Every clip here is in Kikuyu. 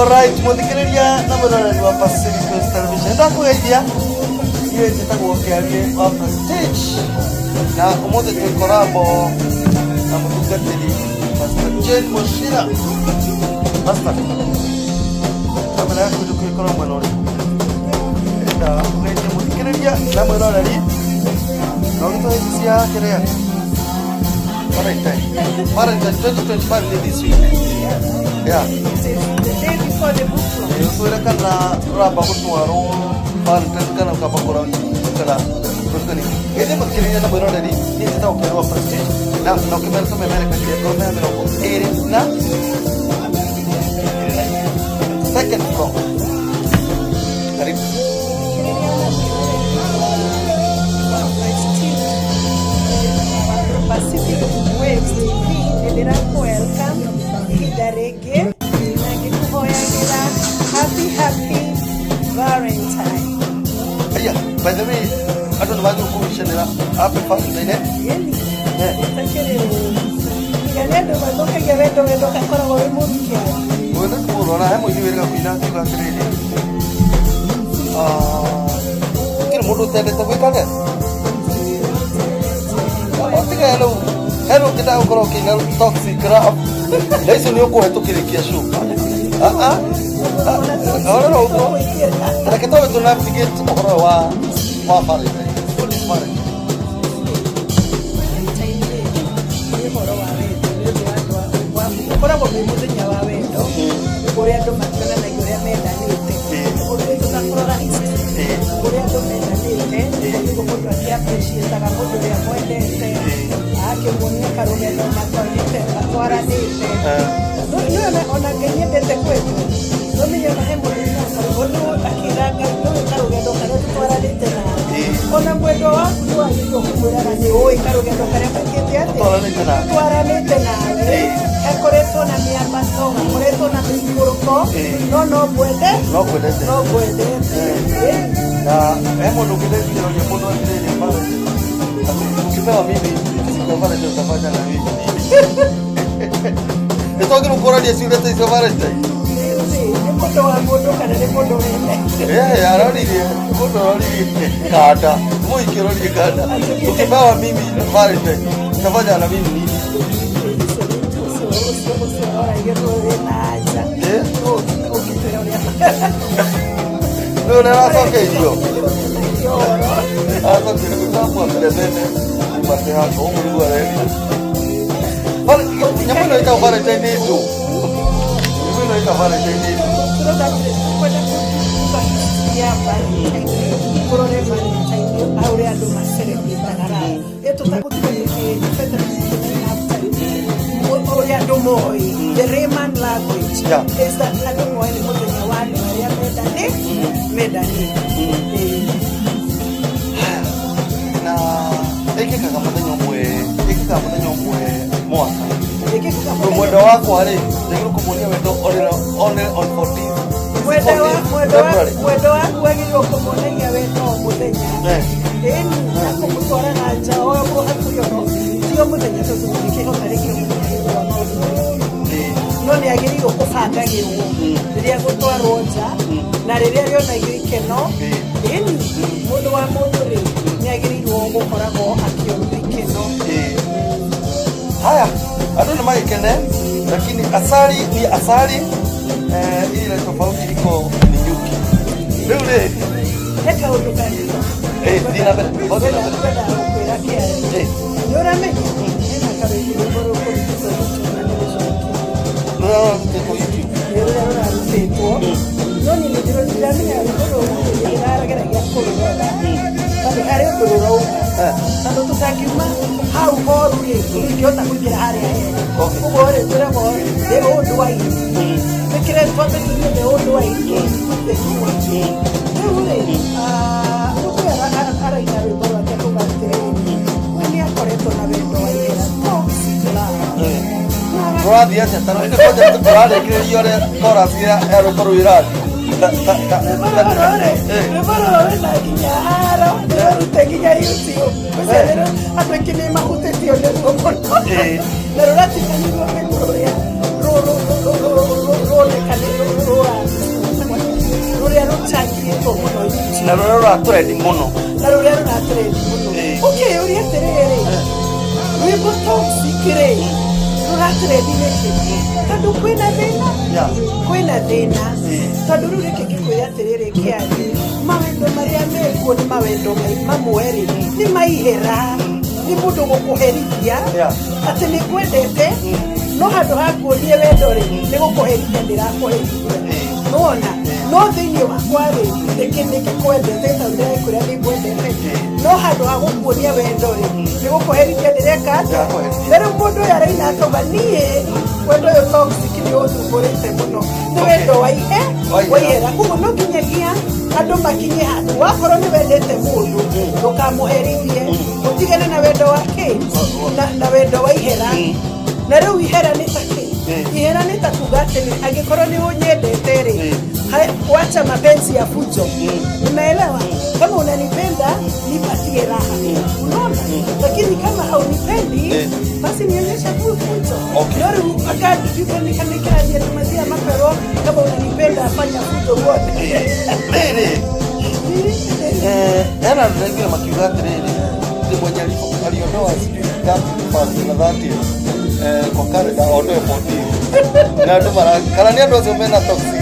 Alright, mũthikĩrĩria na mwĩroreri wa Pacific Coast Television, ndakũgeithia. Niĩ njĩtagwo Kĩarie wa Prestige na ũmũthĩ twĩ korambo na mũtungatĩri Pastor Jane Mũcira. Pastor, kamera yaku ndũkĩkorwo mwena ũrĩkũ? Ndĩrenda ũgeithie mũthikĩrĩria na mwĩroreri na ũgĩtũhe cia kĩrĩa Valentine. Valentine 2025 ni this week. Yeah. It is the day before the book launch. Ũtwĩre kana ũramba gũtwarwo Valentine kana ũkamba kũra kana kũrutani. Gĩthĩ mũthikĩrĩria na mwĩroreri niĩ njĩtagwo Kĩarĩ wa Prestige na ũkĩmera tũmemerekagia ngoro ya 22 second floor. Karibu. Pacific Waves TV nĩ ndĩrakũ welcome ihinda rĩngĩ na ngĩkũhoyagĩra happy happy Valentine. Aya, by the way, andũ nĩ magĩrĩirwo kũwicanĩra happy Valentine, eh? Yeni, Eh. ũtakĩrĩ ũru. Tiga nĩ andũ mathũkagia wendo, wendo gakoragwo wĩ mũru kĩao. Wendo ti mũũru, ona he mũini wĩrĩga kũina akiuga atĩrĩrĩ, ah, gũtirĩ mũndũ ũtendete gwĩka atĩa? Tiga rĩu, he rĩu ũngĩenda gũkorwo ũkĩina toxic love, na icio nĩ ũkũhetũkĩrĩkia show. Ah, ah. Ah, ona ũguo. Reke twambe tũ navigate ũhoro ũyũ wa Valentine. What is Valentine? Valentine rĩ, nĩ ũhoro wa wendo, nĩ ũndũ wa andũ ũkoragwo wĩ mũthenya wa wendo ũrĩa andũ mationanagia ũrĩa mendanĩte. Ũndũ tũtakũrora history, ũrĩa andũ mendanĩte, nĩguo mũndũ akĩ-appreciate-aga mũndũ ũrĩa mwendete, agakĩmuonia karũgendo matwarĩte matwaranĩte. Nĩ ona Ngai nĩendete kwendwo. Nĩũmenye ona he mũndũ ugaga karũgendo nĩ akĩra Ngai nĩũĩ karũgendo karĩa tũtwaranĩte nawe. Ona mwendwa waku nĩ wagĩrĩirwo kũmwĩraga nĩ ũĩ karũgendo karĩa mwĩkĩte atĩa? Tũtwaranĩte nawe. Tũtwaranĩte nawe. Gakoretwo na mĩambato, gakoretwo na mĩikũrũko, no no ngwende, No ngwendete. no ngwendete. Na he mũndũ ũngĩ ndeciria mũndũ atĩrĩrĩ Valentine. Atĩ ukipewa mimi siku ya Valentine utafanya na mimi nini? Nĩ twagĩrĩirwo kũrania ciũria ta icio Valentine. Nĩ mũndũ wa mũndũ kana nĩ mũndũ wene? Eh, aroririe, mũndũ aroririe kanda, mũingĩ ũroririe kanda. Ukipewa mimi Valentine utafanya na mimi nini? Ũcio ũcio ũroragia nĩ wĩna anja. Eh? Ũngĩtwĩra ũrĩa Nĩ ũrĩa aracokeirio. ũhoro. Aracokeirio gũtamwambire mene mate hako ũguo nĩguo arerire. Nyamũ ĩno ĩtagwo Valentine nĩ ndũ. Nyamũ ĩno ĩtagwo Valentine nĩ ndũ. Tũrauga kwenda kuga history ya Valentine, kũrore Valentine ũrĩa andũ macelebrataga love. Ĩ tũtagũtiga ũrĩa andũ moĩ, the layman language is that andũ moĩ nĩ mũthenya wa andũ arĩa mendanĩte. Ĩĩ. Na ĩkĩkaga mũthenya ũmwe, ĩkĩkaga mũthenya ũmwe mwaka. Ĩkĩkaga Rĩu mwendwa wakwa rĩ, njagĩrĩirwo kũmuonia wendo only on 14th Mwendwa 14th mwendwa February. Mwendwa waku wagĩrĩirwo kũmuonagia wendo o mũthenya. Eh. Ĩni, na kũmũtwaraga nja o hakuhĩ ono ti o mũthenya tondũ tũtingĩhota rĩngĩ o mũthenya nĩ ũndũ wa maũndũ maingĩ. No nĩ agĩrĩirwo kũbangagĩrwo rĩrĩa gũtwarwo nja na rĩrĩa rĩonagio ikeno. Ĩni, mũndũ wa mũndũ rĩ nĩ agĩrĩirwo gũkoragwo akĩonio ikeno. Eh. Haya, andũ nĩ magĩkene, lakini asali ni asali, eh, ile tofauti iko ni nyuki. Rĩu rĩ, He kaũndũ kangĩ Eh, thiĩ na mbere, thiĩ na mbere. ngwendaga gũkwĩra kĩarĩ. Nĩ ũramenya hena karwĩmbo rũkũrutĩtwo YouTube na nĩ rũcokie. Rũrĩa rũrarutĩtwo YouTube. Nĩ rũrĩa rũrarutĩtwo, no niĩ nĩ ndiramenya rwĩmbo rũu rĩ, nĩ ndĩrageragia kũrũrora tondũ harĩ ũndũ rũrauga. Tondũ tũtangiuma hau horu rĩ, tũtingĩhota kũingĩra harĩa hega. Ũguo rĩ, twĩragwo the old wine. Twĩkĩre twambe tũnyue the old wine, the new one. Rĩu rĩ, ah, mũndũ ũyũ araina rwĩmbo rwake akauga atĩrĩrĩ, we nĩ akoretwo na wendo wa ihera, toxic love. Rũrathiĩ atĩa? Ta rũrĩ kwanja tũrarĩkĩrĩria ũrĩa chorus ya rwĩmbo rũu ĩrathiĩ. Rwĩmbo rũrũ rĩ, rwĩmbo rũrũ rwĩna nginya haro, nĩ rũrute nginya YouTube. Ũcio nĩ andũ aingĩ nĩ mahutĩtio nĩruo mũno. Na rũratinganĩrio nĩ rũrĩa ruonekane rũra rwendetwo mũno YouTube. Na rũrĩa rũratrendi mũno. Na rũrĩa rũratrendi mũno. Ũkĩyũria atĩrĩrĩ, rwĩmbo toxic rĩ rũratrendi nĩkĩ? Tondũ kwĩna thĩna. Kwĩna thĩna. Tondũ rĩu reke ngĩkwĩre atĩrĩrĩ, kĩarĩ mawendo marĩa mekuo nĩ mawendo mamwe rĩ nĩ maihera, nĩ mũndũ gũkũherithia atĩ nĩ ngwendete, no handũ ha kuonie wendo rĩ nĩ gũkũherithia ndĩrakũherithia. Nĩwona? No thĩinĩ wakwa rĩ nĩkĩkwendete, tondũ ndĩrakwĩra nĩ ngwendete, no handũ ha gũkuonia wendo rĩ nĩ gũkũherithia ndĩreka atĩa? Na rĩu mũndũ ũyũ araina akauga niĩ wendo ũyũ toxic nĩ ũthumbũrĩte mũno, nĩ wendo wa ihe wa ihera. Koguo no nginyagia andũ makinye handũ wakorwo nĩ wendete mũndũ ndũkamũherithie, ũtigane na wendo wa kĩ na wendo wa ihera. Na rĩu ihera nĩ ta kĩ? Ihera nĩ ta kuga atĩ angĩkorwo nĩ ũnyendete rĩ, wacha mapenzi ya fujo. Unaelewa? Kama unanipenda nipatie raha. Unaona? Lakini kama haunipendi basi nionyeshe fujo. No rĩu akandikanikanĩkĩrathia andũ mathiaga makerwo kama unanipenda fanya fujo uone. Rĩrĩ hena andũ aingĩ makiuga atĩrĩrĩ, atĩ mwenye aliondoa sijui 31st na 30 kwa calendar aondoe 14, na andũ mara kana nĩ andũ acio mena toxic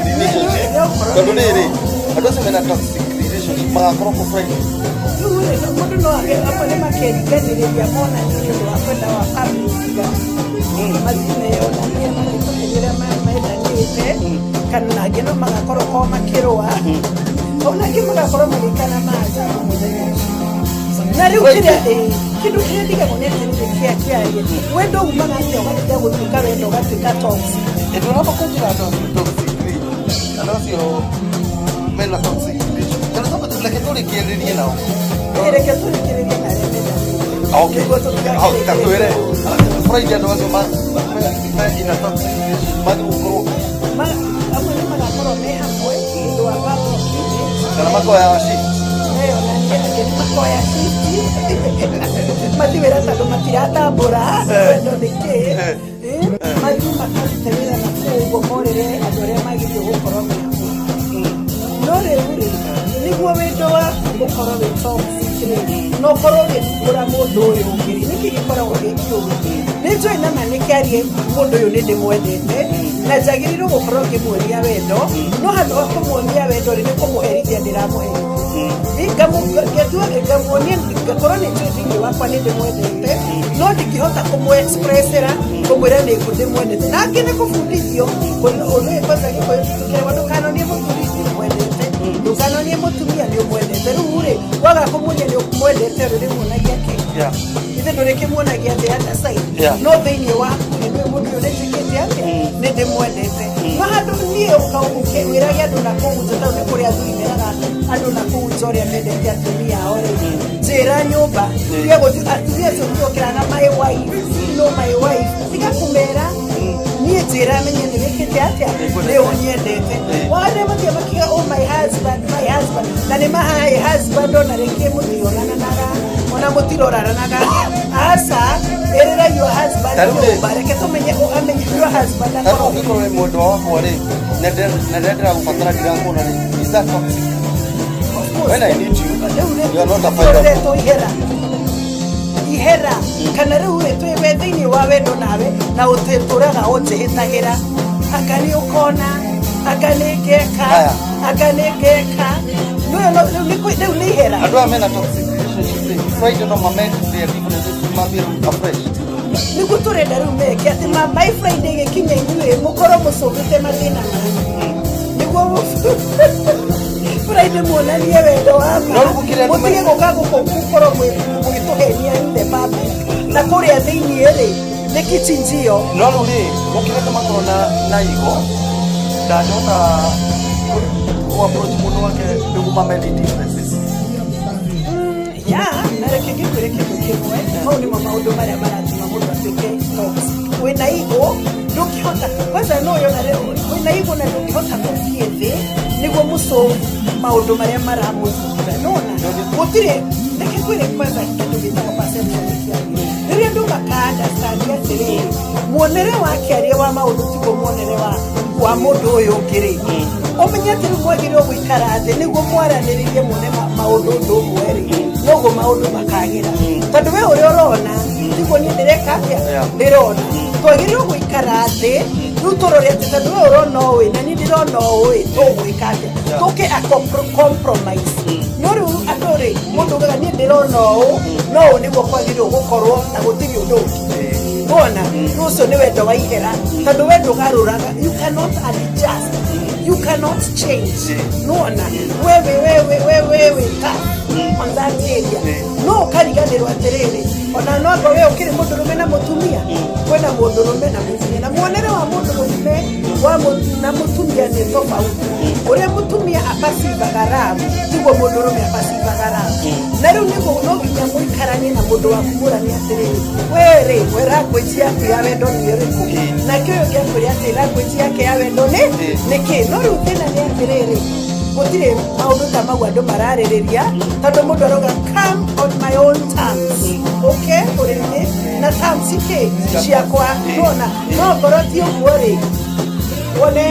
relationship, tondũ rĩrĩ andũ acio mena toxic relationship magakorwo kũ Friday. Rĩu rĩ, mũndũ no age amwe nĩ makeriganĩrĩria monanie nĩ ũndũ wa kwenda wa public figure, mathiĩ meyonanie magĩtũmĩria ũrĩa mendanĩte, kana nangĩ no magakorwo ko makĩrũa, ona angĩ magakorwo magĩkana maajabu mũthenya ũcio. Na rĩu kĩrĩa kĩndũ kĩrĩa ndigagwo nĩ atĩrĩrĩ, kĩa kĩarie wendo umaga atĩa ũgatiga gũtuĩka wendo ũgatuĩka toxic? Ndũramba kũnjĩra andũ acio toxic rĩ, andũ acio mena toxic relationship, kana twambe reke tũrĩkĩrĩrie nao. Reke tũrĩkĩrĩrie na arĩa mendanĩte. Okay. Nĩguo tũtigakĩrĩkĩrĩrie. Ta twĩre Friday andũ acio me in a toxic relationship magĩrĩirwo gũkorwo Amwe nĩ magakorwo me hamwe nĩ ũndũ wa public image. Kana makoya shift. Meyonanie, angĩ nĩ makoya shift mathiĩ wĩra tondũ matiratambũra wendo nĩ kĩ. Mathiĩ makarute wĩra na kũu ũguo morĩre andũ arĩa magĩrĩirwo gũkorwo me hamwe. No rĩu rĩ, nĩguo wendo waku ũkorwo wĩ toxic rĩ, na ũkorwo ũgĩthumbũra mũndũ ũyũ ũngĩ rĩ, nĩkĩ gĩkoragwo gĩ kĩũru? Nĩ njũĩ nama nĩ kĩarie mũndũ ũyũ nĩ ndĩmwendete na njagĩrĩirwo gũkorwo ngĩmuonia wendo, no handũ ha kũmuonia wendo rĩ, nĩ kũmũherithia ndĩramũherithia. Ngamuonia ngakorwo nĩ njũĩ thĩinĩ wakwa nĩ ndĩmwendete, no ndingĩhota kũmũ-expressera kũmwĩra nĩ ndĩmwendete. Na angĩ nĩ kũbundithio ũndũ kwanza Gĩkũyũ tũkeragwo ndũkanonie mũthuri nĩ ũmwendete, ndũkanonie mũtumia nĩ ũmwendete. Rĩu rĩ, waga kũmuonia nĩ ũmwendete rĩ, rĩmuonagia kĩ? Ithe ndũrĩkĩmuonagia the other side. No thĩinĩ waku rĩ, nĩ mũndũ ũyũ nĩnjĩkĩte atĩa, nĩ ndĩmwendete. No handũ niĩ wĩrage andũ na kũu nja, tondũ nĩ kũrĩ athuri meraga andũ na kũu nja ũrĩa mendete atumia ao rĩ, njĩra nyũmba tiga gũthiĩ atumia acio ũkĩraga my wife, no my wife, tiga kũmera niĩ, njĩra menye nĩ wĩkĩte atĩa, nĩ ũnyendete. Wale mathiĩ makiuga, "Oh, my husband, my husband," na nĩ mahaĩ husband, ona rĩngĩ mũtionananaga ona mũtiroraranaga. Aca, ĩrĩra your husband Ta rĩu rĩ- nyũmba, reke tũmenye amenye your husband Ta rĩu akorwo ũngĩkorwo wĩ mwendwa wakwa rĩ, na rĩrĩa ndĩragũbatara ndirakuona rĩ, is that toxic? When I need you, you are not available. Rĩu ihera ihera, kana rĩu rĩ twĩ we thĩinĩ wa wendo nawe na ũtũraga ũnjĩhĩtagĩra, anga nĩ ũkona, anga nĩ ngeka, Haya. anga nĩ ngeka. Rĩu nĩ ihera. Andũ aya mena toxic relationship rĩ, Friday no mamend their differences, mambie rĩu afresh. Nĩguo tũrenda rĩu meke atĩ my Friday gĩkinya inyuĩ mũkorwo mũcũngĩte mathĩna manyu, nĩguo Friday muonanie wendo wa ma. No rĩu gũkĩrĩ andũ Mũtige gũka gũkũ gũkorwo mũgĩtũhenia in the public, na kũrĩa thĩinĩ rĩ nĩ kichinjio. No rĩu rĩ, gũkĩrĩ andũ makorwo na igo ndangĩhota kũ approach mũndũ wake nĩguo mamend differences. Ya, na reke ngĩkwĩre kĩndũ kĩmwe, mau nĩmo maũndũ marĩa maratũma mũndũ atuĩke toxic. Wĩna ego, ndũngĩhota kwanza no yona wĩna ego na ndũngĩhota gũthiĩ thĩ nĩguo mũsolve maũndũ marĩa maramũthumbũra. Nona gũtirĩ, reke ngwĩre kwanza kĩndũ gĩtagwo perception kĩario. Rĩrĩa andũ maka understand atĩrĩrĩ, muonere wa kĩaria wa maũndũ tiguo muonere wa Wa mũndũ ũyũ ũngĩ rĩ, ũmenye atĩ rĩu mwagĩrĩirwo gũikara thĩ nĩguo mwaranĩrĩrie muone maũndũ ũndũ ũmwe rĩ, noguo maũndũ makagĩra, tondũ we ũrĩa ũrona tiguo niĩ ndĩreka atĩa. Ndĩrona twagĩrĩirwo gũikara thĩ rĩu tũrore atĩ tondũ we ũrona ũĩ na niĩ ndĩrona ũĩ, tũgwĩka atĩa tũke a compromise. No rĩu andũ rĩ, mũndũ ugaga niĩ ndĩrona ũũ, no ũũ nĩguo kwagĩrĩirwo gũkorwo na gũtirĩ ũndũ ũngĩ. Wona rĩu ũcio nĩ wendo wa ihera, tondũ we ndũgarũraga. You cannot adjust, you cannot change. Nĩwona wewe wewe wewe we ta on that area no ũkariganĩrwo atĩrĩrĩ, ona no anga we ũkĩrĩ mũndũrũme na mũtumia, kwĩna mũndũrũme na mũtumia, na muonere wa mũndũrũme wa na mũtumia nĩ tofauti. Ũrĩa mũtumia aperceivaga love tiguo mũndũrũme aperceivaga love. Na rĩu nĩguo no nginya mũikaranie na mũndũ waku, mũranie atĩrĩrĩ, we rĩ, we language yaku ya wendo nĩ ĩrĩkũ? Nake ũyũ ũngĩ akwĩre atĩ language yake ya wendo nĩ kĩ. No rĩu thĩna nĩ atĩrĩrĩ, gũtirĩ maũndũ ta mau andũ mararĩrĩria, tondũ mũndũ arauga, "Come on my own terms, okay, ũrĩmi na terms kĩ ciakwa." Nona no ngoro ti ũguo rĩ, wone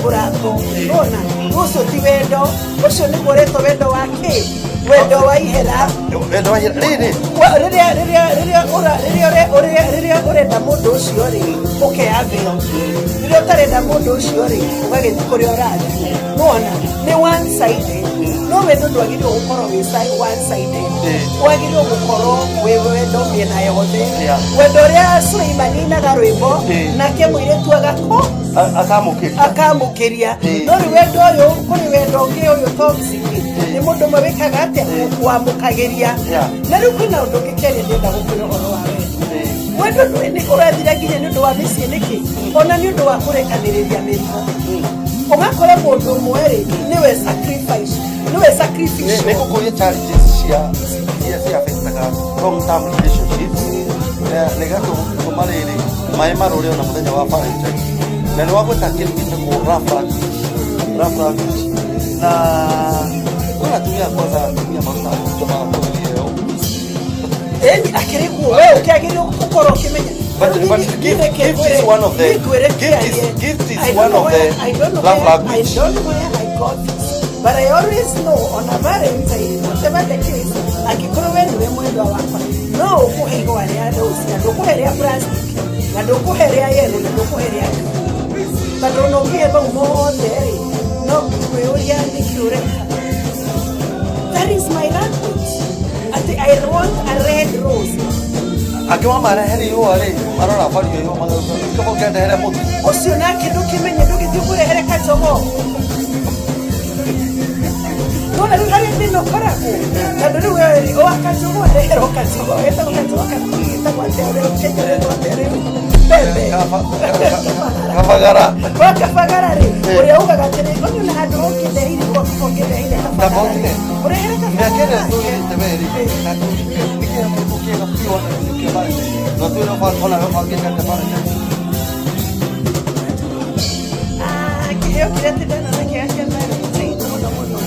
mũrango nona ũcio ti wendo, ũcio nĩguo ũretwo wendo wa kĩ, wendo wa ihera. Wendo wa ihera rĩrĩ. Rĩrĩa ũrenda mũndũ ũcio rĩ, ũkeyathĩra. Rĩrĩa ũtarenda mũndũ ũcio rĩ, ũgagĩthiĩ kũrĩa ũrathiĩ. Nĩwona nĩ one sided. No wendo ndwagĩrĩirwo gũkorwo wĩ one sided. Wagĩrĩirwo gũkorwo wĩ wendo mĩena yothe. Wendo ũrĩa Suleimani ainaga rwĩmbo, nake mũirĩtu agakũ Akamũkĩria. Akamũkĩria. No rĩu wendo ũyũ, kũrĩ wendo ũngĩ ũyũ toxic, nĩ mũndũ ũmwe wĩkaga atĩa, wamũkagĩria. Na rĩu kwĩna ũndũ ũngĩ kerĩ ndĩrenda gũkwĩra ũhoro wa wendo. Wendo nĩ ũrathira nginya nĩ ũndũ wa mĩciĩ. Nĩkĩ? Ona nĩ ũndũ wa kũrekanĩrĩria mĩrigo, ũgakora mũndũ ũmwe rĩ, nĩwe sacrifice, nĩwe sacrificial. Nĩ ngũkũria challenges cia iria cia affectaga long term relationships na igatũma rĩrĩ maĩ marũre ona mũthenya wa Valentine. Na nĩ wagweta kĩndũ gĩtagwo love language, love language, na kwĩna atumia, kwanza atumia marutaga mũndũ magakũria ĩyo. Ĩni akĩrĩ guo we ũkĩagĩrĩirwo gũkorwo ũkĩmenya. But gift is one of the gift is one of the love language. I don't know where I got this, but I always know on a Valentine, whatever the case, angĩkorwo we nĩwe mwendwa wakwa, no ũkũhe igwa rĩa rose na ndũkũhe rĩa plastic na ndũkũhe rĩa yellow na ndũkũhe rĩa green, tondũ ona ũngĩhe mau mothe rĩ, no kwĩũria nĩkĩ ũreka. That is my language, atĩ I want a red rose. Angĩ wamarehere ihũa rĩ, marora bario ihũa magauga kaba ũkĩandehere mũtu. Ũcio nake ndũkĩmenye, ndũgĩthiĩ ũkũrehere kajogoo. Nona rĩu harĩa thĩna ũkoragwo, tondũ rĩu we rĩ, wa kajogoo reherwo kajogoo getagwo kajogoo kana getagwo atĩa, ũrĩa Kenya ũretwo atĩa rĩu, mbembe. Kabagara. Wa kabagara rĩ, ũrĩa ugaga atĩrĩ, ũnyũ na handũ ũngĩndeheire igwa, ũngĩndeheire kabagara rĩ, Kabotire. ũrehere Mĩaka ĩrĩa kabagara. tũgĩrĩte we rĩ, na nĩkĩo kĩndũ kĩega biũ ona kĩo Valentine. Na twĩre ona we ũbangĩte atĩa Valentine? Ah, kĩheo kĩrĩa atĩ ndanona kĩega kĩa Valentine mũno mũno,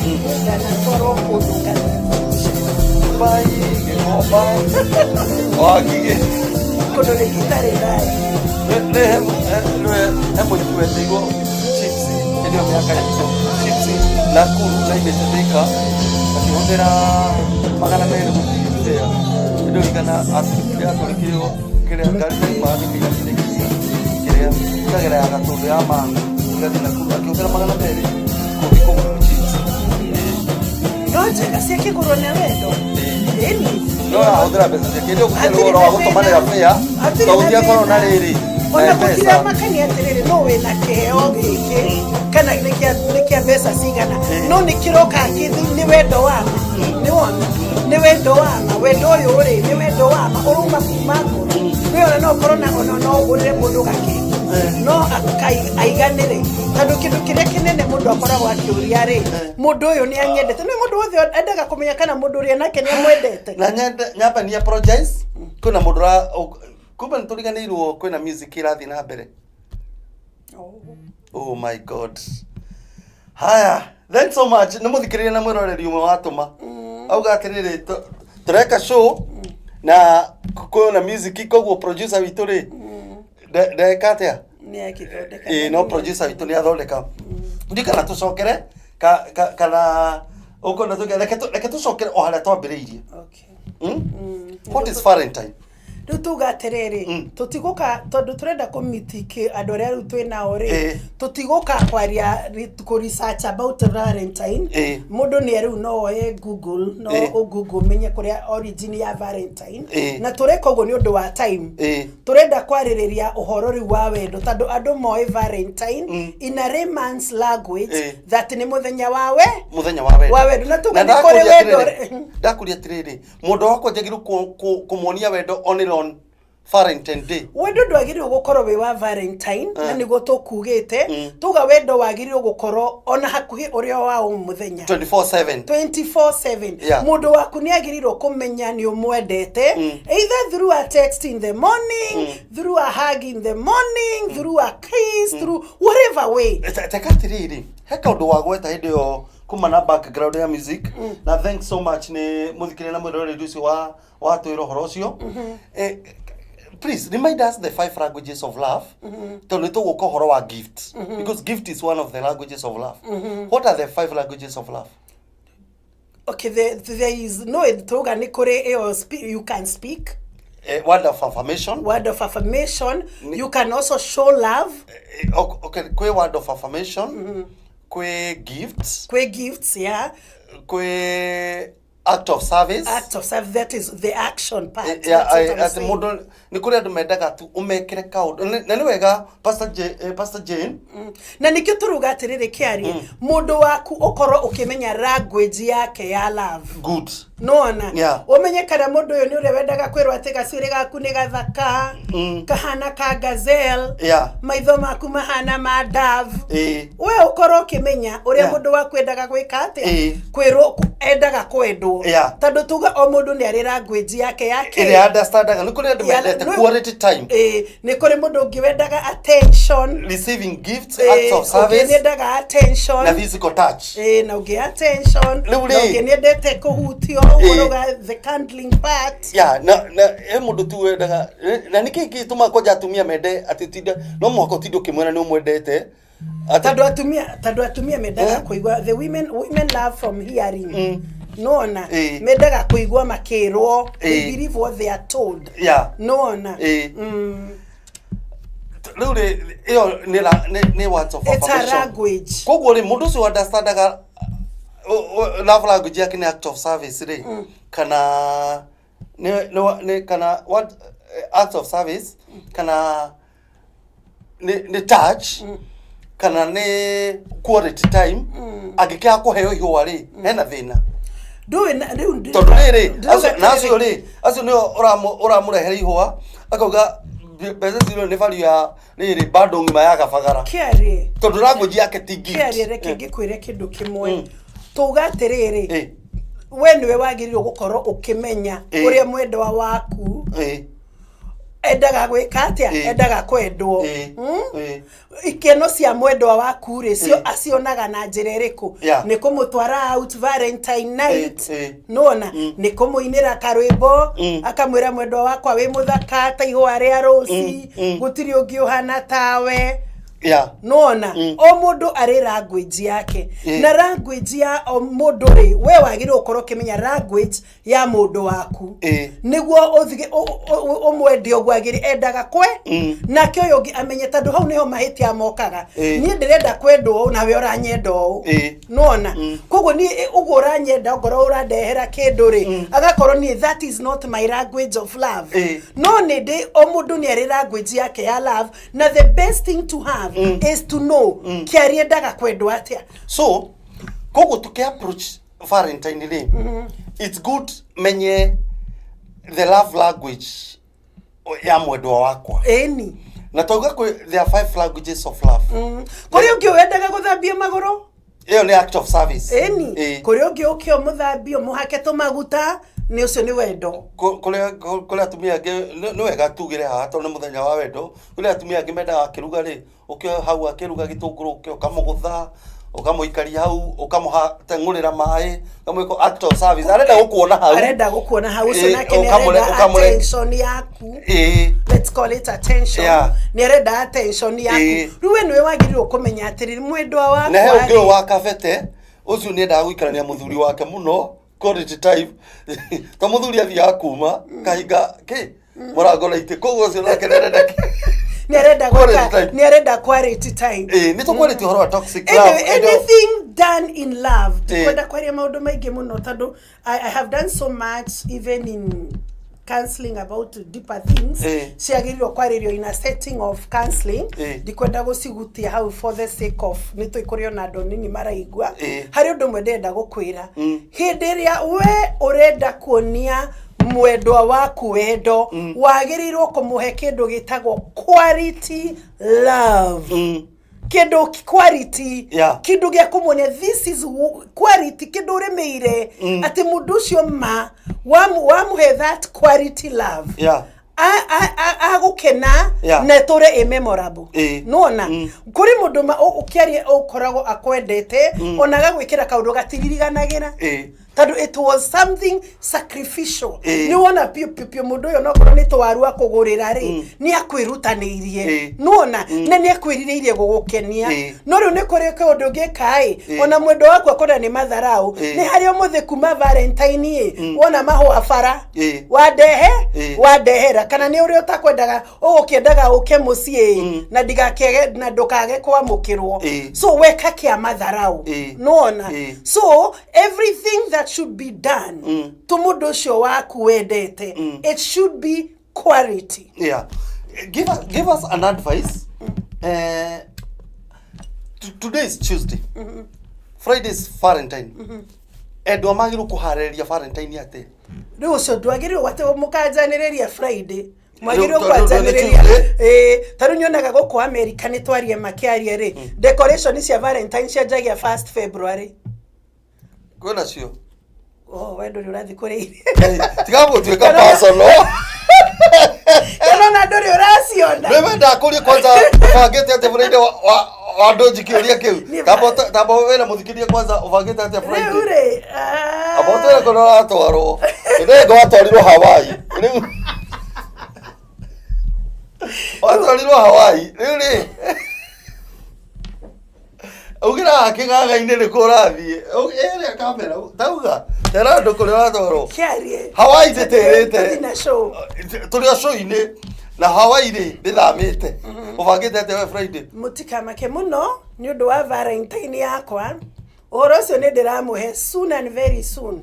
ndanatwarwo kũndũ kana Dubai, Gĩkomba, Wangigĩ. Kũndũ rĩngĩ itarĩ ndathiĩ. Nĩ he mũirĩtu wetĩirwo chips hĩndĩ ĩyo mĩaka itũ, chips Nakuru na imĩte Thika, akĩhũthĩra 200 gũthiĩ fare. Hĩndĩ ĩyo igana atũrĩkĩrwo kĩrĩa ngari ciaumaga Gĩthĩga kĩrĩa kĩrĩa ĩkagera ya Gatũndũ ya Mang'u ĩgathiĩ Nakuru, akĩhũthĩra 200 gũthiĩ kũgũra chips. No njega ciakĩgũrwo na wendo, ĩni. No arahũthĩra mbeca ciake hĩndĩ ĩyo gũtirĩ ũhoro wa gũtũmanĩra fare, Hatirĩ tondũ na gũtiakorwo na thĩna. Rĩrĩ na Ona M-Pesa. gũtiramakania atĩrĩrĩ, no wĩna kĩheo gĩkĩ kana nĩ kĩa mbeca cigana, no nĩ kĩroka kĩthi nĩ wendo wa ma. Nĩ wona nĩ wendo wa ma, wendo ũyũ rĩ, nĩ wendo wa ma ũrauma kuma ngoro. Nĩ ona no ũkorwo na ona no ũgũrĩre mũndũ gakeki no aiganĩre, tondũ kĩndũ kĩrĩa kĩnene mũndũ akoragwo akĩũria rĩ, mũndũ ũyũ nĩ anyendete. Nĩ mũndũ wothe endaga kũmenya kana mũndũ ũrĩa nake nĩ amwendete. Na nyende nyambe ni apologize, kwĩna mũndũ ra kumbe nĩ tũriganĩirwo kwĩna music ĩrathiĩ na mbere. Oh my God, haya, thanks so much. Nĩ mũthikĩrĩria na mwĩroreri ũmwe watũma auga atĩrĩrĩ, tũreka show na kwĩna music, koguo producer witũ rĩ, ndeka atĩa? Nĩ akĩthondeka. Ĩĩ, no producer witũ nĩ athondeka. Ndi kana tũcokere kana ũkona tũke reke tũcokere o harĩa twambĩrĩirie. Okay. What is Valentine? Rĩu tuga atĩrĩrĩ, tũtigũka tondũ tũrenda kũmitiki andũ arĩa rĩu twĩ nao rĩ, tũtigũka kwaria kũ research about Valentine. Mũndũ nĩ rĩu no oe Google, no ũ Google ũmenye kũrĩa origin ya Valentine. Na tũreka ũguo nĩ ũndũ wa time. Tũrenda kwarĩrĩria ũhoro rĩu wa wendo tondũ andũ moĩ Valentine in a layman's language that nĩ mũthenya wa we Mũthenya wa wendo. Wa wendo. Na tuga nĩ kũrĩ ndakũria wendo atĩrĩrĩ, ndakũria atĩrĩrĩ, mũndũ wakwa njagĩrĩirwo kũmuonia wendo only on Valentine Day? Wendo ndwagĩrĩirwo gũkorwo wĩ wa Valentine, na nĩguo tũkugĩte tuga wendo wagĩrĩirwo gũkorwo ona hakuhĩ ũrĩa wa o mũthenya. 24/7. 24/7. Mũndũ waku nĩ agĩrĩirwo kũmenya nĩ ũmwendete, either through a text in the morning, through a hug in the morning, through a kiss, through whatever way. Teka atĩrĩrĩ, he kaũndũ wagweta hĩndĩ ĩyo kuma na background ya music, na thanks so much nĩ mũthikĩrĩria na mwĩroreri ũcio wa watwĩra ũhoro ũcio. Please remind us the five languages of love, tondũ nĩ tũgũka ũhoro wa gift, because gift is one of the languages of love. What are the five languages of love? Okay, there is no, tuga nĩ kũrĩ ĩyo you can speak. Word of affirmation. Word of affirmation. You can also show love. Okay, kwĩ word of affirmation, kwĩ gifts. Kwĩ gifts, yeah. Kwĩ act of service. Act of service, that is the action part. Yeah, That's what I'm atĩ saying. mũndũ nĩ kũrĩ andũ mendaga tu ũmekĩre kaũndũ. Na nĩ wega Pastor Jane. Na nĩkĩo tũruga atĩrĩrĩ, kĩarie mũndũ waku ũkorwo ũkĩmenya language yake ya love. Good. Nona ũmenye kana mũndũ ũyũ nĩ ũrĩa wendaga kwĩrwo atĩ gacuĩrĩ gaku nĩ gathaka, kahana ka gazelle, maitho maku mahana ma dove. We ũkorwo ũkĩmenya ũrĩa mũndũ waku endaga gwĩka atĩa, kwĩrwo endaga kwendwo, tondũ tuga o mũndũ nĩ arĩ language yake yake ĩrĩa understandaga. Nĩ kũrĩ andũ Yeah, mendete quality time. Nĩ kũrĩ mũndũ ũngĩ wendaga attention. Receiving gifts, acts of ũngĩ service nĩ endaga attention na physical touch. Na ũngĩ attention, Rĩu na rĩ. ũngĩ nĩ endete kũhutio ũguo rauga the cuddling part. Ya, na he mũndũ tu wendaga, na nĩkĩ gĩtũmaga kwanja atumia mende atĩ ũtinde, no mũhaka ũtinde ũkĩmwĩra nĩ ũmwendete? Tondũ atumia mendaga kũigua, the women love from hearing, nona mendaga kũigua makĩrwo. They believe what they are told. Nona. Rĩu rĩ, ĩyo nĩ words of It's a affirmation. language. Koguo rĩ, mũndũ ũcio understandaga love language yake nĩ act of service rĩ, kana nĩ kana what, act of service, kana nĩ touch, kana nĩ quality time, angĩkĩaga kũheo ihũa rĩ, hena thĩna? Ndũĩ rĩu Tondũ rĩrĩ, ndĩrauga na acio atĩrĩrĩ, rĩ, acio nĩo ũramũrehere ihũa, akauga mbeca icio nĩ value ya rĩrĩ bando ng'ima ya gabagara, kĩarĩ tondũ language yake ti gift. Kĩarĩ, reke ngĩkwĩre kĩndũ kĩmwe. Tuga atĩrĩrĩ, we nĩwe wagĩrĩirwo gũkorwo ũkĩmenya ũrĩa mwendwa waku endaga gwĩka atĩa, endaga kwendwo. Ikeno cia mwendwa waku rĩ, cio acionaga na njĩra ĩrĩkũ? Nĩ kũmũtwara out Valentine night? Nona nĩ kũmũinĩra karwĩmbo, akamwĩra, "Mwendwa wakwa, wĩ mũthaka ta ihũa rĩa rũci, gũtirĩ ũngĩ ũhana tawe"? Nona o mũndũ arĩ language yake, na language ya o mũndũ rĩ, we wagĩrĩirwo gũkorwo ũkĩmenya language ya mũndũ waku, nĩguo ũthige ũmwende ũguo agĩrĩ endaga kwe, nake ũyũ ũngĩ amenye, tondũ hau nĩho mahĩtia mokaga. Niĩ ndĩrenda kwendwo ũũ, nawe ũranyenda ũũ. Nona koguo niĩ ũguo ũranyenda, ongorwo ũrandehera kĩndũ rĩ, agakorwo niĩ that is not my language of love. No nĩ ndĩ o mũndũ nĩ arĩ language yake ya love, na the best thing to have is to know kĩari endaga kwendwo atĩa. So koguo tuki approach Valentine rĩ, it's good menye the love language ya mwendwa wakwa. Ĩni. Na twauga kwĩ there are five languages of love. Kũrĩ ũngĩ wendaga gũthambio magũrũ. Ĩyo nĩ act of service. Ĩni. Kũrĩ ũngĩ ũke ũmũthambie, ũmũhake tũmaguta, nĩ ũcio nĩ wendo. Kũrĩ atumia angĩ, nĩ wega tugĩre haha tondũ nĩ mũthenya wa wendo, kũrĩ atumia angĩ mendaga akĩruga rĩ, ũkĩ hau akĩruga gĩtũngũrũ, ũke ũkamũgũtha, Ũkamũikaria hau, ũkamũteng'ũrĩra maĩ, ũkamwĩka act of service, arenda gũkuona hau. Arenda gũkuona hau ũcio. Nake nĩ arenda attention yaku. Let's call it attention. Nĩ arenda attention yaku. Rĩu we nĩwe wagĩrĩirwo kũmenya atĩrĩrĩ, mwendwa wakwa Na he ũngĩ rĩ, ũyũ wa kabete ũcio, nĩ endaga gũikarania mũthuri wake mũno, quality time, to mũthuri athiaga kuma kahinga kĩ mũrango na itĩ, koguo ũcio nake nĩ arenda nĩ arenda quality gwĩka time. Nĩ arenda quality time. Ĩĩ, nĩ tũkwarĩtie ũhoro wa toxic love. Anything done in love. Ndikwenda kwaria maũndũ maingĩ mũno tondũ I have done so much even in counseling about deeper things ciagĩrĩirwo kwarĩrio in a setting of counseling. Ndikwenda gũcigutia hau for the sake of nĩ tũĩ kũrĩ ona andũ nini maraigua. Harĩ ũndũ ũmwe ndĩrenda gũkwĩra: hĩndĩ ĩrĩa we ũrenda kuonia mwendwa waku wendo, wagĩrĩirwo kũmũhe kĩndũ gĩtagwo quality love, kĩndũ quality, kĩndũ gĩa kũmuonia this is quality, kĩndũ ũrĩmĩire atĩ mũndũ ũcio ma wamũhe that quality love, agũkena na ĩtũre ĩ memorable. Nĩwona kũrĩ mũndũ ũkĩaria ũkoragwo akwendete, ona agagwĩkĩra kaũndũ gatiririganagĩra tondũ it was something sacrificial. Nĩ wona piũ piũ piũ mũndũ ũyũ, nokorwo nĩ twaru akũgũrĩra rĩ, nĩ akwĩrutanĩirie. Nĩwona na nĩ akwĩrirĩirie gũgũkenia. No rĩu nĩ kũrĩ kaũndũ ũngĩka ĩ, ona mwendo waku akorwo nĩ matharau, nĩ harĩ ũmũthĩ kuma Valentine ĩ, wona mahũa bara, wandehe, wandehera, kana nĩ ũrĩa ũtakwendaga ũgũkĩendaga ũke mũciĩ na ndigakĩage na ndũkage kwamũkĩrwo. So weka kĩa matharau. Nĩwona? So everything that should be done to mũndũ ũcio waku wendete, it should be quality. Yeah, give us an advice. Today is Tuesday, Friday is Valentine. Endwa magĩrĩirwo kũharĩrĩria Valentine atĩa? Rĩu ũcio ndwagĩrĩirwo atĩ mũkanjanĩrĩria Friday, mwagĩrĩirwo Rĩu tondũ nĩ kwanjanĩrĩria. Tuesday. Ĩĩ, tarĩu nyonaga gũkũ America, nĩ twarie makĩaria rĩ, decoration cia Valentine cianjagia 1st February. Kwĩna cio. Oh, we ndũrĩ ũrathiĩ kũrĩa irio. Tiga gũtuĩka personal. Kana ona ndũrĩ ũraciona. Nĩ wendaga kũria kwanza ũbangĩte atĩa Friday wa andũ njikĩũria kĩu. Tamba wĩra mũthikĩrie kwanza, ũbangĩte atĩa Rĩu Friday? rĩ, ah, Amba ũtwĩre kũrĩa ũratwarwo. Ndĩrenga watwarirwo Hawaii, rĩu watwarirwo Hawaii, rĩu rĩ ugĩra haha kĩganga-inĩ nĩkũ ũrathiĩ? Ĩrĩa kamera tauga tera andũ kũrĩa ũratwarwo. Kĩarie. Hawaii ndĩtĩrĩte. Tũthiĩ na show. Tũrĩ o show-inĩ na Hawaii rĩ ndĩthamĩte. Ũbangĩte atĩa we Friday? Mũtikamake mũno nĩ ũndũ wa Valentine yakwa. Ũhoro ũcio nĩ ndĩramũhe soon and very soon,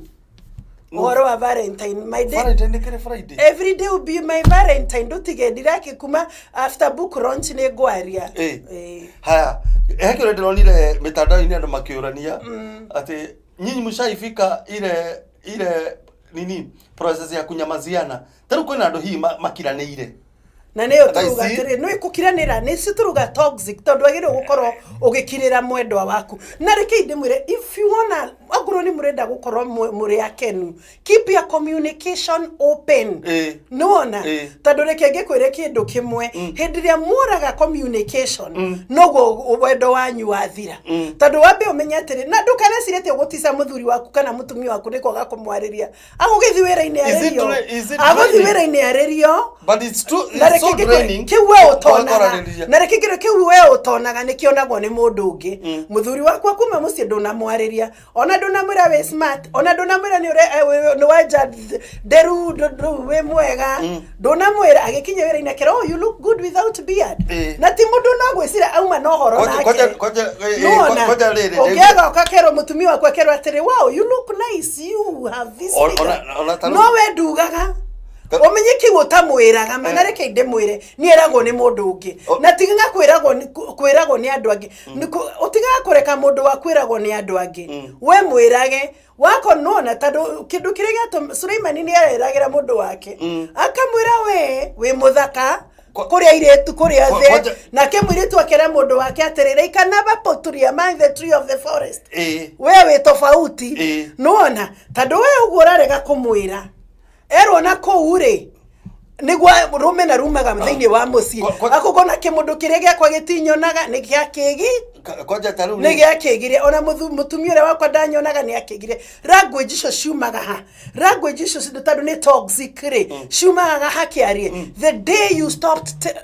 ũhoro wa Valentine, my day. Valentine nĩ kĩrĩ Friday. Every day will be my Valentine. Ndũtige ndiraki kuma after book launch nĩ ngwaria. Haya, he kĩũria ndĩronire mĩtandao-inĩ, andũ makĩũrania atĩ nyinyi mshaifika ile nini, process ya kunyamaziana? Ta rĩu kwĩna andũ hihi makiranĩire. Na nĩyo Thaa turuga ici- atĩrĩ, nĩ kũkiranĩra nĩ turuga toxic, tondũ wagĩrĩirwo gũkorwo ũgĩkirĩra mwendwa waku. Na rekei ndĩmwĩre, if you wanna, angorwo nĩ mũrenda gũkorwo mũrĩ akenu, keep your communication open. Nĩwona? Tondũ reke ngĩkwĩre kĩndũ kĩmwe, hĩndĩ ĩrĩa mworaga communication, noguo wendo wanyu wathira. Tondũ wambe ũmenye atĩrĩ, na ndũkanecirie atĩ ũgũtica mũthuri waku kana mũtumia waku nĩ kwaga kũmwarĩria. Agũgĩthiĩ wĩra-inĩ Is it arĩrio, is it agũthiĩ draining? wĩra-inĩ arĩrio. But it's true, Na it's so reke ngĩkwĩre, draining. kĩu we ũtonaga Kwaranĩria. na reke ngĩkwĩre, kĩu we ũtonaga nĩ kĩonagwo nĩ mũndũ ũngĩ. Mũthuri waku akuma mũciĩ, ndũnamwarĩria, ona ndũnamwĩra wĩ smart, ona ndũnamwĩra nĩ nĩ wenja nderu, wĩ mwega, ndũnamwĩra. Agĩkinya wĩra-inĩ akĩra, "Oh, you look good without beard." Na ti mũndũ no gwĩciria auma na ũhoro nake. Kwanja Nĩwona? rĩrĩ Ũngĩaga ũkakerwo mũtumia waku akerwo atĩrĩ, "Wow, you look nice, you have this figure." Ona ta rĩu- No we ndugaga ũmenye kĩu ũtamwĩraga ma. Na reke ndĩmwĩre, nĩ eragwo nĩ mũndũ ũngĩ. Na tigaga kwĩragwo nĩ andũ angĩ. Ũtigaga kũreka mũndũ wa kwĩragwo nĩ andũ angĩ, we mwĩrage wako. Nona tondũ kĩndũ kĩrĩa gĩatũma Suleimani nĩ eragĩra mũndũ wake, akamwĩra, "We wĩ mũthaka kũrĩ airĩtu kũrĩ othe." Nake mũirĩtu akera mũndũ wake atĩrĩrĩ, "I can never put among the tree of the forest. We wĩ tofauti." Nĩwona? Tondũ we ũguo ũrarega kũmwĩra, erwo na kũu rĩ, nĩguo rũmena rumaga thĩinĩ wa mũciĩ. Akũkona kĩmũndũ kĩrĩa gĩakwa gĩtinyonaga nĩ gĩa kĩgi. Kwanja ta rĩu Nĩ gĩakĩgiria ona mũtumia ũrĩa wakwa ndanyonaga nĩ akĩgiria. Language icio ciumaga ha? Language icio tondũ nĩ toxic rĩ, ciumaga ha kĩarie? The day you stopped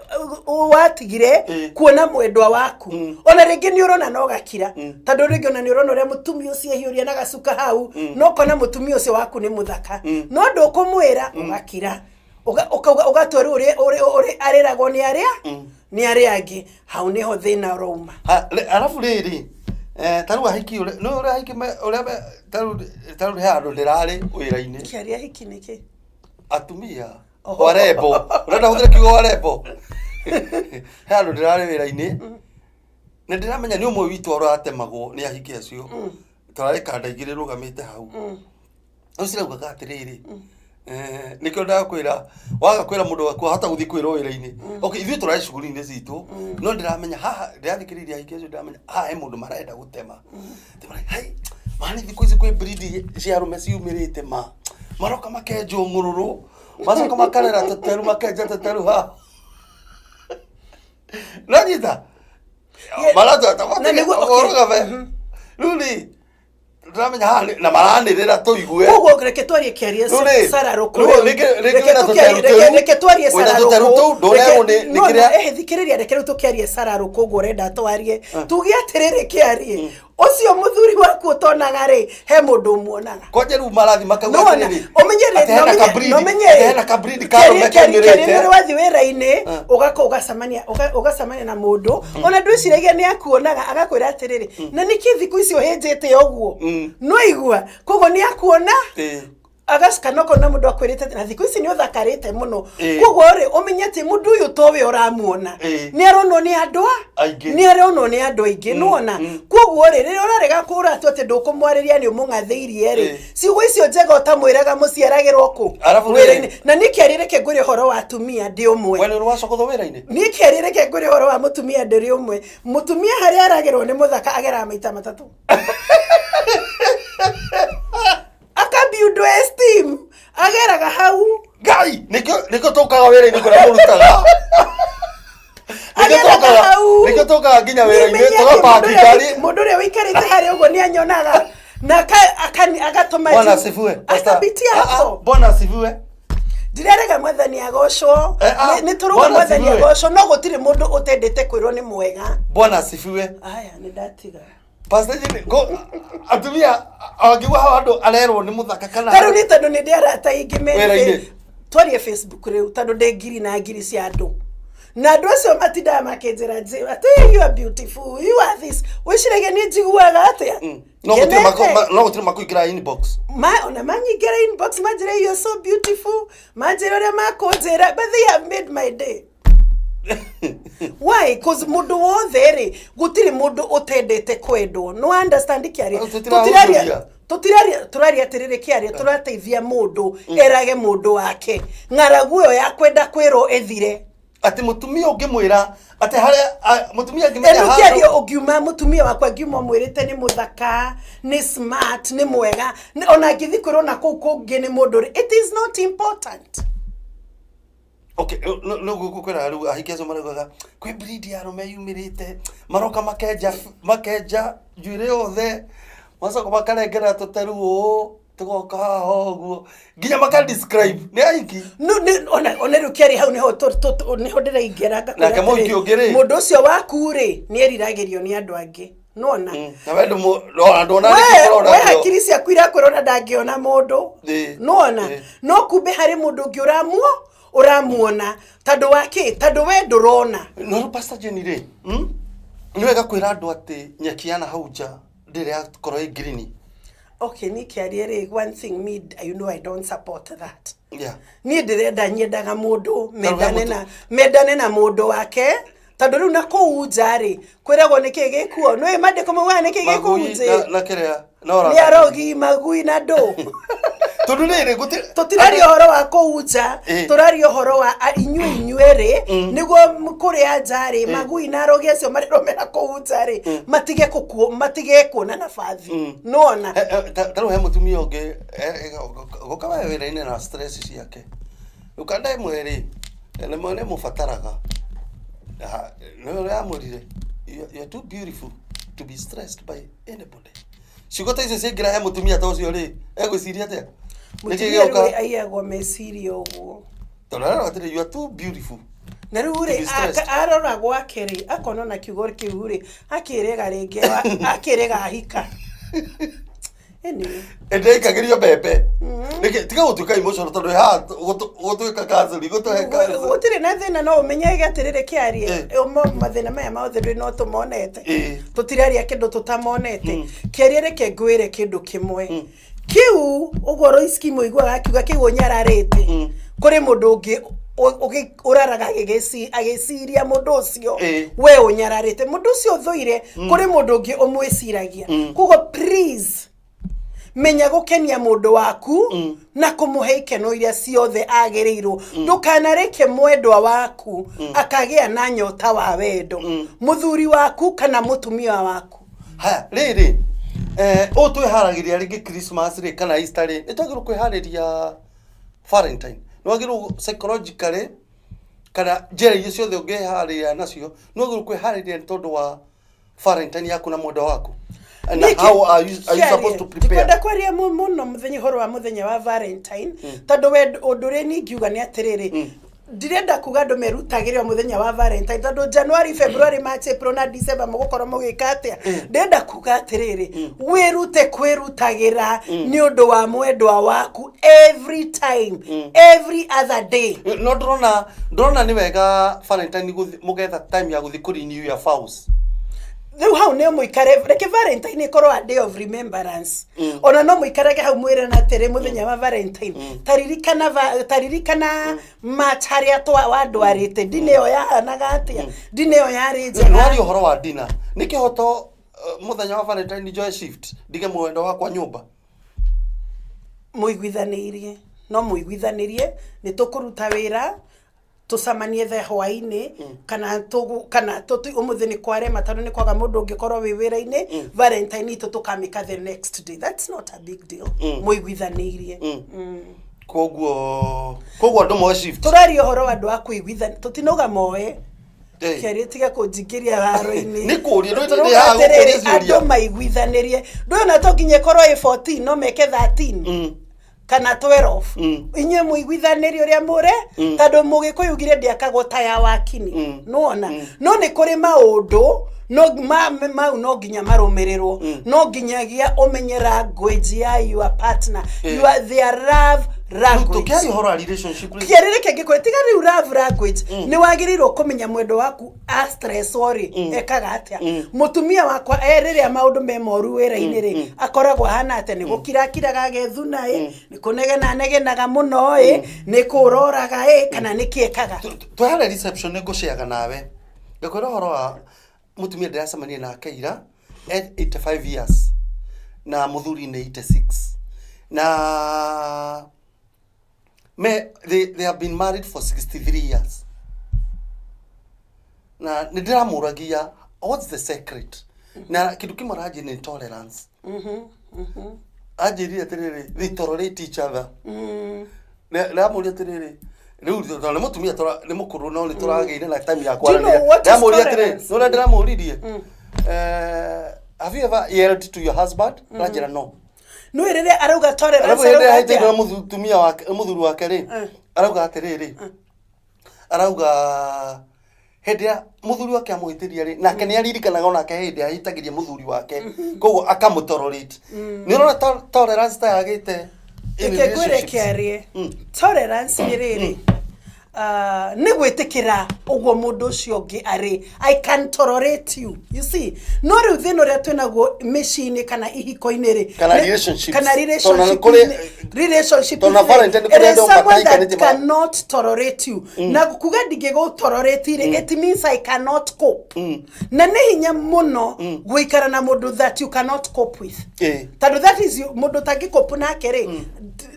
watigire kuona mwendwa waku, ona rĩngĩ nĩ ũrona no gakira, tondũ rĩngĩ ona nĩ ũrona ũrĩa mũtumia ũcio ehiũria na gacuka hau, no ũkona mũtumia ũcio waku nĩ mũthaka, no ndũkũmwĩra, ũgakira. Ũkauga ũgatua rĩu ũrĩa arĩragwo nĩ arĩa nĩ arĩa angĩ. Hau nĩho thĩna ũrauma. Arabu rĩrĩ, ta rĩu ahiki ũrĩa nĩ ũrĩa ahiki ũrĩa ta rĩu he handũ ndĩrarĩ wĩra-inĩ. Kĩaria hiki nĩkĩ? Atumia warembo, ũrenda hũthĩre kiugo warembo. He handũ ndĩrarĩ wĩra-inĩ, nĩ ndĩramenya nĩ ũmwe witũ ũratemagwo nĩ ahiki acio. Tũrarĩ kanda igĩrĩ rũgamĩte hau. Rĩu ciraugaga atĩrĩrĩ, nĩkĩo ndakwĩra waga kwĩra mũndũ waku ahota gũthiĩ kwĩrwo wĩra-inĩ. Okay, ithuĩ tũrarĩ cuguri-inĩ citũ, no ndĩramenya haha ndĩrathikĩrĩria ahiki acio, ndĩramenya haha he mũndũ marenda gũtema. Ndĩmara, hai mani, thikũ ici kwĩ breed cia arũme ciumĩrĩte, ma maroka makenjwo ng'ũrũrũ, macoka makarera tũteru, makenja tũteru haha nanyita maratwata Na nĩguo- okay. ũrũgame. Rĩu rĩ, ndĩramenya haha na maranĩrĩra tũigue. Koguo reke twarie kĩarie. Rĩu rĩ, Sara Rũkũ. rĩu rĩngĩ wĩna tũteru tũu, Reke twarie wĩna Sara tũteru Rũkũ. tũu, ndũrerwo nĩ kĩrĩa- Ehe, thikĩrĩria, reke rĩu tũkĩarie Sara Rũkũ ũguo ũrenda twarie. Tuge atĩrĩrĩ, kĩarie ũcio mũthuri waku ũtonaga rĩ, he mũndũ ũmuonaga. Kwanja rĩu marathi makauga Nĩwona, atĩrĩrĩ, ũmenye rĩ, atĩ hena kabreed, nomenye atĩ hena kabreed ka arũme kaumĩrĩte. Nĩ wathiĩ wĩra-inĩ, ũgaka ũgacemania na mũndũ ona ndwĩciragia nĩ akuonaga, agakwĩra atĩrĩrĩ, na nĩkĩ thikũ icio ũhĩnjĩte ũguo? No igua koguo nĩ akuona. Agacoka nokona mũndũ akwĩrĩte atĩ, na thikũ ici nĩ ũthakarĩte mũno. Koguo rĩ, ũmenye atĩ mũndũ ũyũ towe ũramuona, nĩ aronwo nĩ andũ a Aingĩ. Nĩ aronwo nĩ andũ aingĩ, nĩwona? Koguo rĩ, rĩrĩa ũrarega kũra tu atĩ ndũkũmwarĩria, nĩ ũmũng'athĩirie rĩ, ciugo icio njega ũtamwĩraga mũciaragĩrwo kũ? Arabu rĩ- Wĩra-inĩ. Na niĩ kĩarie, reke ngwĩre ũhoro wa atumia ndĩ ũmwe. We nĩ ũrĩ wacokothwo wĩra-inĩ? Niĩ kĩarie, reke ngwĩre ũhoro wa mũtumia ndĩrĩ ũmwe. Mũtumia harĩa aragĩrwo nĩ mũthaka ageraga maita matatũ akabuild esteem, ageraga hau. Ngai, nĩkĩo tũkaga wĩra-inĩ kũrĩa mũrutaga. Nĩkĩo Ageraga hau. Nĩkĩo tũkaga nginya wĩra-inĩ Nĩmenye atĩ tũgapaki mũndũ ũrĩa- ngari. Mũndũ ũrĩa ũikarĩte harĩa ũguo nĩ anyonaga na agatũma Bwana asifiwe. Pastor. akapitia Ah, ah, hapo. Bwana asifiwe. Ndirarega Mwathani agocwo. Eh, Nĩ tũrauga Bwana Mwathani asifiwe. agocwo, no gũtirĩ mũndũ ũtendete kwĩrwo nĩ mwega. Bwana asifiwe. Aya, nĩ ndatiga. Pastor Jimmy, go atumia angĩgua hau andũ arerwo nĩ mũthaka kana Tarĩu nĩ tondũ nĩ ndĩ arata aingĩ me Wĩra-inĩ. Twarie Facebook rĩu, tondũ ndĩ ngiri na ngiri cia andũ, na andũ acio matindaga makĩnjĩra atĩ you are beautiful, you are this. Wĩciragia nĩ njiguaga atĩa? No gũtirĩ Ngenete. no gũtirĩ makũingĩra inbox? Ma ona manyingĩra inbox, manjĩra you are so beautiful, manjĩra ũrĩa makũnjĩra, but they have made my day. Why? Cause mũndũ wothe rĩ, gũtirĩ mũndũ ũtendete kwendwo. No understand, kĩaria? Tũtirahũthĩria. Tũtiraria, tũraria atĩrĩrĩ, kĩaria, tũrateithia mũndũ erage mũndũ wake ng'aragu ĩyo ya kwenda kwĩrwo ĩthire. Atĩ mũtumia ũngĩmwĩra atĩ harĩa mũtumia angĩmenya Rĩu handũ- kĩario, ũngiuma mũtumia wakwa ngiuma mwĩrĩte nĩ mũthaka, nĩ smart, nĩ mwega, ona angĩthiĩ kwĩrwo na kũu kũngĩ nĩ mũndũ rĩ, it is not important. Okay, rĩu gũkwĩra rĩu ahiki acio maraugaga kwĩ breed ya arũme yumĩrĩte, maroka makenja njuĩrĩ yothe, macoka makarengera tũteru ũũ tũgoka haha ũguo, nginya maka describe nĩ ahiki. No, ona rĩu kĩarĩ hau nĩho nĩho ndĩraingĩra ngakwĩra Nake mũhiki atĩrĩ, ũngĩ rĩ? Mũndũ ũcio waku rĩ, nĩ eriragĩrio nĩ andũ angĩ, nona? Na we ona nduona. We hakiri ciaku irakwĩra ona ndangĩona mũndũ. Nona? No kumbe harĩ mũndũ ũngĩ ũramuona tondũ wa kĩ? Tondũ we ndũrona. No rĩu Pastor Jenny rĩ, Nĩ wega kwĩra andũ atĩ nyeki ya na hau nja ndĩrĩ yakorwo ĩ green? Okay, niĩ kĩarie rĩ, one thing, me, you know I don't support that. Niĩ ndĩrenda, nyendaga mũndũ mendane na mendane na mũndũ wake, tondũ rĩu na kũu nja rĩ, kwĩragwo nĩkĩ gĩkuo? Nĩũĩ mandĩko maugaga nĩkĩ gĩkũu Magui nja? na kĩrĩa na Nĩ ũrata. arogi, magui na ndũ. Tondũ rĩrĩ gũtirĩ Tũtiraria ũhoro wa kũu nja. Tũraria ũhoro wa inyuĩ rĩ, nĩguo kũrĩa nja rĩ, magui na arogi acio marĩromera kũu nja rĩ, matige gũkuo, matige kuona nabathi, nĩwona? Ta rĩu he mũtumia ũngĩ gũka we wĩra-inĩ na stress ciake, rĩu kanda ĩmwe rĩ, nĩ mũbataraga. Nĩ ũrĩa amwĩrire, "You are too beautiful." to be stressed by anybody. Ciugo ta icio ciaingĩra he mũtumia ta ũcio rĩ, egwĩciria atĩa? Nĩkĩ Mũtumia rĩu gĩoka? aiyagwo meciria ũguo. Tondũ arerwo atĩrĩ, "You are too beautiful Na rĩu to rĩ, be stressed." Arora gwake rĩ, akona na kiugo kĩu rĩ, akĩrega rĩngĩ, akĩrega ahika. Anyway. Ĩndĩikagĩrio mbembe. Nĩkĩ tiga gũtuĩka emotional tondũ haha gũtuĩka counseling, gũtũhe counseling. Gũtirĩ na thĩna, no ũmenye atĩrĩrĩ, kĩarie mathĩna maya mothe ndũĩ no tũmonete. Tũtiraria kĩndũ tũtamonete. Kĩarie, reke ngwĩre kĩndũ kĩmwe kĩu ũguo Roiski mũiguaga akiuga kĩu ũnyararĩte, kũrĩ mũndũ ũngĩ ũraraga agĩciria mũndũ ũcio. We ũnyararĩte mũndũ ũcio ũthũire, kũrĩ mũndũ ũngĩ ũmwĩciragia. Koguo please, menya gũkenia mũndũ waku na kũmũhe ikeno iria ciothe agĩrĩirwo. Ndũkanareke mwendwa waku akagĩa na nyota wa wendo, mũthuri waku kana mũtumia waku. Haya, rĩrĩ, ũũ twĩharagĩria rĩngĩ Christmas rĩ kana Easter rĩ, nĩ twagĩrĩirwo kwĩharĩria Valentine? Nĩ wagĩrĩirwo psychologically kana njĩra iria ciothe ũngĩharĩria nacio, nĩ wagĩrĩirwo kwĩharĩria nĩ tondũ wa Valentine yaku na mwendwa waku. And how are you supposed to prepare? Ndikwenda kwaria mũno mũthenya, ũhoro wa mũthenya wa Valentine, tondũ we ũndũ ũrĩa niĩ ingiuga nĩ atĩrĩrĩ, ndirenda kuga andũ merutagĩre o mũthenya wa Valentine, tondũ January, February, March, April na December mũgũkorwo mũgĩka atĩa? Ndĩrenda kuga atĩrĩrĩ, wĩrute kwĩrutagĩra nĩ ũndũ wa mwendwa waku every time, every other day. No ndĩrona nĩ wega Valentine mũgetha time ya gũthiĩ kũ renew your vows. Rĩu hau nĩ mũikare, reke Valentine ĩkorwo a day of remembrance. Ona no mũikarage hau mwĩrana atĩrĩ, mũthenya wa Valentine, taririkana taririkana March harĩa twa wandwarĩte ndinĩ ĩyo yahanaga atĩa, ndinĩ ĩyo yarĩ Nĩ njega. Waria ũhoro wa dinner, nĩ kĩhoto mũthenya wa Valentine njoe shift ndige mwendwa wakwa nyũmba? Mũiguithanĩirie, no mũiguithanĩrie nĩ tũkũruta wĩra, tũcemanie the hwaĩ-inĩ, kana tũgũ kana ũmũthĩ nĩ kwarema tondũ nĩ kwaga mũndũ ũngĩkorwo wĩ wĩra-inĩ. Valentine itũ tũkamĩka the next day. That's not a big deal mũiguithanĩirie. Koguo andũ moe shift. Tũraria ũhoro wa andũ a kũiguithania, tũtinauga moe. Kĩarie, tiga kũnjingĩria haro-inĩ. Nĩ kũũria, ndũĩ Tũrauga ndĩ haha atĩrĩrĩ, gũkũria ciũria. Andũ maiguithanĩrie, ndũĩ ona to nginya ĩkorwo ĩ 14, no meke 13 kana 12. Inyuĩ mũiguithanĩrie ũrĩa mũre, tondũ mũgĩkũyũ ugire ndĩakagwo ta ya wakini. Nĩwona, no nĩ kũrĩ maũndũ no mau no nginya marũmĩrĩrwo. No nginyagia ũmenye language ya your partner, your their love language. Tũkĩaria ũhoro wa relationship rĩ, Kĩarĩrĩ kĩngĩ tiga rĩu love language, nĩ wagĩrĩirwo kũmenya mwendo waku a stress rĩ ekaga atĩa. Mũtumia wakwa e rĩrĩa maũndũ me moru wĩra-inĩ rĩ, akoragwo ahana atĩa? Nĩ gũkirakiraga agethuna ĩ, nĩ kũnegena anegenaga mũno ĩ, nĩ kũroraga ĩ, kana nĩ kĩ ekaga? Twĩ harĩa reception nĩ ngũceaga nawe, ngakwĩra ũhoro wa mũtumia ndĩracemania nake ira, e 85 years na mũthuri nĩ 86, na they have been married for 63 years, na nĩ ndĩramũragia, "What's the secret?" Na kĩndũ kĩmwe aranjĩra nĩ tolerance. Anjĩrire atĩrĩrĩ, they tolerate each other. Ndĩramũria atĩrĩrĩ, rĩu tondũ nĩ mũtumia nĩ mũkũrũ, no nĩ tũragĩire na time ya Do you know kwaranĩria. what is Ndĩramũria atĩrĩ, tolerance? nĩ ũrĩa ndĩramũririe, "Have you ever yelled to your husband?" Aranjĩra no. Nĩ rĩrĩa arauga tolerance, Arabu hĩndĩ arauga ĩrĩa atĩa? mũtumia wake, mũthuri wake rĩ, arauga atĩrĩrĩ, arauga hĩndĩ ĩrĩa mũthuri wake amũhĩtĩria rĩ, nake nĩ aririkanaga onake hĩndĩ ahĩtagĩria mũthuri wake, koguo akamũtolerate. Nĩ ũrona tolerance ta yagĩte in Reke ngwĩre, relationships? kĩarie, tolerance nĩ rĩrĩ, nĩ gwĩtĩkĩra ũguo mũndũ ũcio ũngĩ arĩ. I can tolerate you, you see. No rĩu thĩna ũrĩa twĩnaguo mĩciĩ-inĩ kana ihiko-inĩ rĩ, Kana relationships. kana Tondũ relationship relationship tondũ na Valentine kũrĩ it is andũ someone that matahikanĩtie cannot tolerate you. Na kuga ndingĩgũtolerate rĩ, it means I cannot cope, na nĩ hinya mũno gũikara na mũndũ that you cannot cope with, tondũ that is mũndũ ũtangĩcope nake rĩ,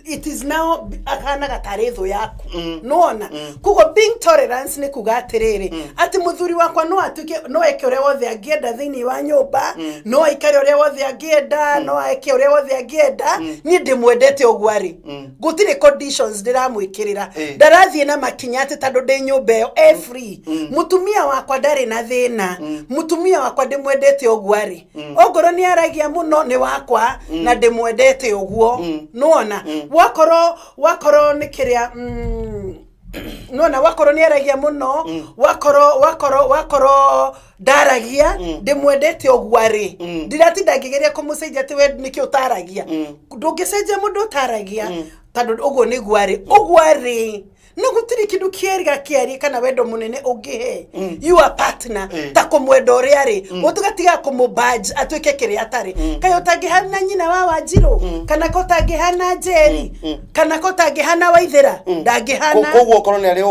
it is now ahanaga tarĩ thũ yaku. Nĩwona, koguo being tolerance nĩ kuga ngauga atĩrĩrĩ, atĩ mũthuri wakwa no atuĩke, no eke ũrĩa wothe angĩenda thĩinĩ wa nyũmba, no aikare ũrĩa wothe angĩenda, no eke ũrĩa wothe angĩenda, niĩ ndĩmwendete ũguo arĩ. Gũtirĩ conditions ndĩramwĩkĩrĩra. Ndarathiĩ na makinya atĩ tondũ ndĩ nyũmba ĩyo e free. Mũtumia wakwa ndarĩ na thĩna, mũtumia wakwa ndĩmwendete ũguo arĩ. Ongorwo nĩ aragia mũno, nĩ wakwa na ndĩmwendete ũguo. Nĩwona wakorwo nĩ kĩrĩa, nona wakorwo nĩ aragia mũno, wakorwo ndaragia, ndĩmwendete ũguo arĩ. Ndiratinda ngĩgeria kũmũcenjia atĩ we nĩkĩ ũtaragia. Ndũngĩcenjia mũndũ ũtaragia, tondũ ũguo nĩguo arĩ, ũguo arĩ, na gũtirĩ kĩndũ kĩega kĩarie kana wendo mũnene ũngĩhe your partner ta kũmwenda ũrĩa arĩ, ũtũgatiga kũmũbudge atuĩke kĩrĩa atarĩ. Kaĩ ũtangĩhana nyina wa Wanjirũ, kana ko ũtangĩhana Njeri, kana ko ũtangĩhana Waithĩra? Ndangĩhana. Koguo okorwo nĩ arĩ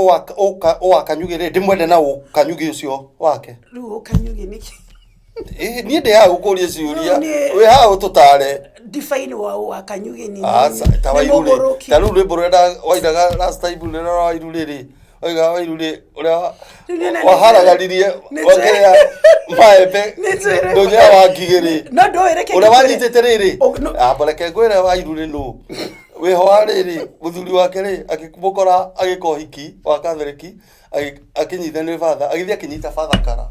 ũwa kanyugĩ rĩ, ndĩmwende na ũkanyugĩ ũcio wake? Rĩu ũkanyugĩ nĩkĩ? Niĩ ndĩ haha gũkũria ciũria. Rĩu niĩ- Wĩ haha ũtũtare. Define wa kanyugĩ nĩ Aca, ta nĩ Wairu rĩ, mũgũrũki. ta rĩu rwĩmbo rũrĩa wainaga last time, rũrĩa rwa Wairu rĩrĩ, waigaga Wairu rĩ, ũrĩa Rĩu niĩ na- waharagaririe nĩ wakĩrĩa maembe Nĩ njũĩ. Ndũnyũ ya Wangigĩ rĩ, No ndũĩ, reke ũrĩa ngĩkwĩre. wanyitĩte rĩrĩ. Amba reke ngwĩre, Wairu rĩ, nũ wĩho wa rĩrĩ, mũthuri wake rĩ, akĩmũkora agĩka ũhiki wa Katholiki, akĩnyita nĩ batha, agĩthiĩ akĩnyita batha kara.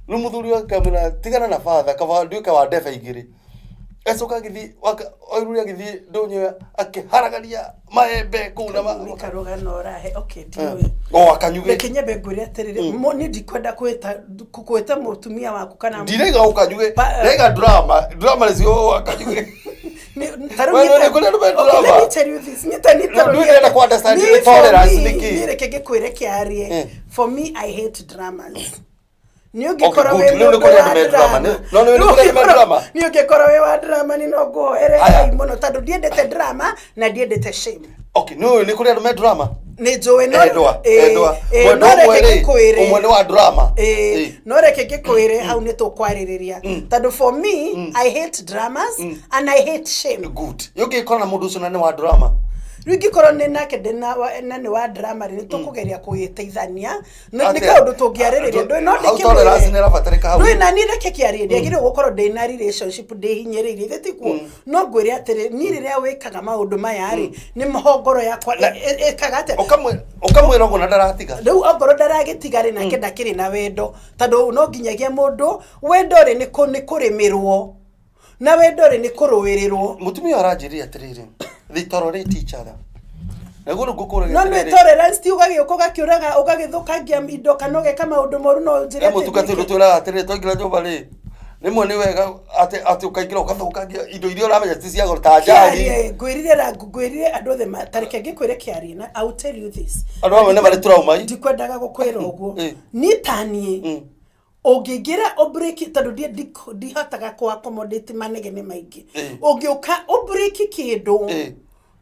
Rĩu mũthuri wake amwĩra, "Tigana na batha, kaba nduĩke wa ndebe igĩrĩ." Acoka agĩthiĩ Wairuri agĩthiĩ ndũnyũ akĩharagania maembe kũu na Nĩ karũgano ũrahe, okay, ndiũĩ. O akanyugĩ. Reke nyambe ngwĩre atĩrĩrĩ, niĩ ndikwenda kwĩta mũtumia waku kana Ndiraiga ũkanyugĩ, ndaiga drama, drama nĩcio ũkanyugĩ. Ta rĩu We, nĩ kũrĩ andũ me Okay, drama. let me tell you this. No, ndũĩ ndĩrenda kũ understand Niĩ the for tolerance me, nĩ kĩĩ? niĩ reke ngĩkwĩre kĩarie. For me, I hate dramas. Nĩ Okay, ũngĩkorwo good. wĩ Rĩu nĩ mũndũ kũrĩ wa andũ me drama. drama. No, nĩ kũrĩ andũ me drama. Nĩ ũngĩkorwo wĩ wa drama, nĩ no ngũhoere Aya. Ngai mũno, tondũ ndiendete drama na ndiendete shame. Okay, nĩ ũĩ nĩ kũrĩ andũ me drama. Nĩ njũĩ, no Endwa, endwa. Mwendwa no ũmwe reke rĩ, ngĩkwĩre. ũmwe nĩ wa drama. No reke ngĩkwĩre, hau nĩ tũkwarĩrĩria, tondũ for me, I hate dramas and I hate shame. Good. Ũngĩkora na mũndũ ũcio na nĩ wa drama? Rĩu ingĩkorwo nĩ nake ndĩ na nĩ wa drama rĩ, nĩ tũkũgeria kũgĩteithania. Nĩ Atĩa? kaũndũ tũngĩarĩrĩria, ndũĩ no Hau tolerance nĩ ĩrabatarĩka hau. Ndũĩ na niĩ reke kĩarie, ndiagĩrĩirwo gũkorwo ndĩ na relationship ndĩhinyĩrĩirie, ithe tiguo? No ngwĩre atĩrĩ, niĩ rĩrĩa wĩkaga maũndũ maya rĩ, nĩ ho ngoro yakwa ĩkaga atĩa? Ũkamwĩra ũguo na ndaratiga. Rĩu ongorwo ndaragĩtiga rĩ, nake ndakĩrĩ na wendo, tondũ no nginyagia mũndũ wendo rĩ, nĩ kũrĩmĩrwo, na wendo rĩ, nĩ kũrũĩrĩrwo. Mũtumia aranjĩrire atĩrĩrĩ, they tolerate each other. Naguo rĩu ngũkũragia No nĩ atĩrĩrĩ, tolerance ti ũgagĩũka ũgakĩũraga, ũgagĩthũkangia indo kana ũgeka maũndũ moru, no ũnjĩre He atĩ mũtungatĩri ndwĩke. ũtwĩraga atĩrĩrĩ, twaingĩra nyũmba rĩ, rĩmwe nĩ wega atĩ ũkaingĩra ũgathũkangia indo iria ũramenya ti cia goro ta njagi. Kĩarie, ngwĩrire ra ngwĩrire andũ othe ta reke ngĩkwĩre kĩarie, na I will tell you this. Andũ amwe nĩ marĩ trauma. Ndikwendaga gũkwĩra ũguo. Niĩ ta niĩ ũngĩingĩra ũbreak, tondũ ndihotaga kũ accommodate manegene maingĩ. Ũngĩũka ũbreak kĩndũ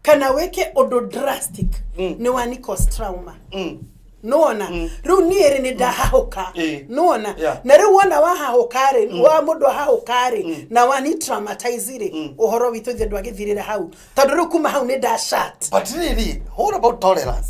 kana wĩke ũndũ drastic, nĩ wa cause trauma. Nĩwona rĩu niĩ rĩ, nĩ ndahahũka. Nĩwona? Na rĩu wona wahahũka rĩ, wa mũndũ ahahũka rĩ, na wani traumatize rĩ, ũhoro witũ ithe ndwagĩthirĩra hau, tondũ rĩu kuma hau nĩ ndashat. But really, what about tolerance?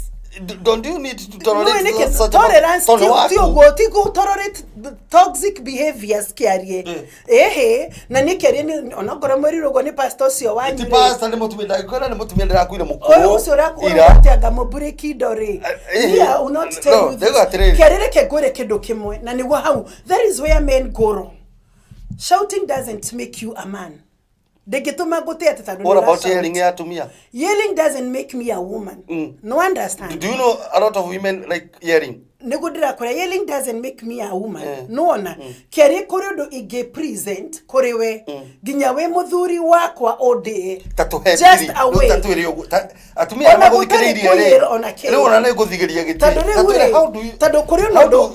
Don't you need to tolerate Nĩũĩ nĩkĩ? such Tolerance tondũ ti waku? ũguo, ti gũ tolerate toxic behaviors, kĩarie. Ĩhĩ, na nĩ kĩarie, nĩ onokorwo mwĩrirwo ũguo nĩ pastor ũcio wanyu Ti rĩ. pastor, nĩ mũtumia, ndagĩkwĩra nĩ mũtumia ndĩrakuire Ũyũ mũkũrũ ũcio ira. ũrakwĩra anga mũmburĩki indo rĩ. Eh, Me, I will not tell no, you this. ndauga atĩrĩrĩ. Kĩarie, reke ngwĩre kĩndũ kĩmwe, na nĩguo hau that is where men go wrong. Shouting doesn't make you a man. Ndĩngĩtũma ngũtĩe atĩ tondũ What nĩ about ũra-shout. yelling ya atumia? Yelling doesn't make me a woman. No, understand? Do you know a lot of women like yelling? Nĩguo ndĩrakwĩra, yelling doesn't make me a woman. Nĩwona kĩarie, kũrĩ ũndũ ingĩ present kũrĩ we nginya wĩ mũthuri wakwa ũndĩe. Ta tũhe Just thiri. a way. Ta twĩre ũguo. Atumia Ona arĩa magũthikĩrĩirie gũtarĩ rĩ, kũiyĩra ona kĩ. rĩu ona nĩ ngũthigĩria gĩtĩ. Tondũ rĩu Ta twĩre, rĩ, tondũ kũrĩ how ũndũ how do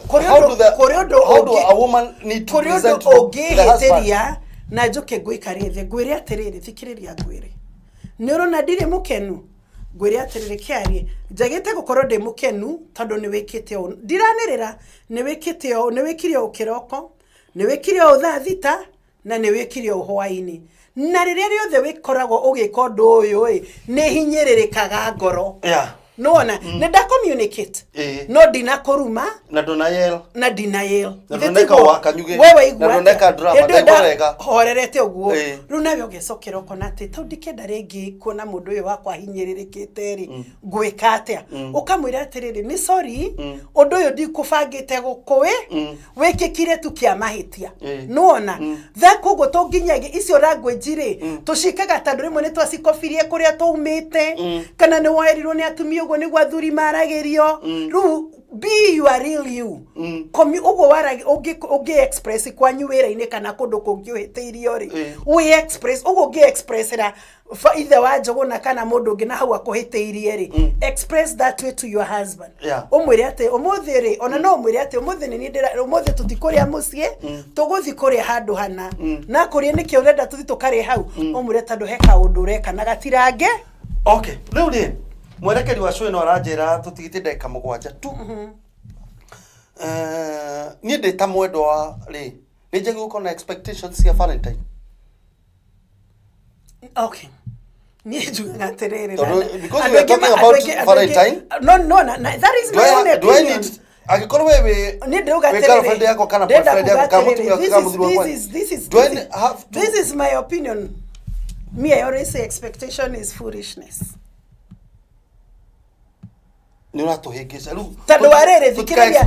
kũrĩ ũndũ how do a woman need to kũrĩ ũndũ present to the husband? ũngĩhĩtĩria na njũke ngũikarie thĩ ngwĩre atĩrĩrĩ, thikĩrĩria ngwĩre, nĩ ũrona ndirĩ mũkenu. Ngwĩre atĩrĩrĩ kĩarie, njagĩte gũkorwo ndĩ mũkenu tondũ nĩ wĩkĩte ũũ, ndiranĩrĩra, nĩ wĩkĩte ũũ, nĩ wĩkire ũũ kĩroko, nĩ wĩkire ũũ thaa 6, na nĩ wĩkire ũũ hwaĩ-inĩ, na rĩrĩa rĩothe wĩkoragwo ũgĩka ũndũ ũyũ ĩ, nĩ hinyĩrĩrĩkaga ngoro. Nĩwona nĩ nda communicate, no ndinakũruma. Na ndũnayel. Na ndinayel. Na ndũneka wa kanyuge. We waigua Na ndũneka atĩa? Drama, Hĩndĩ ĩyo ndekũrega. Horerete ũguo. Rĩu nawe ũgecokera ũkona atĩ tondũ ndikenda rĩngĩ kuona mũndũ ũyũ wakwa ahinyĩrĩrĩkĩte rĩ, ngwĩka atĩa? Ũkamwĩra atĩrĩrĩ, nĩ sorry, ũndũ ũyũ ndikũbangĩte gũkũĩ wĩkĩkire tu kĩa mahĩtia. Nĩwona tha koguo tũnginyagia icio language rĩ, tũcikaga tondũ rĩmwe nĩ twacikobirie kũrĩa twaumĩte, kana nĩ woerirwo nĩ atumia ũguo nĩguo athuri maragĩrio. Rĩu be your real you. Ũguo waragia ũngĩ express kwanyu wĩra-inĩ kana kũndũ kũngĩ ũhĩtĩirio rĩ, wĩ express ũguo ũngĩ expressera ithe wa Njũgũna kana mũndũ ũngĩ na hau akũhĩtĩirie rĩ, express that way to your husband. Ũmwĩre atĩ ũmũthĩ rĩ, ona no ũmwĩre atĩ ũmũthĩ nĩ niĩ ndĩra ũmũthĩ tũtikũrĩa mũciĩ, tũgũthiĩ kũrĩa handũ hana na kũrĩa nĩkĩ ũrenda tũthiĩ tũkarĩe hau, ũmwĩre tondũ he kaũndũ ũreka na gatirange. Okay, rĩu rĩ, mwerekeri wa show ĩno aranjĩra tũtigĩtie ndagĩka 7 tu. Niĩ ndĩ ta mwendwa rĩ, nĩ njagĩrĩirwo gũkorwo na expectations cia Valentine? Okay, niĩ njugaga atĩrĩrĩ, Because andũ we are aingĩ talking andũ about Valentine. No, that is Do my own do I opinion. need, angĩkorwo we wĩ Niĩ ndĩrauga wĩ atĩrĩrĩ, girlfriend yakwa kana ndĩrenda boyfriend kuga yakwa kana atĩrĩrĩ, mũtumia this kana is- mũthuri wakwa, this is- do I this is- have to This is my opinion. Me, I always say expectation is foolishness. Nĩ ũratũhĩngĩca rĩu. Tondũ wa rĩrĩ, Tũtika thikĩrĩria,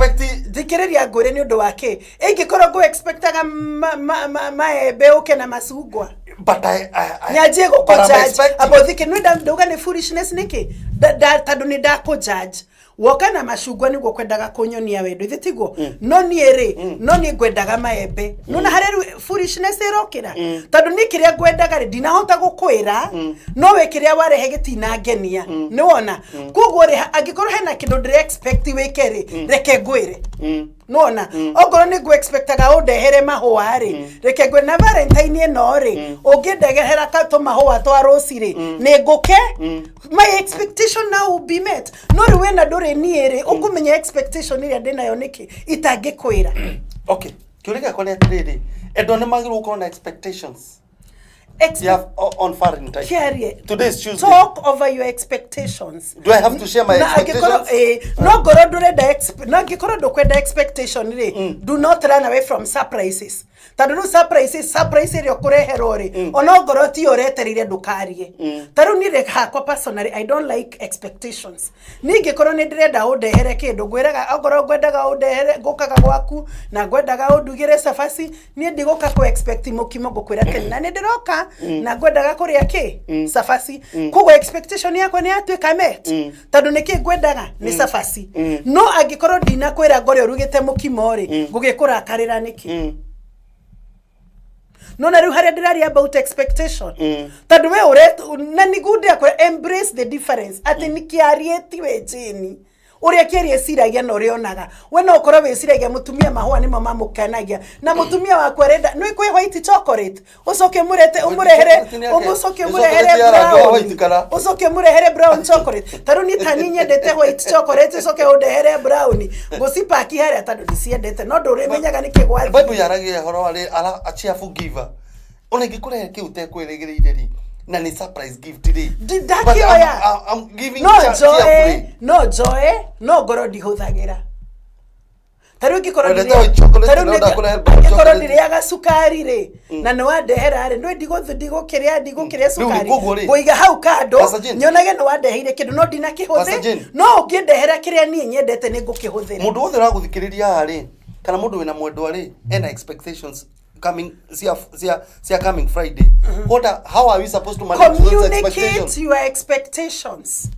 thikĩrĩria ngwĩre nĩ ũndũ wa kĩ ingĩkorwo ngũ expectaga maembe ũke na macungwa, But I nyanjie but I'm gũkũjudge. expecting. Amba ũthike nĩ ndauga nĩ foolishness nĩkĩ? Tondũ nĩ ndakũjudge woka na macungwa nĩguo kwendaga kũnyonia wendo, ithe tiguo? No niĩ rĩ, no niĩ ngwendaga maembe. Nona harĩa rĩu foolishness ĩrokĩra, tondũ niĩ kĩrĩa ngwendaga rĩ, ndinahota gũkwĩra, no we kĩrĩa warehe gĩtinangenia. Nĩ wona? Koguo rĩ, angĩkorwo hena kĩndũ ndĩre expect wĩke rĩ, reke ngwĩre. Nona okorwo nĩ ngũ expectaga ũndehere mahũa rĩ, reke ngwĩre na Valentine ĩno rĩ, ũngĩndehera ka tũmahũa twa rose rĩ, nĩ ngũke my expectation now will be met. No rĩu wĩna ndũrĩ niĩ rĩ, ũkũmenya expectation ĩrĩa ndĩnayo nĩkĩ itangĩkwĩra? Okay, kĩũria gĩakwa nĩ atĩrĩrĩ, endwa nĩ magĩrĩirwo gũkorwo na expectations on Valentine? Kiarie. Today is Tuesday. Talk over your expectations. Do I have to share my Na angĩkorwo expectations? No ngorwo ndũrenda no angĩkorwo ndũkwenda expectation rĩ, do not run away from surprises, tondũ rĩu surprises, surprise ĩrĩa ũkũreherwo rĩ, ona ngorwo ti ũretereire, ndũkarie. Ta rĩu niĩ rĩ, hakwa personally, I don't like expectations. Niĩ ingĩkorwo nĩ ndĩrenda ũndehere kĩndũ, ngwĩraga okorwo ngwendaga ũndehere, ngũkaga gwaku na ngwendaga ũndugĩre cabaci, niĩ ndigũka kũ expect mũkimo. Ngũkwĩra tene na nĩ ndĩroka na ngwendaga kũrĩa kĩ cabaci. Koguo expectation yakwa nĩ yatuĩka met, tondũ nĩkĩ ngwendaga nĩ cabaci. No angĩkorwo ndinakwĩra ngore ũrugĩte mũkimo rĩ, ngũgĩkũrakarĩra nĩkĩ? No na rĩu harĩa ndĩraria about expectation, tondũ we ũre na nĩguo ndĩrakwĩra embrace the difference, atĩ nĩ kĩarie ti we Jane ũrĩa kĩarie eciragia na ũrĩa onaga. We no ũkorwo wĩciragia mũtumia mahũa nĩmo mamũkenagia, na mũtumia waku arenda nĩ kwĩ white chocolate, ũcoke mũrete ũmũrehere Chocolate nĩ ake? ũcoke Nĩ ũmũrehere chocolate ya rangi wa brown, white kana? Ũcoke ũmũrehere brown chocolate. Ta rĩu niĩ tani nyendete white chocolate, ũcoke ũndehere brown, ngũcipaki harĩa tondũ ndiciendete, no ndũrĩmenyaga nĩkĩ gwathiĩ. Bible yaragia ũhoro wa ara a cheerful giver. Ona ingĩkũrehe kĩu ũtekwĩrĩgĩrĩire rĩ, na nĩ surprise gift rĩ, but Ndakĩoya. I'm giving No njoe cheerfully. No njoe, no ngorwo ndihũthagĩra. Ta rĩu ingĩkorwo Wendete white chocolate, ta rĩu no ndakũrehe brown angĩkorwo chocolate. ndĩrĩaga cukari rĩ, na nĩ wandehera rĩ, ndũĩ ndigũkĩrĩa Rĩu cukari, koguo rĩ, ngũiga hau kando Pastor Jane. nyonage nĩ wandeheire kĩndũ, no Pastor ndinakĩhũthĩ. Jane. No ũngĩndehera kĩrĩa niĩ nyendete, nĩ ngũkĩhũthĩra. Mũndũ wothe ũragũthikĩrĩria haha rĩ, kana mũndũ wĩna mwendwa rĩ, ena expectations coming cia coming Friday, what are, how are we supposed to manage those Communicate expectations? your expectations.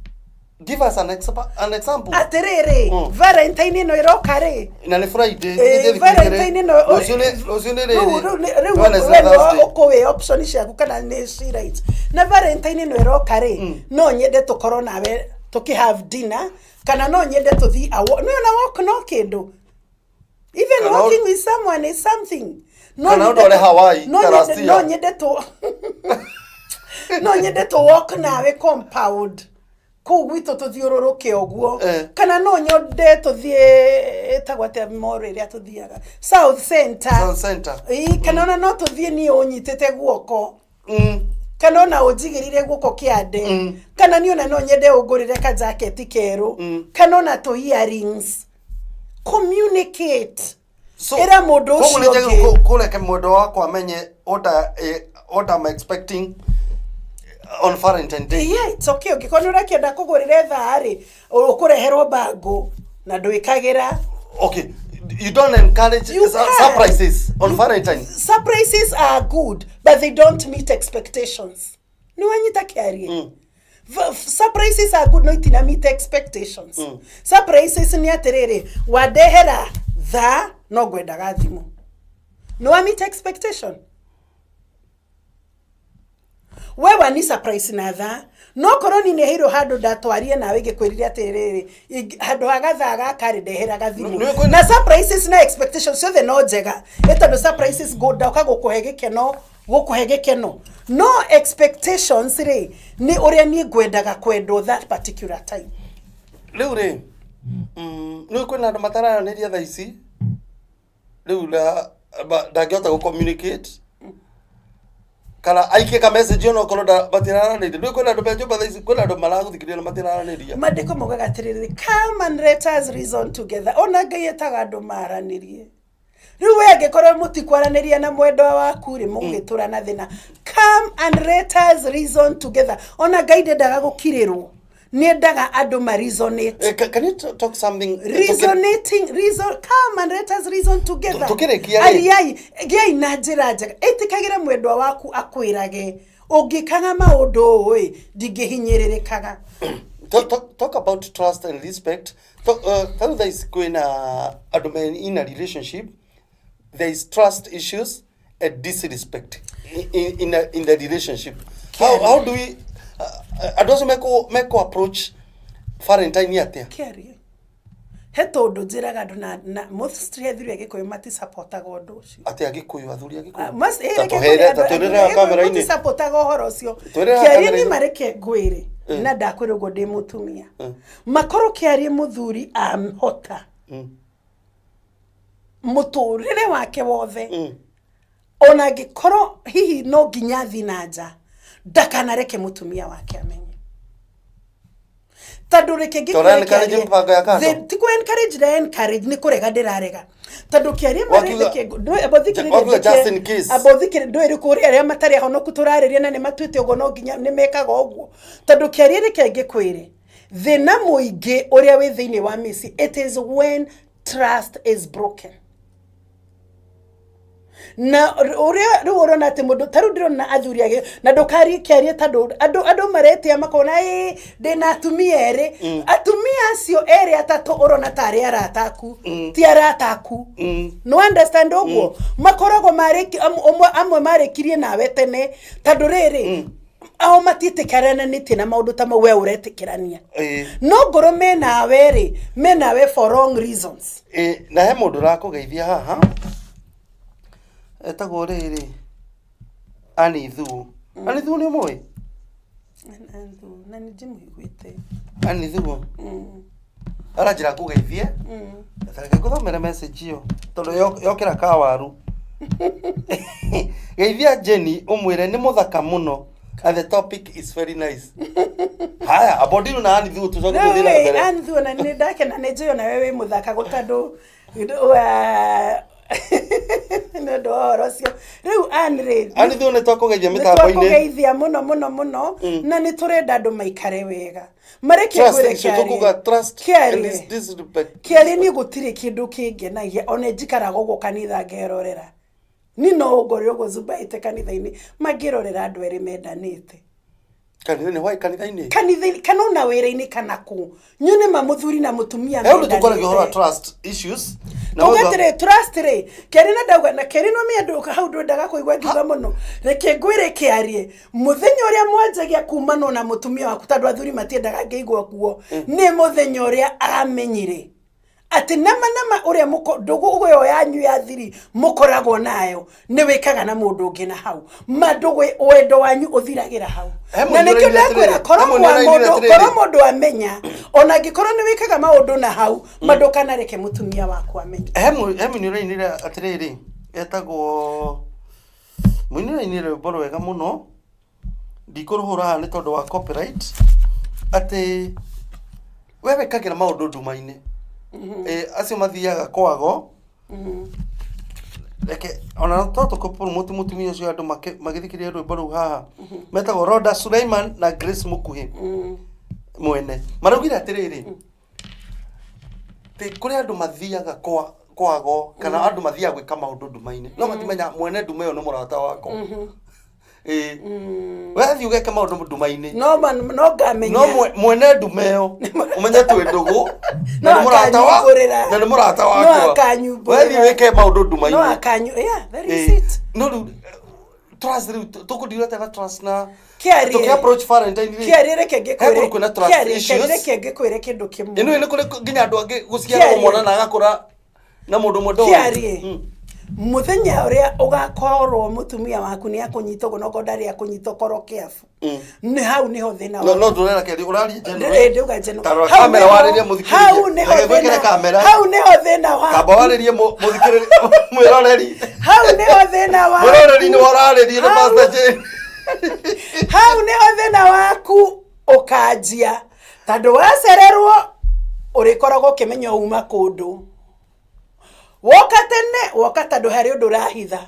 Give us an example. Atĩrĩrĩ, Valentine ĩno ĩroka rĩ, Na nĩ Friday. Valentine ĩno Rũciũ nĩ rĩu rĩrĩ. rĩu Wednesday, we nĩwe Thursday. ũkũwĩ option ciaku kana nĩ ci right. Na Valentine ĩno ĩroka rĩ, no nyende tũkorwo nawe tũkĩ have dinner, kana no nyende tũthiĩ no na walk, no kĩndũ even walking with someone is something. No Kana nyende ũndware Hawaii no ta nyende last year. No nyende tũ walk nawe compound kũu gwitũ, tũthiũrũrũke ũguo, kana no nyende tũthiĩ, ĩtagwo atĩa mall ĩrĩa tũthiaga, South Center. South Center. Ĩĩ, kana ona no tũthiĩ niĩ ũnyitĩte guoko. Kana ona ũnjigĩrĩre guoko kĩande. Kana niĩ ona no nyende ũngũrĩre kajaketi kerũ. Kana ona tũ earrings. Communicate. So, Ĩra mũndũ koguo ũcio nĩ njagĩrĩirwo ũngĩ. kũreke mwendwa wakwa amenye what I'm expecting on Valentine Day. Yeah, it's okay. Ũngĩkorwo nĩ ũrakĩenda kũgũrĩre thaa rĩ, ũkũreherwo bangũ na ndwĩkagĩra. Okay, you don't encourage You can. surprises on Valentine. Surprises are good, but they don't meet expectations. Nĩ wanyita kĩarie? Surprises are good, no itina meet expectations. Surprises nĩ atĩrĩrĩ, wandehera thaa no ngwendaga thimũ, nĩ wa meet expectation. We wani surprise na thaa, no korwo ni nĩheirwo handũ ndatwarie nawe ngĩkwĩrire atĩrĩrĩ, handũ ha gathaa gaka rĩ, ndehera gathimũ. Na surprises na expectations ciothe no njega, ĩ tondũ surprises ndoka gũkũhe gĩkeno, gũkũhe gĩkeno, no expectations rĩ, nĩ ũrĩa niĩ ngwendaga kwendwo that particular time. Rĩu rĩ, nĩ kwĩna andũ matararanĩria thaa ici, rĩu na ndangĩhota gũ communicate kana aikie ka message ona okorwo matiraranĩria. Nĩ kwĩna andũ me nyũmba thaa ici, kwĩna andũ maragũthikĩrĩria na matiraranĩria. Mandĩko maugaga atĩrĩrĩ, "Come and let us reason together." Ona Ngai etaga andũ maranĩrie. Rĩu we angĩkorwo mũtikwaranĩria na mwendwa waku rĩ, mũgũgĩtũra na thĩna. Come and let us reason together. Ona Ngai ndendaga gũkirĩrwo, nĩ endaga andũ ma resonate. Can you talk something? Resonating, reason, come and let us reason together. Tũkĩrĩkia rĩ. Ariai gĩai na njĩra njega, ĩtĩkagĩre mwendwa waku akwĩrage ũngĩkaga maũndũ ũũ ĩ, ndingĩhinyĩrĩrĩkaga. Talk about trust and respect. Tarĩu thaa ici kwĩna andũ me in a relationship, there is trust issues and disrespect in the relationship. How do we andũ acio meko approach Valentine atĩa? Kĩarie he tondũ njĩraga andũ na mostly athuri a Gĩkũyũ matisapotaga ũndũ ũcio. Atĩ Agĩkũyũ, athuri Agĩkũyũ? Eh, Ta reke tũhere ngwĩre, ta andũ twĩrĩre andũ kamera-inĩ. matisapotaga ũhoro ũcio. Twĩrĩre Kĩarie kamera-inĩ. ni mareke ngwĩre, na ndakwĩra ũguo ndĩ mũtumia, makorwo kĩarie mũthuri amhota mũtũrĩre wake wothe, ona angĩkorwo hihi no nginya athiĩ na nja, ndakanareke mũtumia wake amenye, tondũ reke Tora ngĩkwĩre encourage kĩarie, mĩbango ya kando? Ti kũ encourage na encourage, nĩ kũrega ndĩrarega, tondũ kĩarie Wakiuga just in case. Ambothikĩrĩ ndũĩ kũrĩ arĩa matarĩ ahonoku tũrarĩria na nĩ matuĩte ũguo, no nginya nĩ mekaga ũguo, tondũ kĩarie reke ngĩkwĩre, thĩna mũingĩ ũrĩa wĩ thĩinĩ wa mĩciĩ, it is when trust is broken. Na ũrĩa rĩu ũrona atĩ mũndũ ta rĩu ndĩrona athuri agĩ na ndũkarie kĩarie, tondũ andũ maretia makona ĩ ndĩna atumia erĩ. Atumia acio erĩ atatũ ũrona tarĩ arata aku, ti arata aku. No understand ũguo makoragwo marĩki amwe marĩkirie nawe tene, tondũ rĩrĩ ao matiĩtĩkĩranĩtie na maũndũ ta mau we ũretĩkĩrania. No ngorwo menawe rĩ, menawe for wrong reasons. Na he mũndũ ũrakũgeithia haha etagwo rĩrĩ Anithuo. Anithuo nĩ ũmũĩ? Na nĩ ndĩmũiguĩte. Anithuo aranjĩra ngũgeithie. Reke ngũthomere message ĩyo tondũ yokĩra kawaru. "Geithia Jenny ũmwĩre nĩ mũthaka mũno and the topic is very nice." Haya, abodiru na Anithuo, tũcoke tũthiĩ na mbere. Anithuo, na nĩ ndakena, nĩ njũĩ onawe wĩ mũthaka gũtandũ nĩ ũndũ wa ũhoro ũcio. Rĩu Ann rĩ, Anithuo, nĩ twakũgeithia nĩ mĩtambo-inĩ. Twakũgeithia mũno mũno mũno, na nĩ tũrenda andũ maikare wega mareke Trust ngwĩre issue, kĩarie. tũkuga trust and Kĩarie. Disrespect. Kĩarie niĩ gũtirĩ kĩndũ kĩngenagia, ona njikaraga ũguo kanitha ngerorera, ni no ũngore ũguo zumbaĩte kanitha-inĩ mangĩrorera andũ erĩ mendanĩte. Kanitha-inĩ, why kanitha-inĩ? Kanitha-inĩ kana ona wĩra-inĩ kana kũ, nyone ma mũthuri na mũtumia He ũndũ tũkwaragia ũhoro wa mendanĩte. trust issues na Tuge ũndũ atĩrĩ, trust rĩ, kĩarie na ndauga na kĩarie no mĩandũ hau ndwendaga kũigua ngiuga mũno. Reke ngwĩre kĩarie, mũthenya ũrĩa mwanjagia kumanwo na mũtumia waku, tondũ athuri matiendaga ngĩigua kuo, nĩ mũthenya ũrĩa amenyire atĩ nama nama ũrĩa ndũgũ ĩyo yanyu ya thiri mũkoragwo nayo nĩ wĩkaga na mũndũ ũngĩ, na hau ma ndũgũ wendo wanyu ũthiragĩra hau. He Na mũndũ nĩkĩo ũrainire ndakwĩra atĩrĩrĩ, korwo he mũndũ mwa ũrainire mũndũ atĩrĩrĩ. korwo mũndũ amenya, ona angĩkorwo nĩ wĩkaga maũndũ na hau ma, ndũkanareke mũtumia waku amenye. He mũini ũrainire atĩrĩrĩ, etagwo mũini ũrainire rwĩmbo rwega mũno. Ndikũrũhũra haha nĩ tondũ wa copyright, atĩ we wĩkagĩra maũndũ nduma-inĩ. Eh, acio mathiaga kwago. Reke ona to tũkũ-promote mũtumia ũcio andũ magĩthikĩrĩria rwĩmbo rũu haha. Metagwo Rhoda Suleiman na Grace Mũkuhĩ mwene. Maraugire atĩrĩrĩ, Tĩ kũrĩ andũ mathiaga kwa kwago kana andũ mathiaga gwĩka maũndũ nduma-inĩ no matimenya mwene nduma ĩyo nĩ mũrata wakwa. Ĩĩ, we thiĩ ũgeke maũndũ nduma-inĩ, no ngamenya no mwene nduma ĩyo ũmenye twĩ ndũgũ na No nĩ mũrata wa akanyumbũrĩra. na nĩ mũrata No wakwa. akanyumbũrĩra. We thiĩ wĩke maũndũ no nduma-inĩ. akanyu, yeah, that is Ĩĩ. it. No rĩu trust, rĩu tũkũndira atĩa na trust na Kĩarie. tũkĩ approach Valentine rĩ? Kĩarie, reke He ngĩkwĩre. kũndũ kwĩna trust Kĩarie, issues. reke ngĩkwĩre kĩndũ kĩmwe. Ĩno nĩ kũrĩ nginya andũ angĩ gũciarwo Kĩarie. mwana na agakũra na mũndũ ũmwe ndoĩ. Kĩarie, mũthenya ũrĩa ũgakorwo mũtumia waku nĩ akũnyita ũguo nokorwo ndarĩ akũnyita, ũkorwo kĩabu nĩ hau nĩho thĩna. No no ndũrera keri ũraria general. Ĩ, ndauga general. Ta rora Hau kamera warĩrie mũthikĩrĩria. Hau nĩho Reke gwĩkĩre thĩna kamera. Hau nĩho thĩna waku. Kamba warĩrie mũthikĩrĩria mwĩroreri. Hau nĩho thĩna waku. Mwĩroreri nĩ wararĩrie nĩ Pastor Jane. Hau nĩho thĩna waku ũkanjia, tondũ wacererwo ũrĩkoragwo ũkĩmenya uma kũndũ woka tene, woka tondũ harĩ ũndũ ũrahitha.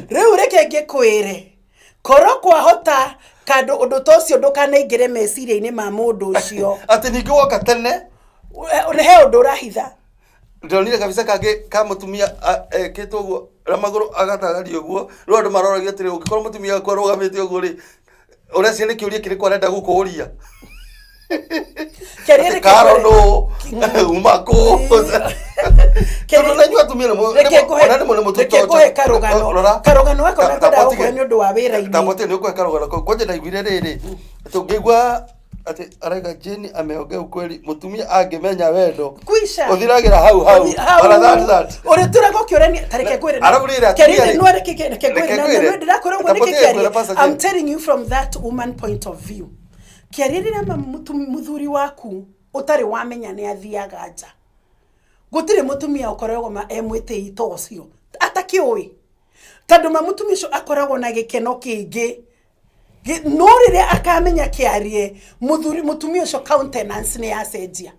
Rĩu reke ngĩkwĩre, korwo kwahota kandũ ũndũ ta ũcio ndũkanaingĩre meciria-inĩ ma mũndũ ũcio. Atĩ ningĩ woka tene. He ũndũ ũrahitha. Ndonire kabica kangĩ ka mũtumia ekĩtwo ũguo na magũrũ agatagario ũguo. Rĩu andũ maroragia atĩrĩ, ũngĩkorwo mũtumia waku arũgamĩte ũguo rĩ, ũreciria nĩ kĩũria kĩrĩkũ arenda gũkũria? Kĩarie Atĩ reke karo ngwĩre. nũ uma kũ? Tondũ na inyuĩ atumia nĩ Reke ona rĩmwe nĩ reke ngũhe karũgano. Rora. Karũgano gaka Ta- ngwendaga ta- gũkũhe nĩ ũndũ wa wĩra-inĩ. Tambotige nĩ ũkũhe karũgano kau. Kwanja ndaiguire rĩrĩ, atĩ ũngĩigua atĩ araiga Jane ameongea ukweli, mũtumia angĩmenya wendo Kwisha. ũthiragĩra hau hau. Hau. Ona that. Ũrĩtũraga ũkĩũrania ta reke ngwĩre. Arabu rĩrĩ atumia Kĩarie rĩ- no reke ngwĩre Reke na ngwĩre. nĩ ndĩrakwĩra ũguo nĩkĩ Tambotige kĩarie. ngwĩre, Pastor I'm Jane. telling you from that woman point of view. Kĩarie, rĩrĩa mũthuri waku ũtarĩ wamenya nĩ athiaga nja, gũtirĩ mũtumia ũkoragwo ma e mwĩtĩi ta ũcio atakĩũĩ, tondũ ma mũtumia ũcio akoragwo na gĩkeno kĩingĩ. No rĩrĩa akamenya, kĩarie, mũthuri mũtumia ũcio countenance nĩ yacenjia.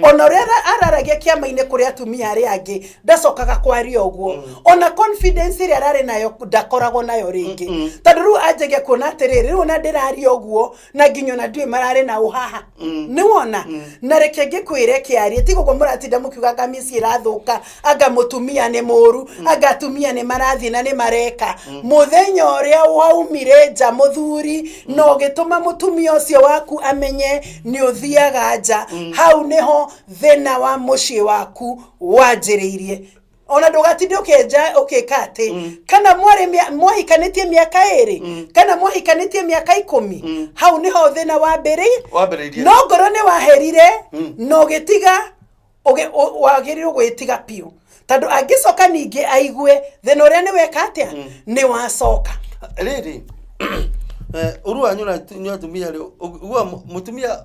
Ona ũrĩa araragia kĩama-inĩ kũrĩ atumia arĩa angĩ, ndacokaga kwaria ũguo. Ona confidence ĩrĩa ararĩ nayo ndakoragwo nayo rĩngĩ, tondũ rĩu anjagia kuona atĩrĩrĩ, rĩu ona ndĩraria ũguo na nginya ona ndiũĩ mararĩ na ũhaha nĩ wona. Na reke ngĩkwĩre, kĩarie, tiga ũguo mũratinda mũkiuga anga mĩciĩ ĩrathũka, anga mũtumia nĩ mũru, anga atumia nĩ marathiĩ na nĩ mareka. Mũthenya ũrĩa waumire nja mũthuri na ũgĩtũma mũtumia ũcio waku amenye nĩ ũthiaga nja, hau nĩho thĩna wa mũciĩ waku wanjĩrĩirie. Ona ndũgatinde ũkĩenja ũkĩka atĩ kana mwarĩ mwahikanĩtie mĩaka 2 kana mwahikanĩtie mĩaka 10, hau nĩho thĩna wambĩrĩirie. Wambĩrĩirie. No ngoro nĩ waherire na ũgĩtiga wagĩrĩirwo gwĩtiga biũ, tondũ angĩcoka ningĩ aigue thĩna ũrĩa nĩ weka atĩa nĩ wacoka. Rĩrĩ ũru wanyu na inyuĩ atumia rĩ, ũguo mũtumia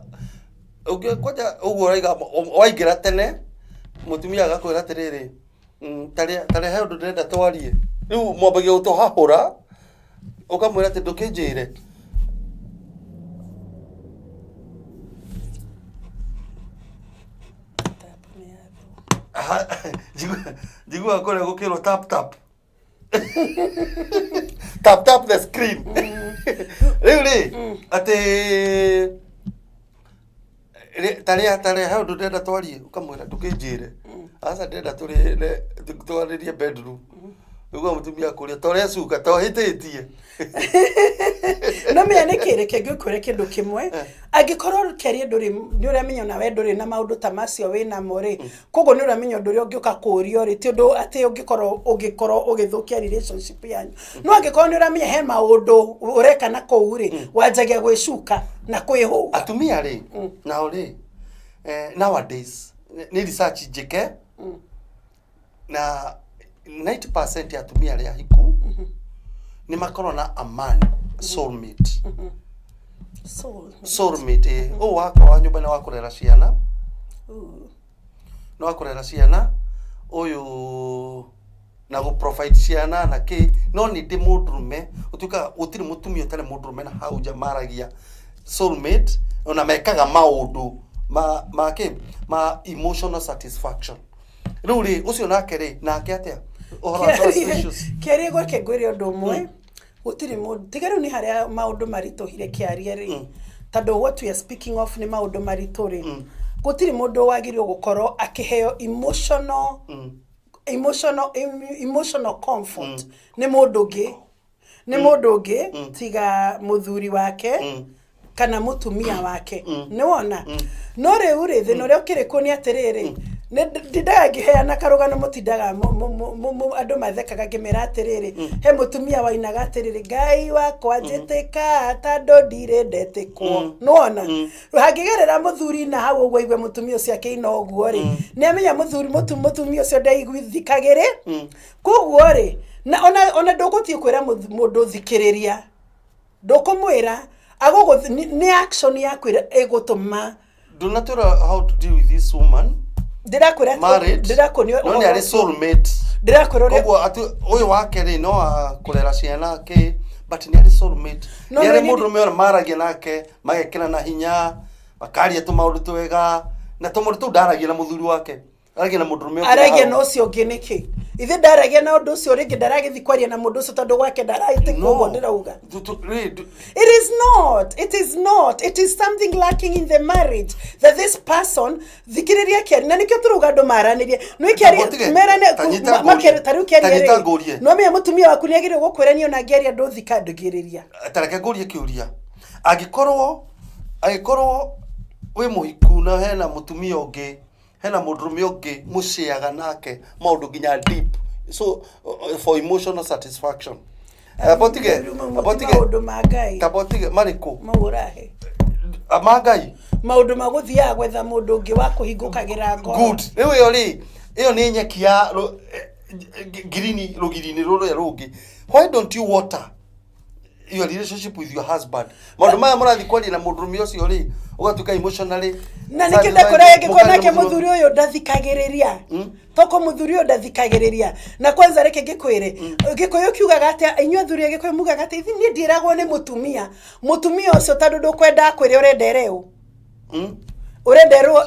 ũngĩ kwanja ũguo ũraiga waingĩra tene, mũtumia agakwĩra atĩrĩrĩ, tarĩa he ũndũ ndĩrenda twarie." Rĩu mwambagia gũtũhahũra, ũkamwĩra atĩ ndũkĩnjĩre. Njiguaga kũrĩa gũkĩrwo tap tap tap tap the screen. Rĩu rĩ atĩ tarĩa he ũndũ ndĩrenda twarie, ũkamwĩra ndũkĩnjĩre, aca ndĩrenda tũrĩre twarĩrie bedroom. Ũguo mũtumia akũria ta ũrecuka ta ũhĩtĩtie. No menya nĩ kĩ, reke ngĩkwĩre kĩndũ kĩmwe. Angĩkorwo kĩarie ndũrĩ nĩ ũramenya ona we ndũrĩ na maũndũ ta macio wĩ namo rĩ, koguo nĩ ũramenya ũndũ ũrĩa ũngĩũka kũũrio rĩ, ti ũndũ atĩ ũngĩkorwo ũgĩthũkia relationship yanyu. No angĩkorwo nĩ ũramenya he maũndũ ũreka na kũu rĩ, wanjagia gwĩcuka na kwĩhũga. Atumia rĩ nao rĩ, nowadays nĩ research njĩke na 90% ya atumia arĩa ahiku nĩ makorwo na a man soulmate. Soul. Soulmate, ũũ wakwa wa nyũmba nĩ wa kũrera ciana, nĩ wa kũrera ciana, ũyũ Na gũ provide ciana na kĩ, no nĩ ndĩ mũndũrũme ũtuĩkaga gũtirĩ mũtumia ũtarĩ mũndũrũme na hau nja maragia soulmate, ona mekaga maũndũ ma kĩ, ma emotional satisfaction. Rĩu rĩ, ũcio nake rĩ, nake atĩa ũhoro wa trust issues? Kĩarie gwake, ngwĩre ũndũ ũmwe, gũtirĩ mũndũ tiga rĩu nĩ harĩa maũndũ maritũhire, kĩarie rĩ, tondũ what we are speaking of nĩ maũndũ maritũ rĩ, gũtirĩ mũndũ wagĩrĩirwo gũkorwo akĩheo emotional comfort nĩ mũndũ ũngĩ, nĩ mũndũ ũngĩ tiga mũthuri wake kana mũtumia wake. Nĩ wona? No rĩu rĩ, thĩna ũrĩa ũkĩrĩ kuo nĩ atĩrĩrĩ, nĩ ndindaga ngĩheana karũgano, mũtindaga andũ mathekaga ngĩmera atĩrĩrĩ, he mũtumia wainaga atĩrĩrĩ, "Ngai wakwa njĩtĩka tondũ ndirĩ ndetĩkwo." Nĩwona hangĩgerera mũthuri na hau ũguo aigue mũtumia ũcio akĩina ũguo rĩ, nĩ amenya mũthuri mũtumia ũcio ndaiguithikagĩrĩ. Koguo rĩ, na ona ndũgũthiĩ kwĩra mũndũ thikĩrĩria, ndũkũmwĩra agũgũ nĩ action yaku ĩrĩa ĩgũtũma. Ndũnatwĩra how to deal with this woman. Ndĩrakwĩra. Married. Ndĩrakuonia. No nĩ arĩ soulmate. Ndĩrakwĩra ũrĩa. Koguo atĩ ũyũ wake rĩ, no wa kũrera ciana kĩ, but nĩ arĩ soulmate. No, nĩ arĩ no, mũndũrũme ona maragia nake magekĩra na hinya, makaria tũmaũndũ twega na tũmaũndũ tũu. Ndaragia na mũthuri wake, aragia na mũndũrũme ũngĩ Aragia hau. Na ũcio ũngĩ nĩkĩ? Ithe ndaragia na ũndũ ũcio rĩngĩ, ndaragĩthiĩ kwaria na mũndũ ũcio tondũ gwake ndaraĩtĩkwo ũguo ndĩrauga. Rĩ, It is not. It is not. It is something lacking in the marriage that this person, thikĩrĩria kĩari, na nĩkĩo tũrauga andũ maranĩrie. No Tamba ũtige. Merane. Ta nyita ngũrie. Ta rĩu kĩaria Ta nyita rĩ, ngũrie. no menya mũtumia waku nĩ agĩrĩirwo gũkwĩra niĩ ona ngĩaria ndũthika ndũgĩrĩria. Ta reke ngũrie kĩũria. Angĩkorwo wĩ mũhiku na hena mũtumia ũngĩ, hena mũndũrũme ũngĩ mũciaga nake maũndũ nginya deep, so for emotional satisfaction, abotige. Rĩu abotige. Maũndũ ma Ngai. Tabotige marĩkũ? Mau ũrahe. Ma Ngai. Maũndũ ma gũthiaga gwetha mũndũ ũngĩ wa kũhingũkagĩra ngoro. Good. Rĩu ĩyo rĩ, ĩyo nĩ nyeki ya ngirini rũgiri-inĩ rũrĩa rũngĩ. Why don't you water your relationship with your husband? Maũndũ maya mũrathiĩ kwaria na mũndũrũme ũcio rĩ, ũgatuĩka emotionally Na nĩkĩo ndakũra ngĩkorwo nake mũthuri ũyũ ndathikagĩrĩria, toko mũthuri ũyũ ndathikagĩrĩria. Na kwanza reke ngĩkwĩre, Gĩkũyũ kiugaga atĩa? Inyuĩ athuri a Gĩkũyũ mugaga atĩ niĩ ndiĩragwo nĩ mũtumia. Mũtumia ũcio tondũ ndũkwenda akwĩre ũrenda ereo, ũrenda erwo,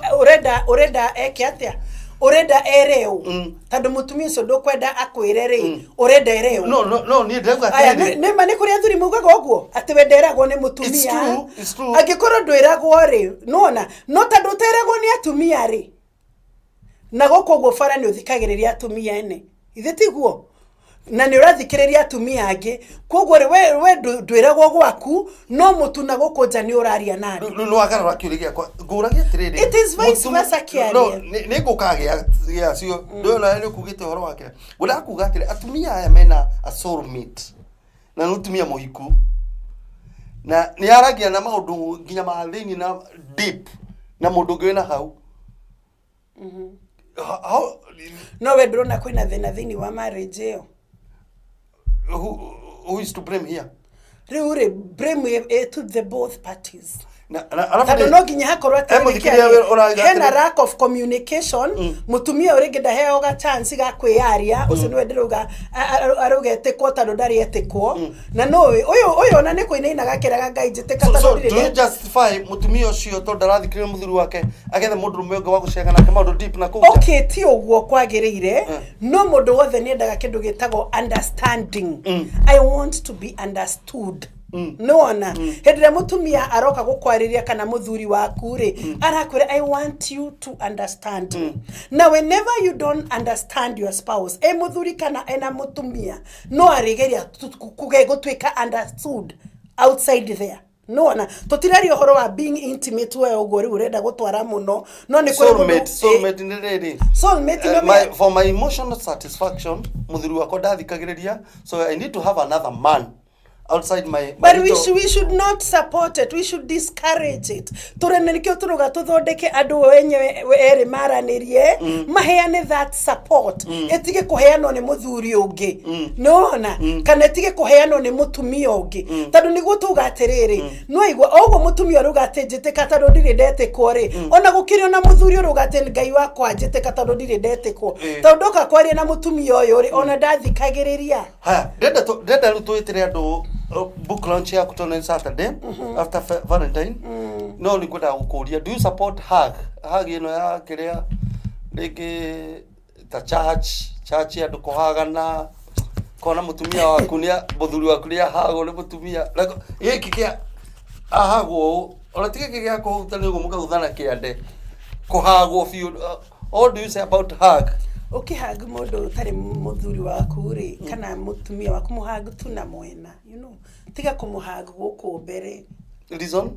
ũrenda eke atĩa? Ũrenda ereo tondũ mũtumia ũcio ndũkwenda akwĩre rĩ, ũrenda ereo? No, niĩ ndĩrauga Aya, atĩrĩrĩ. Nĩ ma nĩ kũrĩ athuri maugaga ũguo atĩ we nderagwo nĩ mũtumia. It's true, it's true. Angĩkorwo ndwĩragwo rĩ, nona no tondũ ũteragwo nĩ atumia rĩ, na gũkũ ũguo bara nĩ ũthikagĩrĩria atumia ene, ithe tiguo? Na nĩ ũrathikĩrĩria atumia angĩ, koguo rĩ, we ndwĩragwo gwaku, no mũtu na gũkũ nja nĩ ũraria na andũ. Rĩu nĩwagarũra kĩũria gĩakwa. Ngũragia atĩrĩrĩ. It is vice versa, kĩarie. No, nĩ ngũka gĩacio ndĩrona nĩ ũkugĩte ũhoro wake. Ngwendaga kuga atĩrĩ, atumia aya mena a soulmate na nĩ mũtumia mũhiku na nĩ aragia na maũndũ nginya ma thĩinĩ na deep na mũndũ ũngĩ wĩna hau. No we ndũrona kwĩna thĩna thĩinĩ wa marriage ĩyo? Who is to blame here? Rĩu rĩ, blame to the both parties. Na arabu Tondũ no nginya hakorwo He atĩrĩrĩ, mũthikĩrĩria kĩarie, ũrauga hena atĩrĩ- lack of communication. Mũtumia ũyũ rĩngĩ ndaheagwo ga chance ga kwĩyaria. Ũcio nĩwe ndĩrauga arauga etĩkwo tondũ ndarĩ etĩkwo, na no ũyũ ona nĩ kũinaina gakĩraga, "Ngai njĩtĩka So, tondũ so ndirĩ do you justify mũtumia ũcio tondũ ndarathikĩrĩria mũthuri wake agethe mũndũrũme ũngĩ wa gũcenga nake maũndũ deep na kũu nja? Okay, ti ũguo kwagĩrĩire, no mũndũ wothe nĩ endaga kĩndũ gĩtagwo understanding. I want to be understood. Nĩwona hĩndĩ ĩrĩa mũtumia aroka gũkwarĩria kana mũthuri waku rĩ, arakwĩra, "I want you to understand me." Na whenever you don't understand your spouse, e mũthuri kana ena mũtumia, no arĩgeria gũtuĩka understood outside there. Nĩwona tũtiraria ũhoro wa being intimate, we ũguo rĩu ũrenda gũtwara mũno, no nĩ kũrĩ Soulmate, soulmate nĩ rĩrĩ. Soulmate no For my emotional satisfaction, mũthuri wakwa ndathikagĩrĩria, so I need to have another man. Outside my But we, little- we should not support it, we should discourage it. Tũrene nĩkĩo tũrauga tũthondeke andũ wenyewe erĩ maranĩrie, maheane that support. Ĩtige kũheanwo nĩ mũthuri ũngĩ, nĩwona, kana ĩtige kũheanwo nĩ mũtumia ũngĩ, tondũ nĩguo tuga atĩrĩrĩ, nĩwaigua o ũguo mũtumia ũrauga atĩ njĩtĩka tondũ ndirĩ ndetĩkwo rĩ, ona gũkĩrĩ ona mũthuri ũrauga atĩ Ngai wakwa njĩtĩka tondũ ndirĩ ndetĩkwo. Tondũ ndoka kwaria na mũtumia ũyũ rĩ, ona ndathikagĩrĩria. Haya, ndĩrenda rĩu twĩtĩre andũ book launch yaku tondũ nĩ Saturday after Valentine. No nĩ ngwendaga gũkũria, do you support hug? Hug ĩno ya kĩrĩa rĩngĩ ta church andũ kũhagana, kona mũtumia waku nĩ mũthuri waku nĩ ahagwo nĩ mũtumia. Like, gĩkĩ kĩa ahagwo ũũ, ona ti gĩkĩ gĩa kũhutania ũguo mũkaguthana kĩande, kũhagwo biũ. What do you say about hug? Ũkĩhug mũndũ ũtarĩ mũthuri waku rĩ, kana mũtumia waku, mũhug tu na mwena, tiga kũmũhug gũkũ mbere. Reason?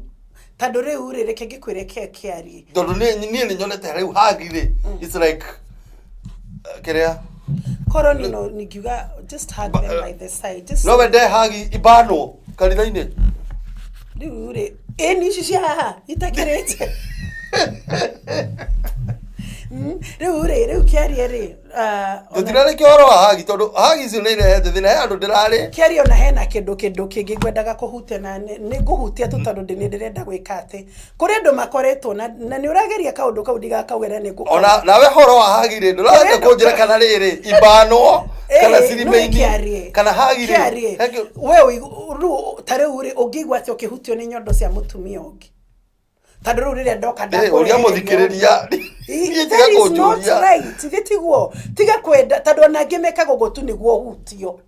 Tondũ rĩu rĩ, reke ngĩkwĩre ke kĩarie. Tondũ niĩ nĩ nyonete rĩu hug rĩ, it's like kĩrĩa Korwo ni no ningiuga just hug them by the side, just No wende hug ibanwo kanitha-inĩ? Rĩu rĩ, ĩni ici cia haha itakĩrĩte. Rĩu rĩ, rĩu kĩarie rĩ, Tũtirarĩkia ũhoro wa hug, tondũ hug icio nĩ irehete thĩna he andũ ndĩrarĩ. Kĩarie, ona hena kĩndũ kĩngĩ ngwendaga kũhutia, na nĩ ngũhutia tu tondũ nĩ ndĩrenda gwĩka atĩ kũrĩ andũ makoretwo na nĩ ũrageria kaũndũ kau ndigakauge na nĩ ngũkauga. Ona nawe horo wa hug rĩ, ndũrahota kũnjĩra kana rĩrĩ ibanwo kana cirima-inĩ kana hug rĩ. Kĩarie. We rĩu ta rĩu rĩ, ũngĩigua atĩ ũkĩhutio nĩ nyondo cia mũtumia ũngĩ, tondũ rĩu rĩrĩa ndoka Ũria mũthikĩrĩria niĩ tiga That is not kũnjũria. right. Ithe tiguo, tiga kwenda, tondũ ona angĩ mekaga ũguo tu nĩguo ũhutio,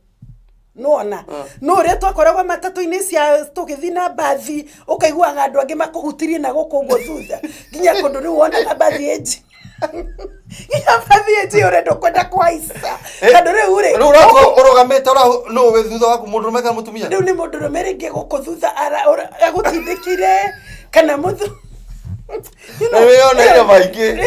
nona no ũrĩa twakoragwo matatũ-inĩ cia tũgĩthiĩ na mbathi, ũkaiguaga andũ angĩ makũhutirie na gũkũ ũguo thutha, nginya kũndũ rĩu wonaga mbathi ĩnji, nginya mbathi ĩnji ũrenda ũkwenda kũhaica, tondũ rĩu rĩ Rĩu ũratua ũrũgamĩte ũra nũ wĩ thutha waku, mũndũrũme kana mũtumia? Rĩu nĩ mũndũrũme rĩngĩ gũkũ thutha agũtindĩkire kana mũthu. Nĩ wĩyoneire maingĩ.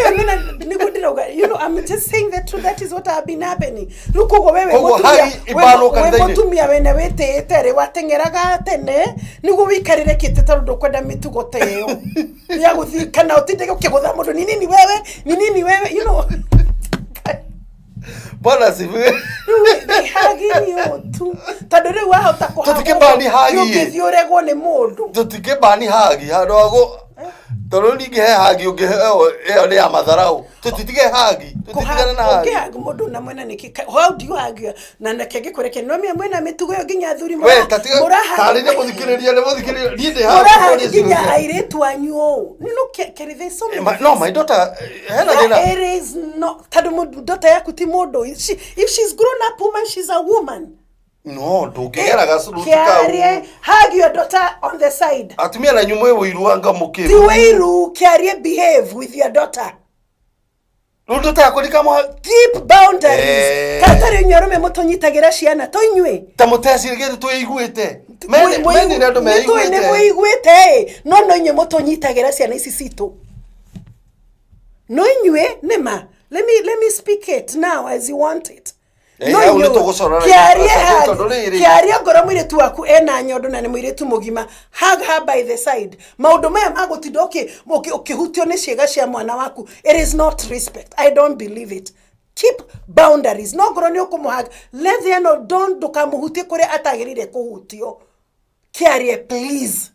Nĩguo ndĩrauga, I'm just saying the truth. That is what have been happening. Rĩu koguo wewe Koguo mũtumia hug ibanwo we kanitha-inĩ. Mũtumia wene wĩtĩĩte rĩ, wateng'eraga tene nĩguo wĩikarĩre kĩtĩ, tondũ ndũkwenda mĩtugo ta ĩyo ya gũthiĩ kana ũtinde ũkĩgũtha mũndũ, ni nini wewe, ni nini wewe. Bwana asifiwe. Rĩu nĩ hug nĩ ũũ tu, tondũ rĩu wahota Tũtikĩbani hug ĩ. ũngĩthiĩ ũregwo nĩ mũndũ. Tũtingĩbani hug handũ ha gũ tondũ ningĩ he hug ũngĩheo ĩyo nĩ ya matharau. Tũtitige hug, tũtitigane na hug. Ũngĩhug mũndũ na mwena nĩkĩ? How do you hug na reke ngĩkũreke no mĩa mwena mĩtugo ĩyo nginya athuri We tatiga tarĩ nĩ mũthikĩrĩria, nĩ mũthikĩrĩria, niĩ ndĩ haha mũrahug kũria nginya ciũria. airĩtu anyu ũũ. No Kerry, there's so many No, my daughter hena thĩna. It is not, tondũ daughter yaku ti mũndũ. If she's grown up woman, she's a woman. No ndũngĩgera gacuruti kau. Kĩarie, hug your daughter on the side. Atumia na inyuĩ mwĩ wĩiru anga mũkĩ. Ti wĩiru, kĩarie, behave with your daughter. Rĩu ndũtakũrika mwa Keep boundaries. Katarĩ inyuĩ arũme mũtũnyitagĩra ciana to inyuĩ. Ta mũtecirĩtie twĩiguĩte mene mene nĩ andũ Nĩ meiguĩte. Mwĩiguĩte ĩ, no inyuĩ mũtũnyitagĩra ciana ici citũ, no inyuĩ nĩma. Let me speak it now as you want it. Eh, No hau nĩ inyuĩ- tũgũcorora kĩarie tondũ hug- rĩrĩ- kĩarie ngoro mũirĩtu waku ena nyondo na nĩ mũirĩtu mũgima, hug her by the side. Maũndũ maya ma gũtinda ũkĩhutio nĩ ciĩga cia mwana waku, it is not respect. I don't believe it. Keep boundaries. No ngoro nĩ ũkũmũhug, let there no don't, ndũkamũhutie kũrĩa atagĩrĩire kũhutio. Kĩarie, please.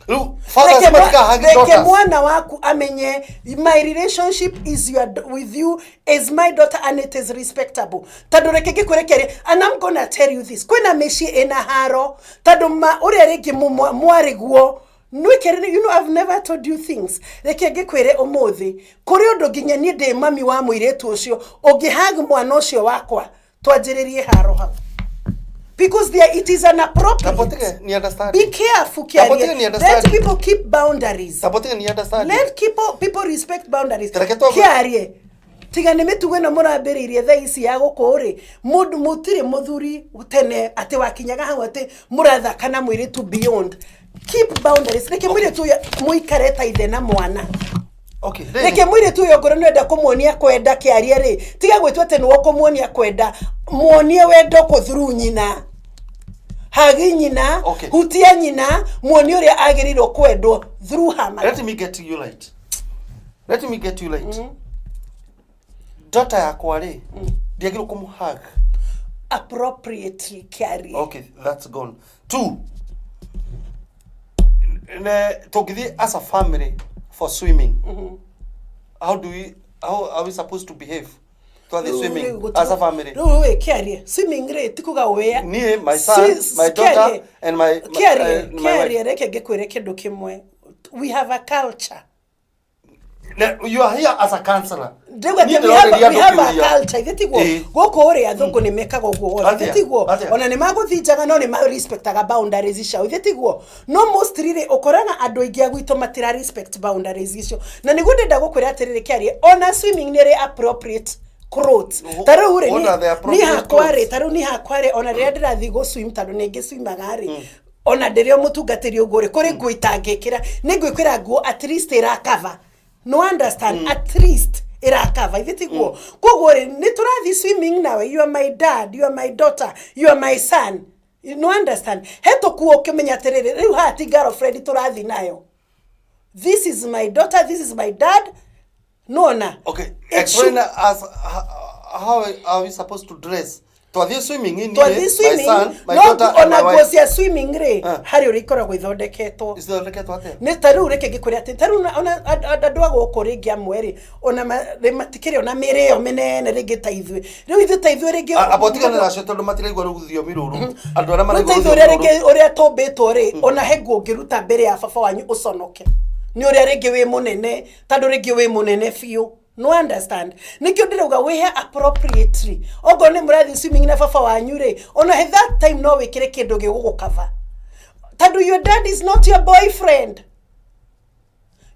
Rĩu fathers Reke matikahug reke daughters. Mwana waku amenye my relationship is your, with you is my daughter and it is respectable. Tondũ reke ngĩkwĩre, and I'm gonna tell you this, kwĩna mĩciĩ ĩna haro tondũ ma ũrĩa rĩngĩ mwarĩguo nwĩkere. I've never told you things. Reke ngĩkwĩre ũmũthĩ, kũrĩ ũndũ nginya niĩ ndĩ mami wa mũirĩtu ũcio, ũngĩhug mwana ũcio wakwa, twanjĩrĩrie haro hau, because there it is inappropriate. Tapotige ni understand. Be careful, Tapotige Kiarie. ni understand. Let people keep boundaries. Tapotige ni understand. Let people respect boundaries. Tareke Kiarie, tiga nĩ mĩtugo ĩno mũrambĩrĩirie thaa ici ya gũkũ rĩ, mũndũ mũtirĩ mũthuri tene atĩ wakinyaga hau atĩ mũrathaka na mũirĩtu beyond. Keep boundaries. Reke mũirĩtu ũyũ mũikare ta ithe na mwana. Okay. Reke mũirĩtu ũyũ, ngoro nĩwenda kũmuonia kwenda, kĩarie rĩ, tiga gwĩtua atĩ nĩwe ũkũmuonia kwenda, muonie wendo kũ through nyina. Hagi nyina. Hutia nyina, muonie ũrĩa agĩrĩirwo kwendwo through her mother. Let me get you right, let me get you right. Daughter yakwa rĩ, ndiagĩrĩirwo kũmũhug? Appropriately, Kĩarie. Okay, that's gone. Two, ne tũngĩthiĩ as a family for swimming, how are we supposed to behave twathiĩ swimming as a family? Rĩu ĩ, Kĩarie, swimming rĩ, ti kuga wĩa Niĩ, my son, my daughter and my Kĩarie, my wife. Kĩarie, reke ngĩkwĩre kĩndũ kĩmwe. We have a culture. You are here as a counselor. Ndauga Niĩ atĩ we have, ndĩrorĩria we andũ have a kĩũria. culture, ithe tiguo? Gũkũ rĩ, athũngũ nĩ mekaga ũguo wothe, ithe Atĩa? tiguo? Atĩa? Ona nĩ magũthinjaga, no nĩ ma respectaga boundaries ciao, ithe tiguo? No mostly rĩ, ũkoraga andũ aingĩ a gwitũ matira respect boundaries icio, na nĩguo ndĩrenda gũkwĩra atĩrĩrĩ, Kĩarie, ona swimming nĩ ĩrĩ appropriate clothes. Ta rĩu rĩ, What are the niĩ appropriate hakwa rĩ, clothes? ta rĩu niĩ hakwa rĩ, ona rĩrĩa ndĩrathiĩ gũ swim, tondũ nĩ ngĩswimaga rĩ, ona ndĩrĩ o mũtungatĩri ũguo rĩ, kũrĩ nguo itangĩkĩra. Nĩ ngwĩkĩra nguo at least ĩrakava, no understand, at least ĩrakava, ithe tiguo? Koguo rĩ, nĩ tũrathiĩ swimming nawe, you are my dad, you are my daughter, you are my son, you no understand, he tũkuo ũkĩmenya atĩrĩrĩ, rĩu haha ti girlfriend tũrathiĩ nayo, this is my daughter, this is my dad, nona? Okay, It explain should- us how are we supposed to dress twathiĩ swimming, niĩ, Twathiĩ my swimming, son, my no daughter and ona my nguo wife. cia swimming rĩ, harĩ ũrĩa ikoragwo ithondeketwo. Ithondeketwo atĩa? Nĩ ta rĩu, reke ngĩkwĩre atĩ ta rĩu ona andũ a gũkũ rĩngĩ amwe rĩ, ona rĩ matikĩrĩ ona mĩrĩ ĩyo mĩnene rĩngĩ ta ithuĩ. Rĩu ithuĩ, ta ithuĩ rĩngĩ Amba ũtigane nacio tondũ matiraigua rũthiomi rũrũ, andũ arĩa rĩu maraigua ta ithuĩ rũthiomi ũrĩa rũrũ. Rĩngĩ ũrĩa tũmbĩtwo rĩ, ona he nguo ũngĩruta mbere ya baba wanyu ũconoke nĩ ũrĩa rĩngĩ wĩ mũnene, tondũ rĩngĩ wĩ mũnene biũ, no understand? Nĩkĩo ndĩrauga wĩhe appropriately. Okorwo nĩ mũrathiĩ swimming na baba wanyu rĩ, ona he that time no wĩkĩre kĩndũ gĩgũgũkava, tondũ your dad is not your boyfriend,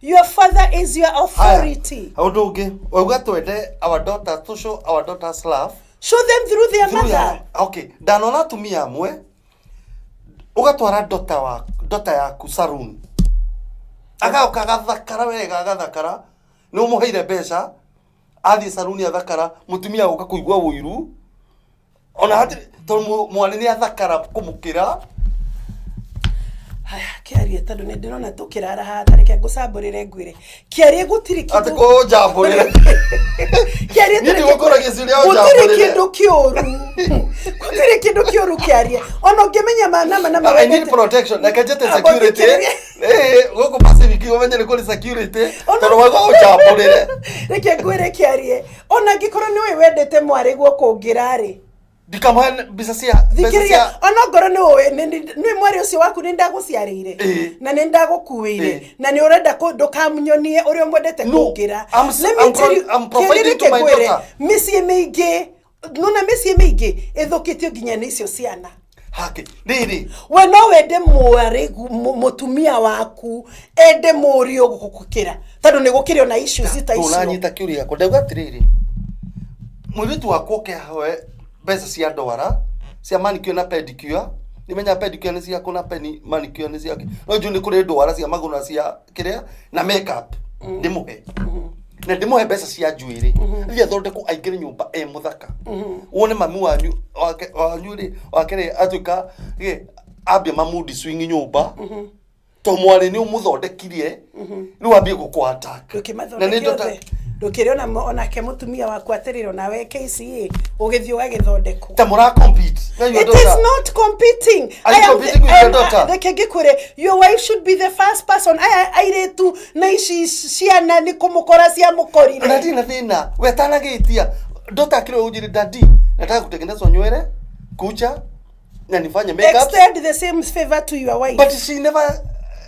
your father is your authority. Ũndũ ũngĩ wauga twende our daughter, to show our daughters love Show them through their through mother. Okay, ndanona atumia amwe ũgatwara daughter wa daughter yaku saloon, agoka agathakara wega, agathakara, nĩ ũmũheire mbeca, athiĩ saloon athakara, mũtumia agoka kũigua ũiru ona hatirĩ tondũ mwarĩ nĩ athakara kũmũkĩra. Haya, Kĩarie, tondũ nĩ ndĩrona tũkĩrara haha, ta reke ngũcambũrĩre ngwĩre, Kĩarie, gũtirĩ atĩ kĩndũ kũnjambũrĩre. Kĩarie, Niĩ ndigũkũragia ciũria gũtirĩ ũnjambũrĩre. kĩndũ kĩũru, gũtirĩ kĩndũ kĩũru, Kĩarie, ona ũngĩmenya ma nama nama I need protection. Reke njĩte Amba security. ũthikĩrĩrie. Gũkũ Pacific ũmenye nĩ kũrĩ security tondũ wauga ũnjambũrĩre. Reke ngwĩre, Kĩarie, ona angĩkorwo nĩ ũĩ wendete mwarĩ guo kũngĩra rĩ, Ndikamũhe mbica cia mbeca thikĩrĩria, cia ona ngorwo nĩ ũĩ nĩ mwarĩ ũcio waku, nĩ ndagũciarĩire na nĩ ndagũkuĩire na nĩ ũrenda ndũkamunyonie ũrĩa ũmwendete No, kũngĩra. I'm Let me tell you, I'm providing kĩrĩrĩ to my ngwĩre, daughter. mĩciĩ mĩingĩ nona, mĩciĩ mĩingĩ ĩthũkĩtio nginya nĩ icio ciana. Hake rĩrĩ. We no wende mwarĩ mũtumia waku ende mũriũ gũkĩra, tondũ nĩ gũkĩrĩ ona issues ta icio. Ndũnanyita kĩũria gĩakwa. Ndauga atĩrĩrĩ, mũirĩtu wakwa oke ahoe mbeca cia ndwara cia manicure na pedicure. Nĩmenya pedicure nĩ ciaku na manicure nĩ ciake, no njũĩ nĩ kũrĩ ndwara cia magũrũ na cia kĩrĩa na makeup, ndĩmũhe na ndĩmũhe mbeca cia njuĩrĩ, thiĩ athondekwo aingĩre nyũmba e mũthaka, wone mami wanyu wake wanyu rĩ wake rĩ atuĩka rĩ ambia ma mood swing nyũmba to mwarĩ nĩ ũmũthondekirie, rĩu ambie gũkũ attack. Na nĩ Ndũkĩmathondeke othe, ndũkĩrĩ ona onake mũtumia waku atĩrĩrĩ, onawe KCA ũgĩthiĩ ũgagĩthondekwo. Ta mũra compete na your It is daughter. not competing. Are you I am competing with I your am- daughter? Reke ngĩkwĩre, your wife should be the first person. Aya airĩtu na ici ciana nĩ kũmũkora Na ciamũkorire. ndirĩ na thĩna we atanagĩtia daughter akĩrĩ ũnjĩre, "Daddy, nataka kutengenezwa nywele, kucha na nifanye makeup." Extend the same favor to your wife. But she never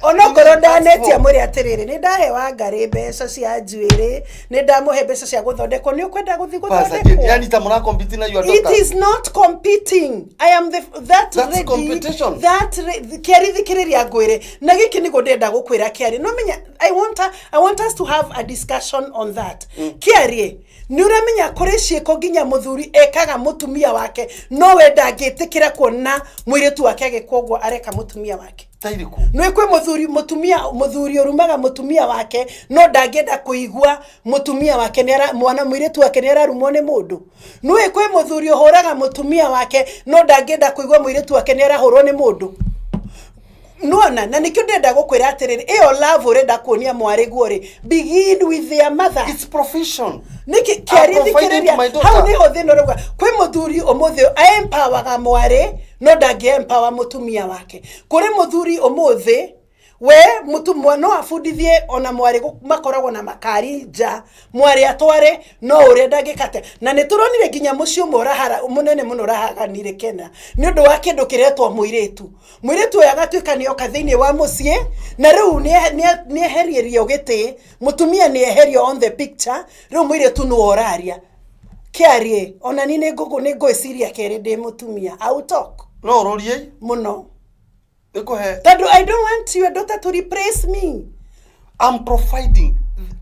Onokorwo asked ndanetia for. mwĩre atĩrĩrĩ, nĩ ndahe Wangarĩ mbeca cia njuĩrĩ, nĩ ndamũhe mbeca cia gũthondekwo, nĩ ũkwenda gũthiĩ Pastor, gũthondekwo. yani ta mũra compete na your It daughter. is not competing. I am the that That's ready, competition. That Kĩari, thikĩrĩria ngwĩre, na gĩkĩ nĩguo ndĩrenda gũkwĩra, Kĩari. No menya I want us to have a discussion on that. Kĩarie, Nĩ ũramenya kũrĩ ciĩko nginya mũthuri ekaga mũtumia wake, no we ndangĩtĩkĩra kuona mũirĩtu wake agĩkwo ũguo areka mũtumia wake. Ta irĩkũ? Nĩ kwĩ mũthuri, mũtumia, mũthuri ũrumaga mũtumia wake, no ndangĩenda kũigua mũtumia wake nĩ ara, mwana mũirĩtu wake nĩ ararumwo nĩ mũndũ. Nĩ kwĩ mũthuri ũhũraga mũtumia wake, no ndangĩenda kũigua mũirĩtu wake nĩ arahũrwo nĩ mũndũ. Nona na nikio ndĩrenda gũkwĩra atĩrĩrĩ, ĩyo love ũrenda kuonia mwarĩguo rĩ, begin with their mother. It's profession. Nĩkĩ I'm kĩaria providing to my thikĩrĩria, daughter. hau nĩho thĩna ũrauga kwĩ mũthuri ũmũthĩ empowerga mwarĩ no ndangĩ empower mũtumia wake. Kũrĩ mũthuri ũmũthĩ we mũtumwa no abundithie ona mwarĩ makoragwo na makari nja, mwarĩ atware no ũrĩa ndangĩka atĩa. Na nĩ tũronire nginya mũciĩ ũmwe ũrahara mũnene mũno ũrahaganire Kenya nĩ ũndũ wa kĩndũ kĩretwo mũirĩtu. Mũirĩtu ũyũ agatuĩka nĩ oka thĩinĩ wa mũciĩ na rĩu nĩ eherierio gĩtĩ, mũtumia nĩ eherio on the picture, rĩu mũirĩtu nĩwe ũraria. Kĩarie, ona niĩ nĩ ngwĩciria kerĩ ndĩ mũtumia. I will talk. No ũrũrie? Mũno. Nĩkũhe. Tondũ I don't want your daughter to replace me. I'm providing.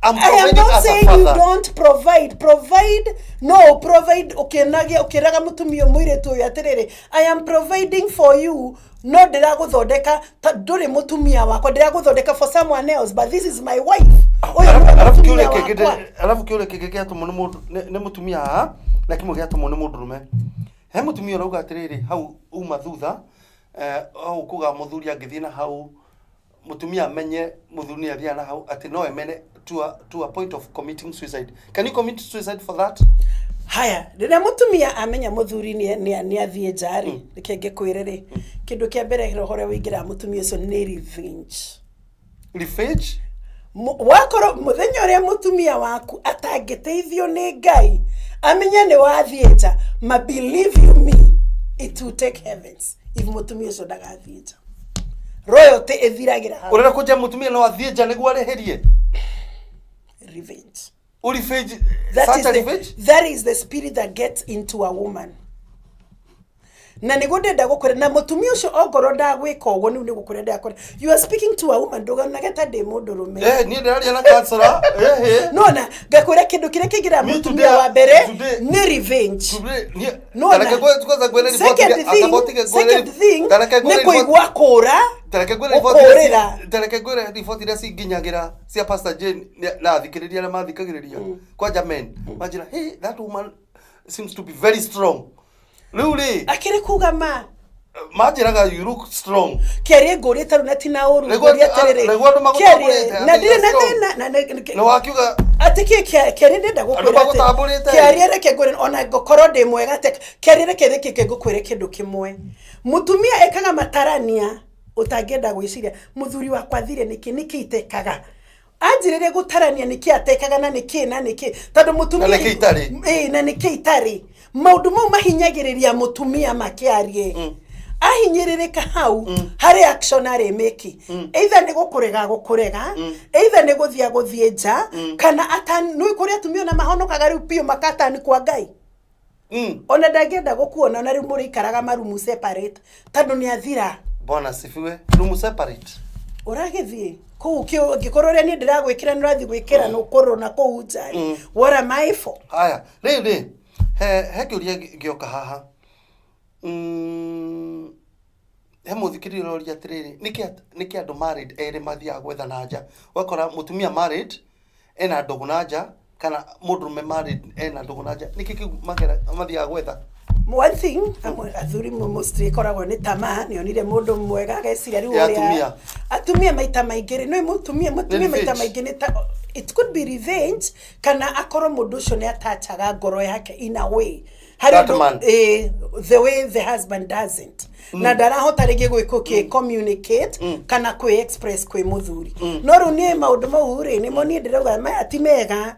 I'm I am providing not as a saying you father. don't provide. Provide, no provide ũkĩnagia ũkĩraga mũtumia mũirĩtu ũyũ atĩrĩrĩ, I am providing for you, no ndĩragũthondeka ta ndũrĩ mũtumia wakwa, ndĩragũthondeka for someone else, but this is my wife. Ũyũ nĩwe Arabu mũtumia kĩũria kĩngĩ wakwa. arabu kĩũria kĩngĩ gĩatũmwo nĩ mũndũ nĩ mũtumia haha na kĩmwe gĩatũmwo nĩ mũndũrũme. He mũtumia ũrauga atĩrĩrĩ, hau uma thutha, hau kuga mũthuri angĩthiĩ na hau, mũtumia amenye mũthuri nĩ athiaga na hau, atĩ no emene to a point of committing suicide. Can you commit suicide for that? Haya, rĩrĩa mũtumia amenya mũthuri nĩ athiĩ nja rĩ, reke ngĩkwĩre rĩ, kĩndũ kĩa mbere roho ũrĩa ũingĩraga mũtumia ũcio nĩ revenge. Revenge? Wakorwo mũthenya ũrĩa mũtumia waku atangĩteithio nĩ Ngai amenye nĩ wathiĩ nja, ma believe you me, it will take heavens if mũtumia ũcio ndagathiĩ nja. Royalty ĩthiragĩra hau. Ũrenda kũnjia mũtumia no athiĩ nja nĩguo arĩhĩrie? Revenge. Revenge. That Such is a the, revenge? That is the spirit that gets into a woman. Na nĩguo ndĩrenda gũkwĩra, na mũtumia ũcio ongorwo ndagwĩka ũguo, nĩu nĩ gũkwĩra ndĩrakwĩra, you are speaking to a woman, ndũganage ta ndĩ mũndũrũme. Niĩ ndĩraria na counselor. Nona ngakwĩra kĩndũ kĩrĩa kĩingĩraga Me mũtumia wa mbere nĩ revenge. Today, niĩ Nona tareke kwanza ngwĩre report second iria- amba ũtige thing, ngwĩre second thing tareke nĩ ngwĩre report- kũigua kũra tareke ngwĩre report iria gũkũrĩra. Tareke ngwĩre report iria cinginyagĩra cia Pastor Jane na athikĩrĩria arĩa mathikagĩrĩria kwanja men manjĩra, "Hey, that woman seems to be very strong." Rĩu rĩ Akĩrĩ kuga ma manjĩraga, "You look strong." Kĩarie ngũrĩte rĩu na ti na ũru. Nĩguo Ngũria atĩrĩrĩ, nĩguo andũ kĩarie magũtambũrĩte, na atĩ ndirĩ na you're strong. thĩna na Nĩ wakiuga atĩ kĩ kĩarie ndĩrenda Andũ gũkwĩra atĩ magũtambũrĩte. Kĩarie reke ngwĩre, ona ngũkorwo ndĩ mwega atĩa, kĩarie reke reke ngũkwĩre kĩndũ kĩmwe. Mũtumia ekaga matarania ũtangĩenda gwĩciria. Mũthuri wakwa athire nĩkĩ? Nĩkĩ itekaga? Anjĩrĩrie gũtarania nĩkĩ atekaga na nĩkĩ na nĩkĩ, tondũ mũtumia Na nĩkĩ itarĩ. Ĩĩ, na nĩkĩ itarĩ. Maũndũ mau mahinyagĩrĩria mũtumia makĩarie. Ahinyĩrĩrĩka hau harĩ action arĩ mĩki, either nĩ gũkũrega gũkũrega, either nĩ gũthiĩ gũthiĩ nja, kana atani. Nĩ kũrĩ atumia ona mahonokaga rĩu biũ makatani kwa Ngai. Ona ndangĩenda gũkuona, ona rĩu mũrĩikaraga marumu separate tondũ nĩ athira. Bwana asifiwe. Room separate. Ũragĩthiĩ kũu angĩkorwo ũrĩa niĩ ndĩragwĩkĩra nĩ ũrathiĩ gwĩkĩra na ũkũrũ na kũu nja rĩ, what am I for? Haya, rĩu rĩ he kĩũria gĩoka haha. He mũthikĩrĩria ũroria atĩrĩrĩ, nĩkĩ andũ married erĩ mathiaga gwetha na nja? Ũgakora mũtumia married ena ndũgũ na nja, kana mũndũrũme married ena ndũgũ na nja. Nĩkĩ kĩu mathiaga gwetha? One thing, amwe athuri mostly ĩkoragwo nĩ tamaa, nĩ onire mũndũ mwega ageciria rĩu Ya ũrĩa atumia. Atumia maita maingĩ rĩ, nĩ mũtumia maita Revenge. maingĩ nĩ ta it could be revenge, kana akorwo mũndũ ũcio nĩ atachaga ngoro yake in a way harĩ That ũndũ- man. The way the husband doesn't, na ndarahota rĩngĩ gwĩkũ kĩ communicate kana kwĩ express kwĩ mũthuri. No rĩu niĩ maũndũ mau rĩ, nĩmo niĩ ndĩrauga maya ti mega.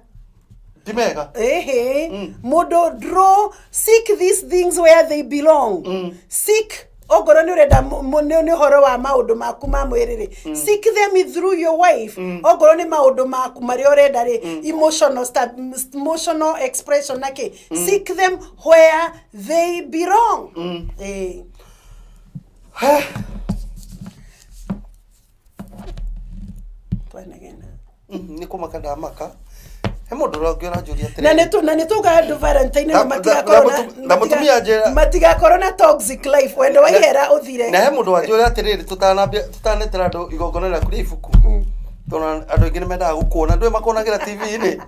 Ti mega. Ehe, mũndũ draw, seek these things where they belong. Seek, ongorwo nĩ ũrenda nĩ ũhoro wa maũndũ maku ma mwĩrĩ rĩ, seek them through your wife. Ongorwo nĩ maũndũ maku marĩa ũrenda rĩ, emotional expression na kĩ, seek them where they belong. He. Twanegena. Nĩ kũmaka ndamaka. He mũndũ ũrĩa ũranjũria Na atĩrĩrĩ. nĩ na nĩ tuga andũ Valentine Na- nĩ matigakorwo na- na mũtumia njĩra- matigakorwo na toxic life, wendo wa ihera ũthire. Na he mũndũ wanjũria atĩrĩrĩ, tũtanambia tũtanetera andũ igongona rĩaku rĩa ibuku, tondũ andũ aingĩ nĩ mendaga gũkuona, ndũĩ makuonagĩra TV-inĩ,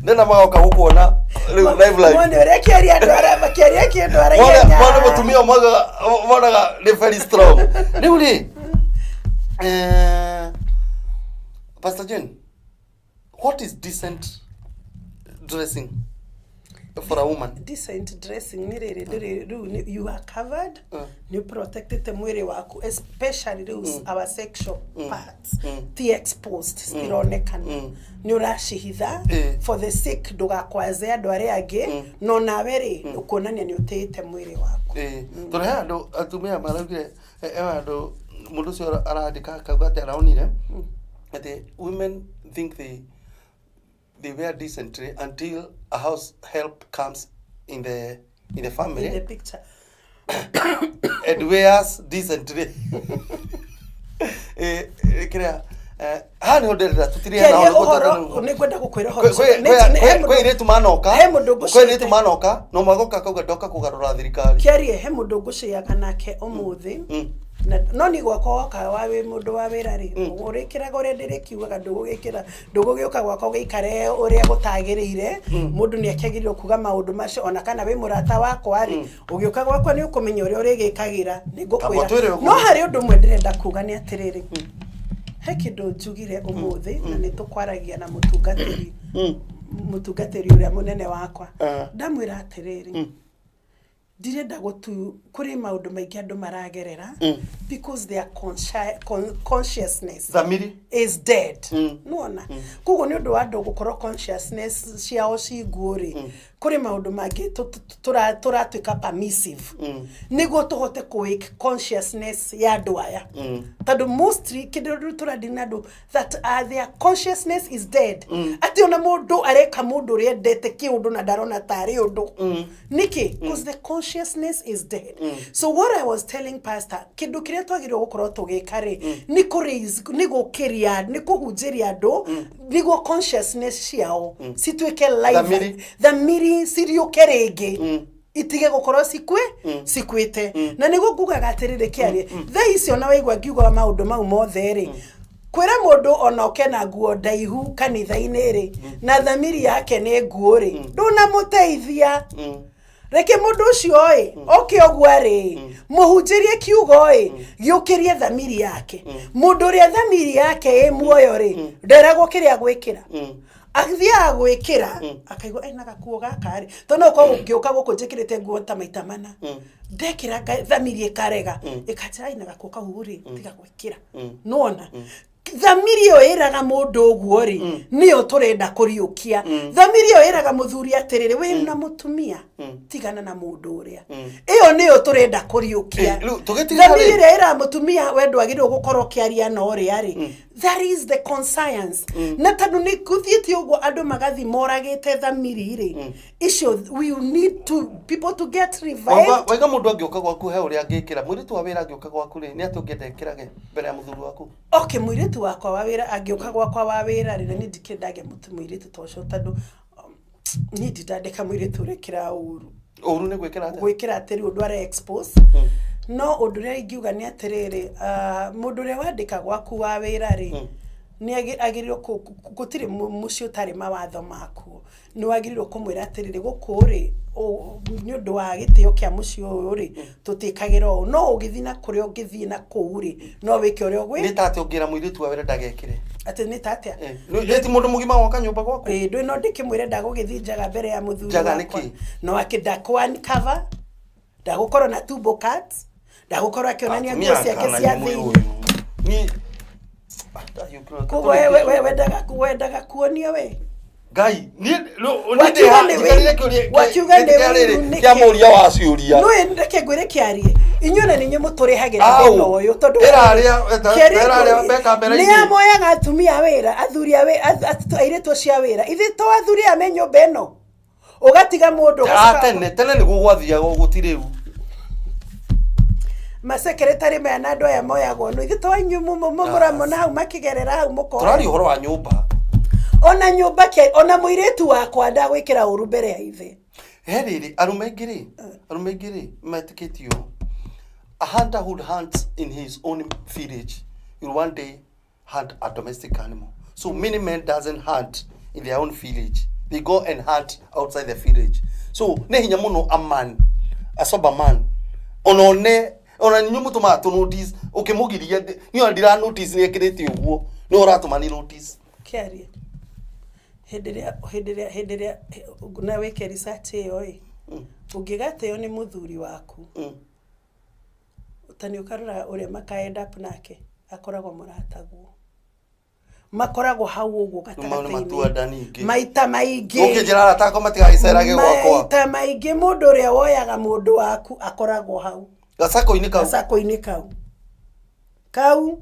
ndĩna magoka gũkuona rĩu live live. Mone ũrĩa kĩaria andũ arĩa makĩaria kĩndũ Mone araihenya. mone mũtumia ũmwe monaga nĩ very strong rĩu rĩ. Pastor Jane, what is decent dressing for a woman? Decent dressing nĩ rĩrĩ, ndĩrĩ rĩu you are covered, nĩ protectĩte mwĩrĩ waku, especially rĩu our sexual parts ti exposed, citironekana, nĩ ũracihitha for the sake ndũgakwaze andũ arĩa angĩ, no nawe rĩ ũkuonania nĩ ũtĩĩte mwĩrĩ waku. Tondũ he andũ atumia maraugire, he andũ mũndũ ũcio arandĩka akauga atĩ araonire atĩ women think they wear decently until a house help comes in the family in the picture and wears decently. Kĩrĩa haha nĩho ndĩrenda tũtirĩe Kĩaria nao. ũhoro nĩ ngwenda gũkwĩra ũhoro ũcio. He Kwĩ mũndũ- airĩtu manoka, he mũndũ kwĩ ngũcĩte. airĩtu manoka no magoka akauga ndoka kũgarũra thirikari. Kĩarie, he mũndũ ngũcĩaga nake ũmũthĩ. Na no ni gwakwa woka wa wĩ mũndũ wa wĩra rĩ, ũrĩkĩraga ũrĩa ndĩrĩkiugaga, ndũgũgĩkĩra, ndũgũgĩũka gwakwa ũgĩikare ũrĩa gũtagĩrĩire. Mũndũ nĩ akĩagĩrĩirwo kuga maũndũ macio, ona kana wĩ mũrata wakwa rĩ, ũgĩũka gwakwa nĩ ũkũmenya ũrĩa ũrĩgĩkagĩra, nĩ Tamba twĩre ngũkwĩra. ũguo. No harĩ ũndũ ũmwe ndĩrenda kuga nĩ atĩrĩrĩ, he kĩndũ njugire ũmũthĩ na nĩ tũkwaragia na mũtungatĩri ũrĩa mũnene wakwa. Ndamwĩra atĩrĩrĩ, ndirenda gũtu kũrĩ maũndũ maingĩ andũ maragerera because their consciousness Thamiri is dead. Nĩwona, koguo nĩ ũndũ wa andũ gũkorwo consciousness ciao ci nguũ rĩ, kũrĩ maũndũ mangĩ tũratuĩka permissive nĩguo tũhote kũ wake consciousness ya andũ aya, tondũ mostly kĩndũ rĩu tũradeal na andũ that their consciousness is dead, atĩ ona mũndũ areka mũndũ ũrĩa endete kĩũndũ na ndarona tarĩ ũndũ. Nĩkĩ? Because the consciousness is dead. So what I was telling pastor, kĩndũ kĩrĩa twagĩrĩirwo gũkorwo tũgĩka rĩ, nĩ kũ raise, nĩ gũkĩria, nĩ kũhunjĩria andũ nĩguo consciousness ciao cituĩke live. Thamiri. Thamiri ciriũke rĩngĩ, itige gũkorwo cikuĩte. Na nĩguo ngugaga atĩrĩrĩ, kĩarie, thaa icio na waigua ngiuga maũndũ mau mothe rĩ, kwĩra mũndũ ona oke na nguo ndaihu kanitha-inĩ rĩ, na thamiri yake nĩ nguo rĩ, ndũnamũteithia. Reke mũndũ ũcio ĩ oke ũguo rĩ, mũhunjĩrie kiugo ĩ gĩũkĩrie thamiri yake. Mũndũ ũrĩa thamiri yake ĩ muoyo rĩ, nderagwo kĩrĩa gwĩkĩra, athiaga gwĩkĩra akaigua ena gakuo gaka rĩ, tondũ no ũkorwo ngĩũka gũkũ njĩkĩrĩte nguo ta maita mana, ndekĩra thamiri ĩkarega, ĩkanjĩra ina gakuo kau rĩ, tiga gwĩkĩra. Nĩwona thamiri ĩyo ĩraga mũndũ ũguo rĩ, nĩyo tũrenda kũriũkia. Thamiri ĩyo ĩraga mũthuri atĩrĩrĩ, wĩ na mũtumia, tigana na mũndũ ũrĩa, ĩyo nĩyo tũrenda kũriũkia. Rĩu tũgĩtigana Thamiri rĩ- ĩrĩa ĩraga mũtumia, we ndwagĩrĩirwo gũkorwo ũkĩaria na ũrĩa rĩ, that is the conscience. Na tondũ nĩ gũthiĩte ũguo andũ magathi moragĩte thamiri rĩ icio, we need to people to get revived. Waiga mũndũ angĩũka gwaku he ũrĩa angĩkĩra, mũirĩtu wa wĩra angĩũka gwaku rĩ, nĩ atĩ ũngĩenda ĩkĩrage mbere ya mũthuri waku? Okay, mũirĩtu wakwa wa wĩra angĩũka gwakwa wa wĩra rĩ, na niĩ ndikĩrĩ ndagĩa mũirĩtu ta ũcio, tondũ niĩ ndindandĩka mũirĩtu ũrekĩra ũru. Ũru nĩ gwĩkĩra atĩa? Gwĩkĩra atĩrĩ ũndũ ara expose. No ũndũ ũrĩa ingiuga nĩ atĩrĩrĩ, mũndũ ũrĩa wandĩka gwaku wa wĩra rĩ, nĩ agĩrĩirwo gũtirĩ mũciĩ ũtarĩ mawatho makuo. Nĩ wagĩrĩirwo kũmwĩra atĩrĩrĩ, gũkũ rĩ, nĩ ũndũ wa gĩtĩo kĩa mũciĩ ũyũ rĩ, tũtiĩkagĩra ũũ, no ũgĩthiĩ na kũrĩa ũngĩthiĩ na kũu rĩ, no wĩke ũrĩa ũgwĩ Nĩ ta atĩ ũngĩra mũirĩtu wa wĩra ndagekĩre? Atĩ nĩ ta atĩa? Nĩ ti mũndũ mũgima woka nyũmba gwaku. Ĩĩ, ndũĩ no ndĩkĩmwĩre ndagũgĩthiĩ njaga mbere ya mũthuri Njaga wakwa. nĩkĩ? No akĩ ndakũ uncover, ndagũkorwo na tumbo cut, ndagũkorwo akĩonania nguo Atumia ciake kana cia nyamũ thĩinĩ. ũyũ. Koguo we wendaga kuonio we. Ngai, niĩ Wakiuga nĩ njikarire wĩiru- kĩũria wakiuga nĩ wĩiru nĩkĩ? kĩa mũria wa ciũria. Nĩ reke ngwĩre kĩarie, inyuĩ na nĩnyuĩ mũtũrehagĩra Au. thĩna ũyũ, tondũ Ĩrarĩa- Kĩarie ĩrarĩa ngwĩre, meka mbere-inĩ. nĩ amoyaga atumia wĩra, athuri a airĩtu acio a wĩra, ithuĩ to athuri aya me nyũmba ĩno, ũgatiga mũndũ Ah, tene tene nĩguo gwathiaga ũguo, ti rĩu. Masekretary maya na andũ aya moyagwo no ithuĩ to inyuĩ mũramona hau makĩgerera hau mũkoya. Tũraria ũhoro wa nyũmba. Ona nyũmba kĩa ona mũirĩtu wakwa ndagwĩkĩra ũru mbere ya ithe. He rĩrĩ, arũme aingĩ rĩ, arũme aingĩ rĩ, metĩkĩtio a hunter who hunts in his own village will one day hunt a domestic animal. So many men doesn't hunt in their own village. They go and hunt outside the village. So nĩ hinya mũno a man, a sober man, ona one ona inyuĩ mũtũmaga tũ notice ũkĩmũgiria niĩ ona ndira notice nĩ ekĩrĩte ũguo nĩ ũratũma nĩ notice. Kĩarie hĩndĩ ĩrĩa hĩndĩ ĩrĩa hĩndĩ ĩrĩa na wĩke research ĩyo ĩ, ũngĩgateo nĩ mũthuri waku, ta nĩ ũkarora ũrĩa maka end up nake, akoragwo mũrataguo. Makoragwo hau ũguo Mau nĩ matua gatagatĩ-inĩ nda ningĩ. Maita maingĩ. Ũkĩnjĩra arata akwa matigagĩcerage gwakwa. Maita maingĩ mũndũ ũrĩa woyaga mũndũ waku akoragwo hau. Gacako-inĩ kau. Gacako-inĩ kau. Kau.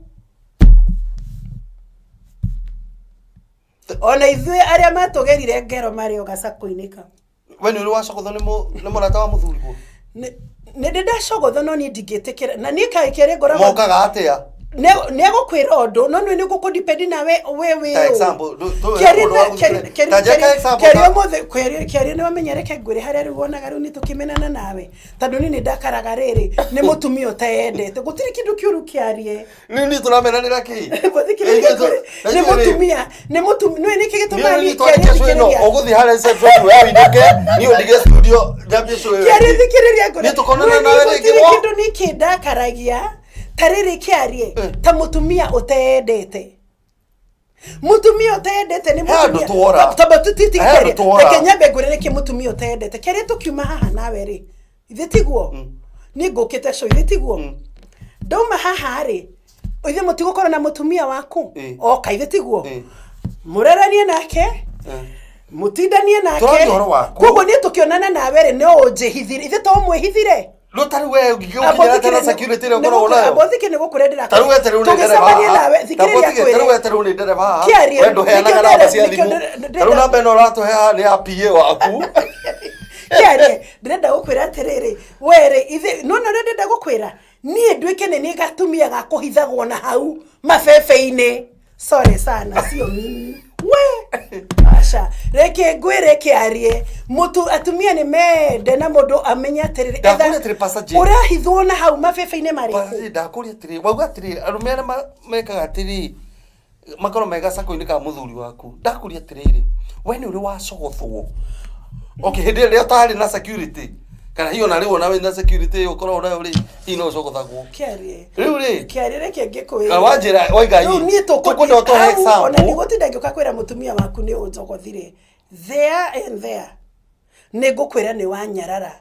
Ona ithuĩ arĩa matũgerire ngero marĩ o gacako-inĩ kau. We nĩ ũrĩ wacogothwo nĩ mũrata wa mũthuriguo? Nĩ ndĩ ndacogothwo no niĩ ndingĩtĩkĩra na niĩ kaĩ kerĩ ngoragwo. Mokaga atĩa? Nĩ egũkwĩra ũndũ no nĩ nĩ depend nawe we wĩ Ta ũ. example, Kĩaria mũndũ wa gũthikĩrĩria. Ta njĩka example kĩaria ũmũthĩ kĩaria nĩ wamenya reke ngwĩre harĩa rĩu wonaga rĩu nĩ tũkĩmenana nawe tondũ niĩ nĩ ndakaraga rĩrĩ nĩ mũtumia ũteyendete gũtirĩ kĩndũ kĩũru kĩarie. Rĩu niĩ tũramenanĩra kĩ? Mũthikĩrĩria ngwĩre, nĩ mũtumia nĩ mũtumia nĩ nĩkĩ gĩtũmaga Niĩ niĩ twandĩke show ĩno kĩaria ũgũthiĩ harĩa reception we ũinũke niĩ ũndige studio njambie show ĩyo kĩaria ĩngĩ. thikĩrĩria ngwĩre Niĩ tũkonana nĩ nawe rĩngĩ gũtirĩ wo. kĩndũ niĩ kĩndakaragia ta rĩrĩ kĩarie ta mũtumia ũteyendete, mũtumia ũteyendete nĩ He handũ mũtumia tuora. tamba tũtiti He handũ kĩarie tuora. Reke nyambe ngwĩre nĩkĩ mũtumia ũteyendete. Kĩaria tũkiuma haha nawe rĩ, ithe tiguo niĩ ngũkĩte show, ithe tiguo ndauma haha rĩ, ithe mũtigũkorwo na mũtumia waku oka, ithe tiguo mũreranie nake, mũtindanie nake. Tũraria ũhoro waku. Koguo niĩ tũkĩonana nawe rĩ, no ũnjĩhithire, ithe to ũmwĩhithire. No tarĩu we ũngĩkĩra tena security ĩrĩa ũkoragwo nayo. Ambothike nĩ gũkũrĩa ndĩra Tarĩu we tarĩu nĩ ndereba tũgĩcemania haha. nawe thikĩrĩria Tarĩu we kwĩre tarĩu nĩ ndereba haha. Kĩarie, We ndũheanaga nĩkĩo namba cia nĩkĩo thimũ. Tarĩu namba ĩno ũratũhe haha nĩ ya PA waku. Kĩarie ndĩrenda gũkwĩra atĩrĩrĩ, werĩ ithe nona ũrĩa ndĩrenda gũkwĩra niĩ nduĩke nĩ niĩ gatumia ga kũhithagwo na hau mabebe-inĩ, sorry sana, sio mimi we, aca. Reke ngwĩre kĩarie mũtu atumia nĩ mende na mũndũ amenye atĩrĩrĩ Ndakũria atĩrĩ, Pastor Jane. Ũrahithwo na hau mabebe-inĩ marĩkũ? Pastor, ndakũria atĩrĩ, wauga atĩrĩ arũme arĩa mekaga atĩrĩ makorwo me gacako-inĩ ka mũthuri waku. Ndakũria atĩrĩrĩ, we nĩ ũrĩ wacogothwo, okay, hĩndĩ ĩrĩa ũtarĩ na security, kana hihi ona rĩu ona wĩna security ĩyo ũkoragwo nayo rĩ, hihi no ũcogothagwo? Kĩarie. Rĩu rĩ, Kĩarie reke ngĩkwĩre. Kana wanjĩra waiga Rĩu niĩ tũkwenda ũtũhe hau, ona example. ndigũtinda ngĩũka kwĩra mũtumia waku nĩ ũnjogothire there and there, nĩ ngũkwĩra nĩ wanyarara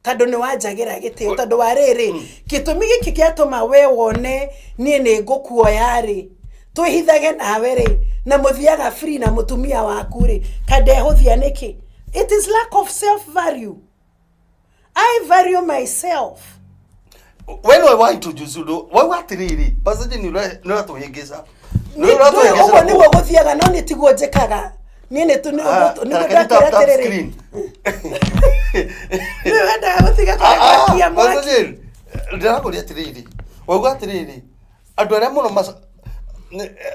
tondũ nĩ wanjagĩra gĩtĩo, tondũ wa rĩrĩ gĩtũmi gĩkĩ gĩatũma we wone niĩ nĩ ngũkuoya rĩ, twĩhithage nawe rĩ, na mũthiaga free na mũtumia waku rĩ, kandehũthia nĩkĩ? It is lack of self value. I value myself. We nĩwe wa introduce ũndũ wauga atĩrĩrĩ, Pastor Jane, nĩ ũratũhĩngĩca. Nĩ Ndũĩ ũguo nĩguo gũthiaga no nĩ tiguo njĩkaga niĩ nĩ tu nĩguo ndakwĩra atĩrĩrĩ nĩ wendaga gũtiga kũrekia mwaki. Ndĩrakũria atĩrĩrĩ, wauga atĩrĩrĩ andũ arĩa mũno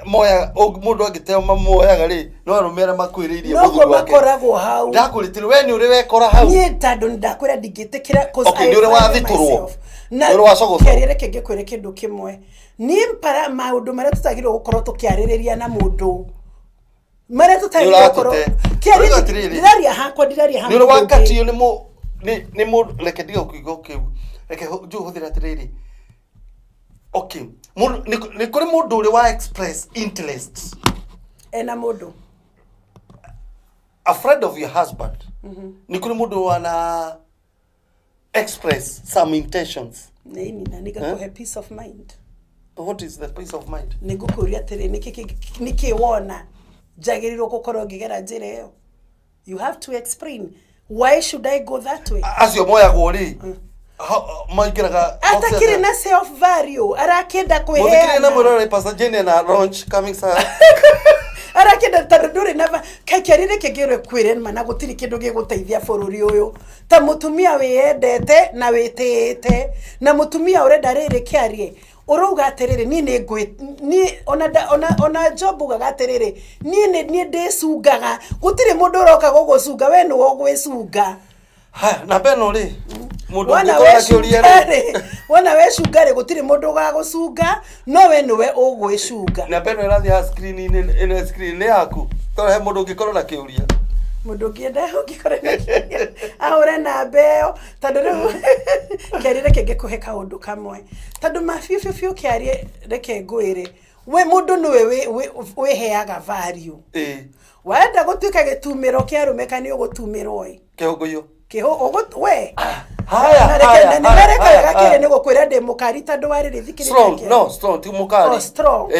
moyaga mũndũ angĩteo mamuoyaga rĩ, no arũme arĩa makuhĩrĩirie Noguo mũthuri wake. Makoragwo hau. Ndakũria atĩrĩ, we nĩ ũrĩ wekora hau? Niĩ tondũ ndakwĩra ndingĩtĩkĩra 'cause Okay, I nĩ ũrĩ value wathitũrwo? myself. Na Nĩ ũrĩ wacogothwo? kĩaria reke ngĩkwĩre kĩndũ kĩmwe, niĩ para maũndũ marĩa tũtagĩrĩirwo gũkorwo tũkĩarĩrĩria na mũndũ marĩa tũtagĩrĩirwo gũkorwo Nĩ ũratũte. Kĩaria Ũrauga atĩrĩrĩ, ndĩraria hakwa, ndĩraria ha nĩ ũrĩ mũndũ ũngĩ. wakatio nĩ mũndũ? Reke ndige kiugo kĩu, reke hũthĩre atĩrĩrĩ, okay, mũndũ nĩ kũrĩ mũndũ ũrĩ wa express interest Ena mũndũ. A friend of your husband, nĩ kũrĩ mũndũ wana express some intentions? Nĩini na nĩngakũhe peace of mind. What is the peace of mind? Nĩ ngũkũria atĩrĩ, nĩkĩ wona njagĩrĩirwo gũkorwo ngĩgera njĩra ĩyo? You have to explain why should I go that way. Acio moyagwo rĩ, maingĩraga Atakĩrĩ na self value, arakĩenda Mũthikĩrĩria na kwĩheana. mwĩrore Pastor Jane na launch coming sir. Arakĩenda tondũ ndũrĩ na kĩaria rĩkĩ ngĩrwe kwĩre ma na gũtirĩ kĩndũ gĩgũteithia bũrũri ũyũ ta mũtumia wĩyendete na wĩtĩĩte na mũtumia ũrenda rĩrĩ kĩarie. Ũrauga atĩrĩrĩ, niĩ nĩ ngwĩ niĩ ona nda- ona ona Job ugaga atĩrĩrĩ, niĩ nĩ niĩ ndĩcungaga. Gũtirĩ mũndũ ũroka gũgũcunga, we nĩwe ũgwĩcunga. Haya, namba ĩno rĩ, mũndũ Wona ũngĩkorwo akĩũria wecunga rĩ, rĩ, wona wecunga rĩ, gũtirĩ mũndũ ũgagũcunga, no we nĩwe ũgwĩcunga. Namba ĩno ĩrathiĩ haha screen-inĩ, ĩno screen nĩ yaku, tondũ he mũndũ ũngĩkorwo na kĩũria. Mũndũ ũngĩenda ũngĩkorwo na kĩũria, ahũre namba ĩyo, tondũ rĩu kĩarie reke ngĩkũhe kaũndũ kamwe. Tondũ ma biũ biũ biũ kĩarie reke ngwĩre, we mũndũ nĩwe wĩheaga value. Wenda gũtuĩka gĩtumĩro kĩa arũme kana nĩ ũgũtumĩrwo ĩ? Kĩhũngũyũ. Kĩhũ, ũgũ, we. Haya, Na reke, haya, na haya, nĩ haya, wega haya. kĩrĩ nĩ gũkwĩra ndĩ mũkari tondũ wa rĩrĩ thikĩrĩria Strong, kĩarie. no, strong, ti mũkari. Oh, strong.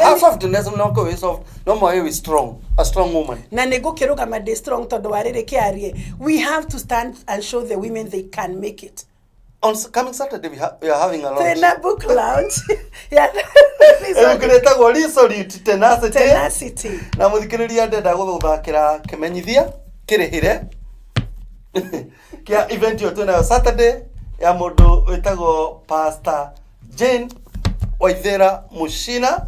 How softness no ko wĩ soft, no mo wĩ strong, a strong woman. Na nĩ ngũkĩrũgama ndĩ strong tondũ wa rĩrĩ kĩarie. We have to stand and show the women they can make it. On coming Saturday we are having a launch. Twĩna book launch. Yeah. Ibuku rĩtagwo Resolute Tenacity. Tenacity. Na mũthikĩrĩria ndenda gũgũthakĩra kĩmenyithia kĩrĩhĩre kĩa event ĩyo twĩnayo Saturday ya mũndũ wĩtagwo Pastor Jane Waithera Mushina.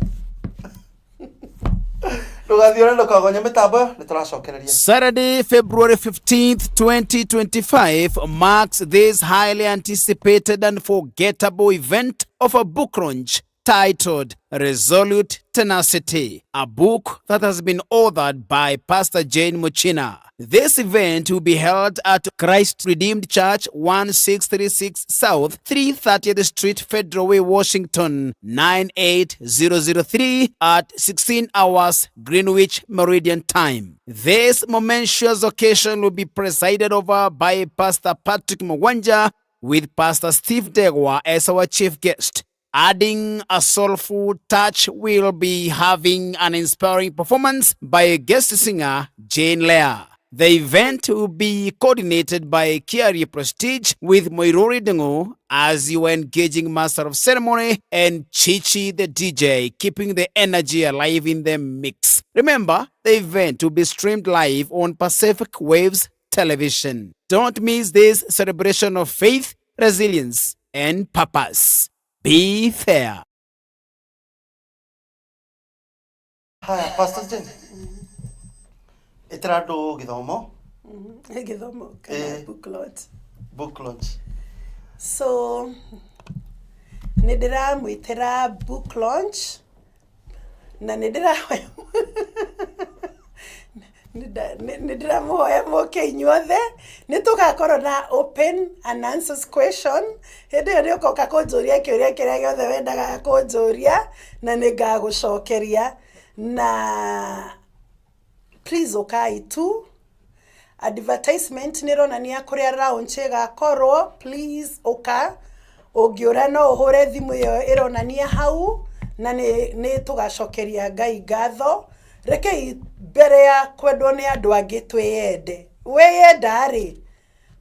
Ndũgathiĩ ũrĩa ndũkagonye mĩtambo ĩyo, nĩ tũracokereria. Saturday, February 15th, 2025 marks this highly anticipated and forgettable event of a book launch titled Resolute Tenacity, a book that has been authored by Pastor Jane Muchina. This event will be held at Christ Redeemed Church, 1636 South, 330th Street, Federal Way, Washington, 98003 at 16 hours Greenwich Meridian Time. This momentous occasion will be presided over by Pastor Patrick Mwanja with Pastor Steve Degwa as our chief guest. Adding a soulful touch, we'll be having an inspiring performance by guest singer Jane Lea. The event will be coordinated by Kiari Prestige with Moirori Dengo as your engaging master of ceremony and Chichi the DJ, keeping the energy alive in the mix. Remember, the event will be streamed live on Pacific Waves Television. Don't miss this celebration of faith, resilience, and purpose. Be fair. Haya, Pastor Jane. Ĩtĩra andũ gĩthomo, Gĩthomo kana book launch. Book launch. So nĩ ndĩramwĩtĩra book launch na nĩ ndĩrahoya nĩ ndĩramũhoya mũke inyuothe. Nĩ tũgakorwo na open and answers question. Hĩndĩ ĩyo nĩ ũkoka kũnjũria kĩũria kĩrĩa gĩothe wendaga kũnjũria na nĩ ngagũcokeria. Na please ũkai tu. Advertisement nĩ ĩronania kũrĩa launch ĩgakorwo. Please ũka. Ũngĩũra no ũhũre thimũ ĩyo ĩronania hau na nĩ tũgacokeria Ngai ngatho. Rekei mbere ya kwendwo nĩ andũ angĩ twĩyende. Weyenda rĩ,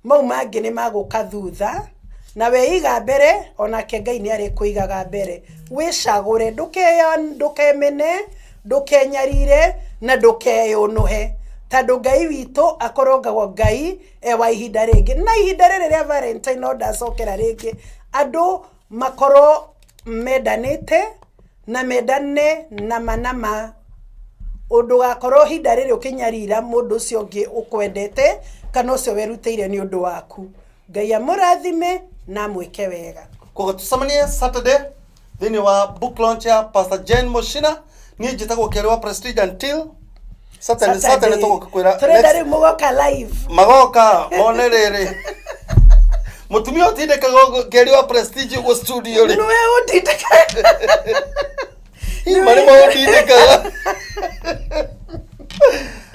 mau mangĩ nĩ magũka thutha, na weiga mbere onake Ngai nĩ arĩkũigaga mbere. Wĩcagũre, ndũkemene, ndũkenyarire na ndũkeyũnũhe, tondũ Ngai witũ akorongagwo Ngai e wa ihinda rĩngĩ. Na ihinda rĩrĩ rĩa Valentine no ndacokera rĩngĩ, andũ makorwo mendanĩte na mendane nama nama, ũndũgakorwo ihinda rĩrĩ ũkĩnyarira mũndũ ũcio ũngĩ ũkwendete kana ũcio werutĩire nĩ ũndũ waku. Ngai amũrathime na amwĩke wega. Koguo tũcemanie Saturday thĩinĩ wa book launch ya Pastor Jane Mushina. Niĩ njĩtagwo Kĩarĩ wa Prestige until Saturday, Saturday tũgũkwĩra. Tũrenda rĩu mũgoka live. Magoka mone rĩrĩ mũtumia ũtindĩkaga Kĩarĩ wa Prestige ũguo studio rĩ. Nĩwe ũndindĩkaga. Hihi marĩ maũndindĩkaga.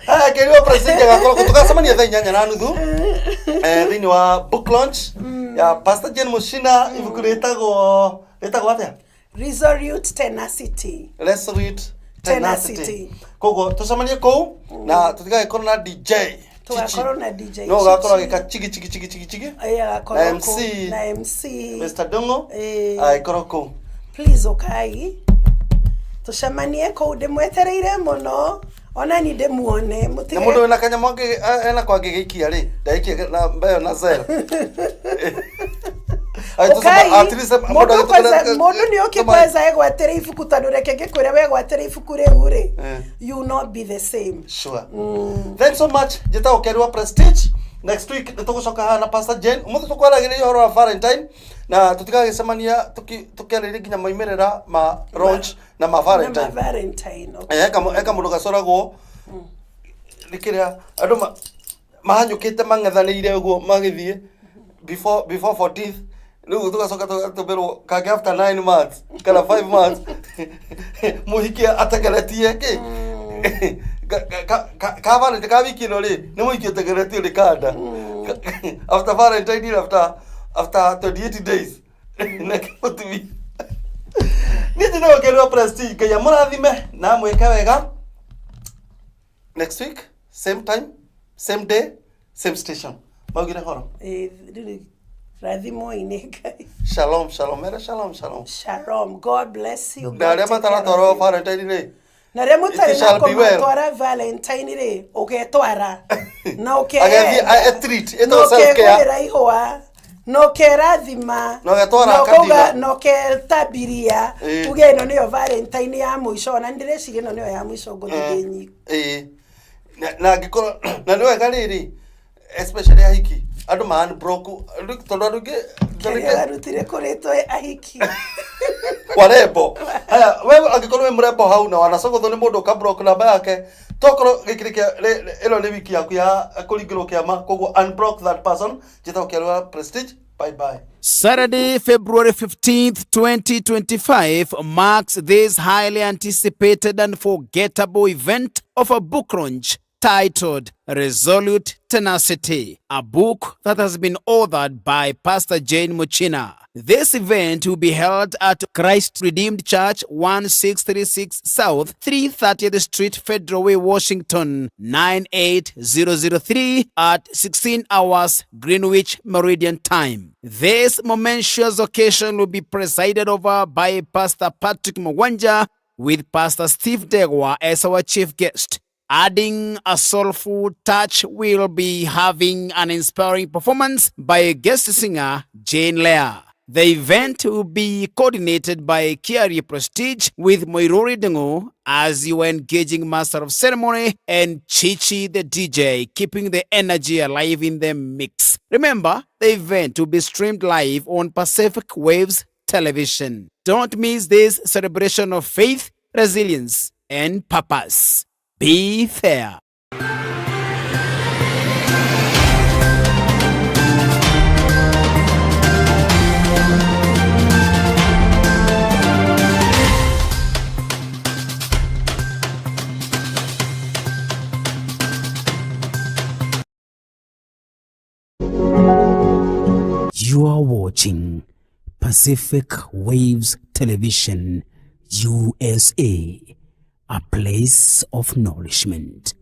Haya, Kĩarĩ wa Prestige agakorwo tũgacemania thaa 8:30 thĩinĩ wa book launch ya Pastor Jane Mushina. Ibuku rĩtagwo atĩa? Resolute Tenacity. Resolute Tenacity. Tenacity. Koguo tũcemanie kũu na tũtigagĩkorwo na DJ Tũgakorwo na DJ no ũgakorwo Chichi. agĩka chigi chigi chigi chigi chigi. Agakorwo Na kũu. MC. Na MC. Mr. Dongo agĩkorwo kũu. Please ũkai tũcemanie kũu, ndĩmwetereire mũno ona ni ndĩmuone. Na mũtige mũndũ wĩna kanyamũ ena kwa angĩgĩikia rĩ, ndagĩikia na mbeo na zel. Mundu ni oke kwanza egwatire ibuku tondu reke ngikwire wegwatire ibuku riu ri you will not be the same. Sure. Thanks so much. Njĩtagwo Kerĩ wa Prestige. Next week nĩtũgũcoka haha na Pastor Jane. Ũmũthĩ tũkwaragĩrĩria ũhoro wa Valentine na tũtigagĩcemania tũkĩarĩrĩria nginya moimĩrĩra ma launch na ma Valentine. Na ma Valentine. Okay. Eka mũndũ gacoragwo nĩ kĩrĩa andũ mahanyũkĩte mang'ethanĩire ũguo magĩthiĩ before 14th rĩu tũgacoka tũgatũmĩrwo kangĩ after 9 months kana 5 months mũhiki atengeretie kĩ ka Valentine ka wiki ĩno rĩ nĩ mũhiki ũtengeretio nĩ kanda after Valentine after 28 days nake mũtumia. Niĩ njĩtagwo Kerĩ wa Prestige. Ngai amũrathime na amwĩke wega. Next week same time same day same station. Maugire horo rathimwo-inĩ Ngai. Shalom shalom era shalom shalom shalom. God bless you. Na arĩa mataratwarwo Valentine rĩ na rĩa mũtarĩ na kũmatwara Valentine rĩ ũgetwara na ũkegũrĩra ihũa na ũkerathima na ũketambiria uge ĩno nĩyo Valentine ya mũico na nĩndĩreciria ĩno nĩyo ya mũico ngũthiĩ ndĩ nyika. Na angĩkorwo na nĩ wega rĩrĩ especially ahiki andũ ma unblock tondũ andũ aingĩ arutire kũrĩtwo ahiki warembo. Haya we angĩkorwo wĩ mũrembo hau na wanacogothwo nĩ mũndũ ũkablock namba yake tokorwo gĩkĩrĩ kĩa ĩno nĩ wiki yaku ya kũringĩrwo kĩama koguo unblock that person. Njĩtagwo Kerĩ wa Prestige. Bye bye. Saturday, February 15th, 2025 marks this highly anticipated and forgettable event of a book launch titled Resolute Tenacity, a book that has been authored by Pastor Jane Muchina. This event will be held at Christ Redeemed Church, 1636 South, 330th Street, Federal Way, Washington, 98003 at 16 hours Greenwich Meridian Time. This momentous occasion will be presided over by Pastor Patrick Mwanja with Pastor Steve Degwa as our chief guest. Adding a soulful touch, we'll be having an inspiring performance by guest singer Jane Lea. The event will be coordinated by Kiari Prestige with Moirori Dengo as your engaging master of ceremony and Chichi the DJ, keeping the energy alive in the mix. Remember, the event will be streamed live on Pacific Waves Television. Don't miss this celebration of faith, resilience, and purpose. Be fair. You are watching Pacific Waves Television, USA, a place of nourishment.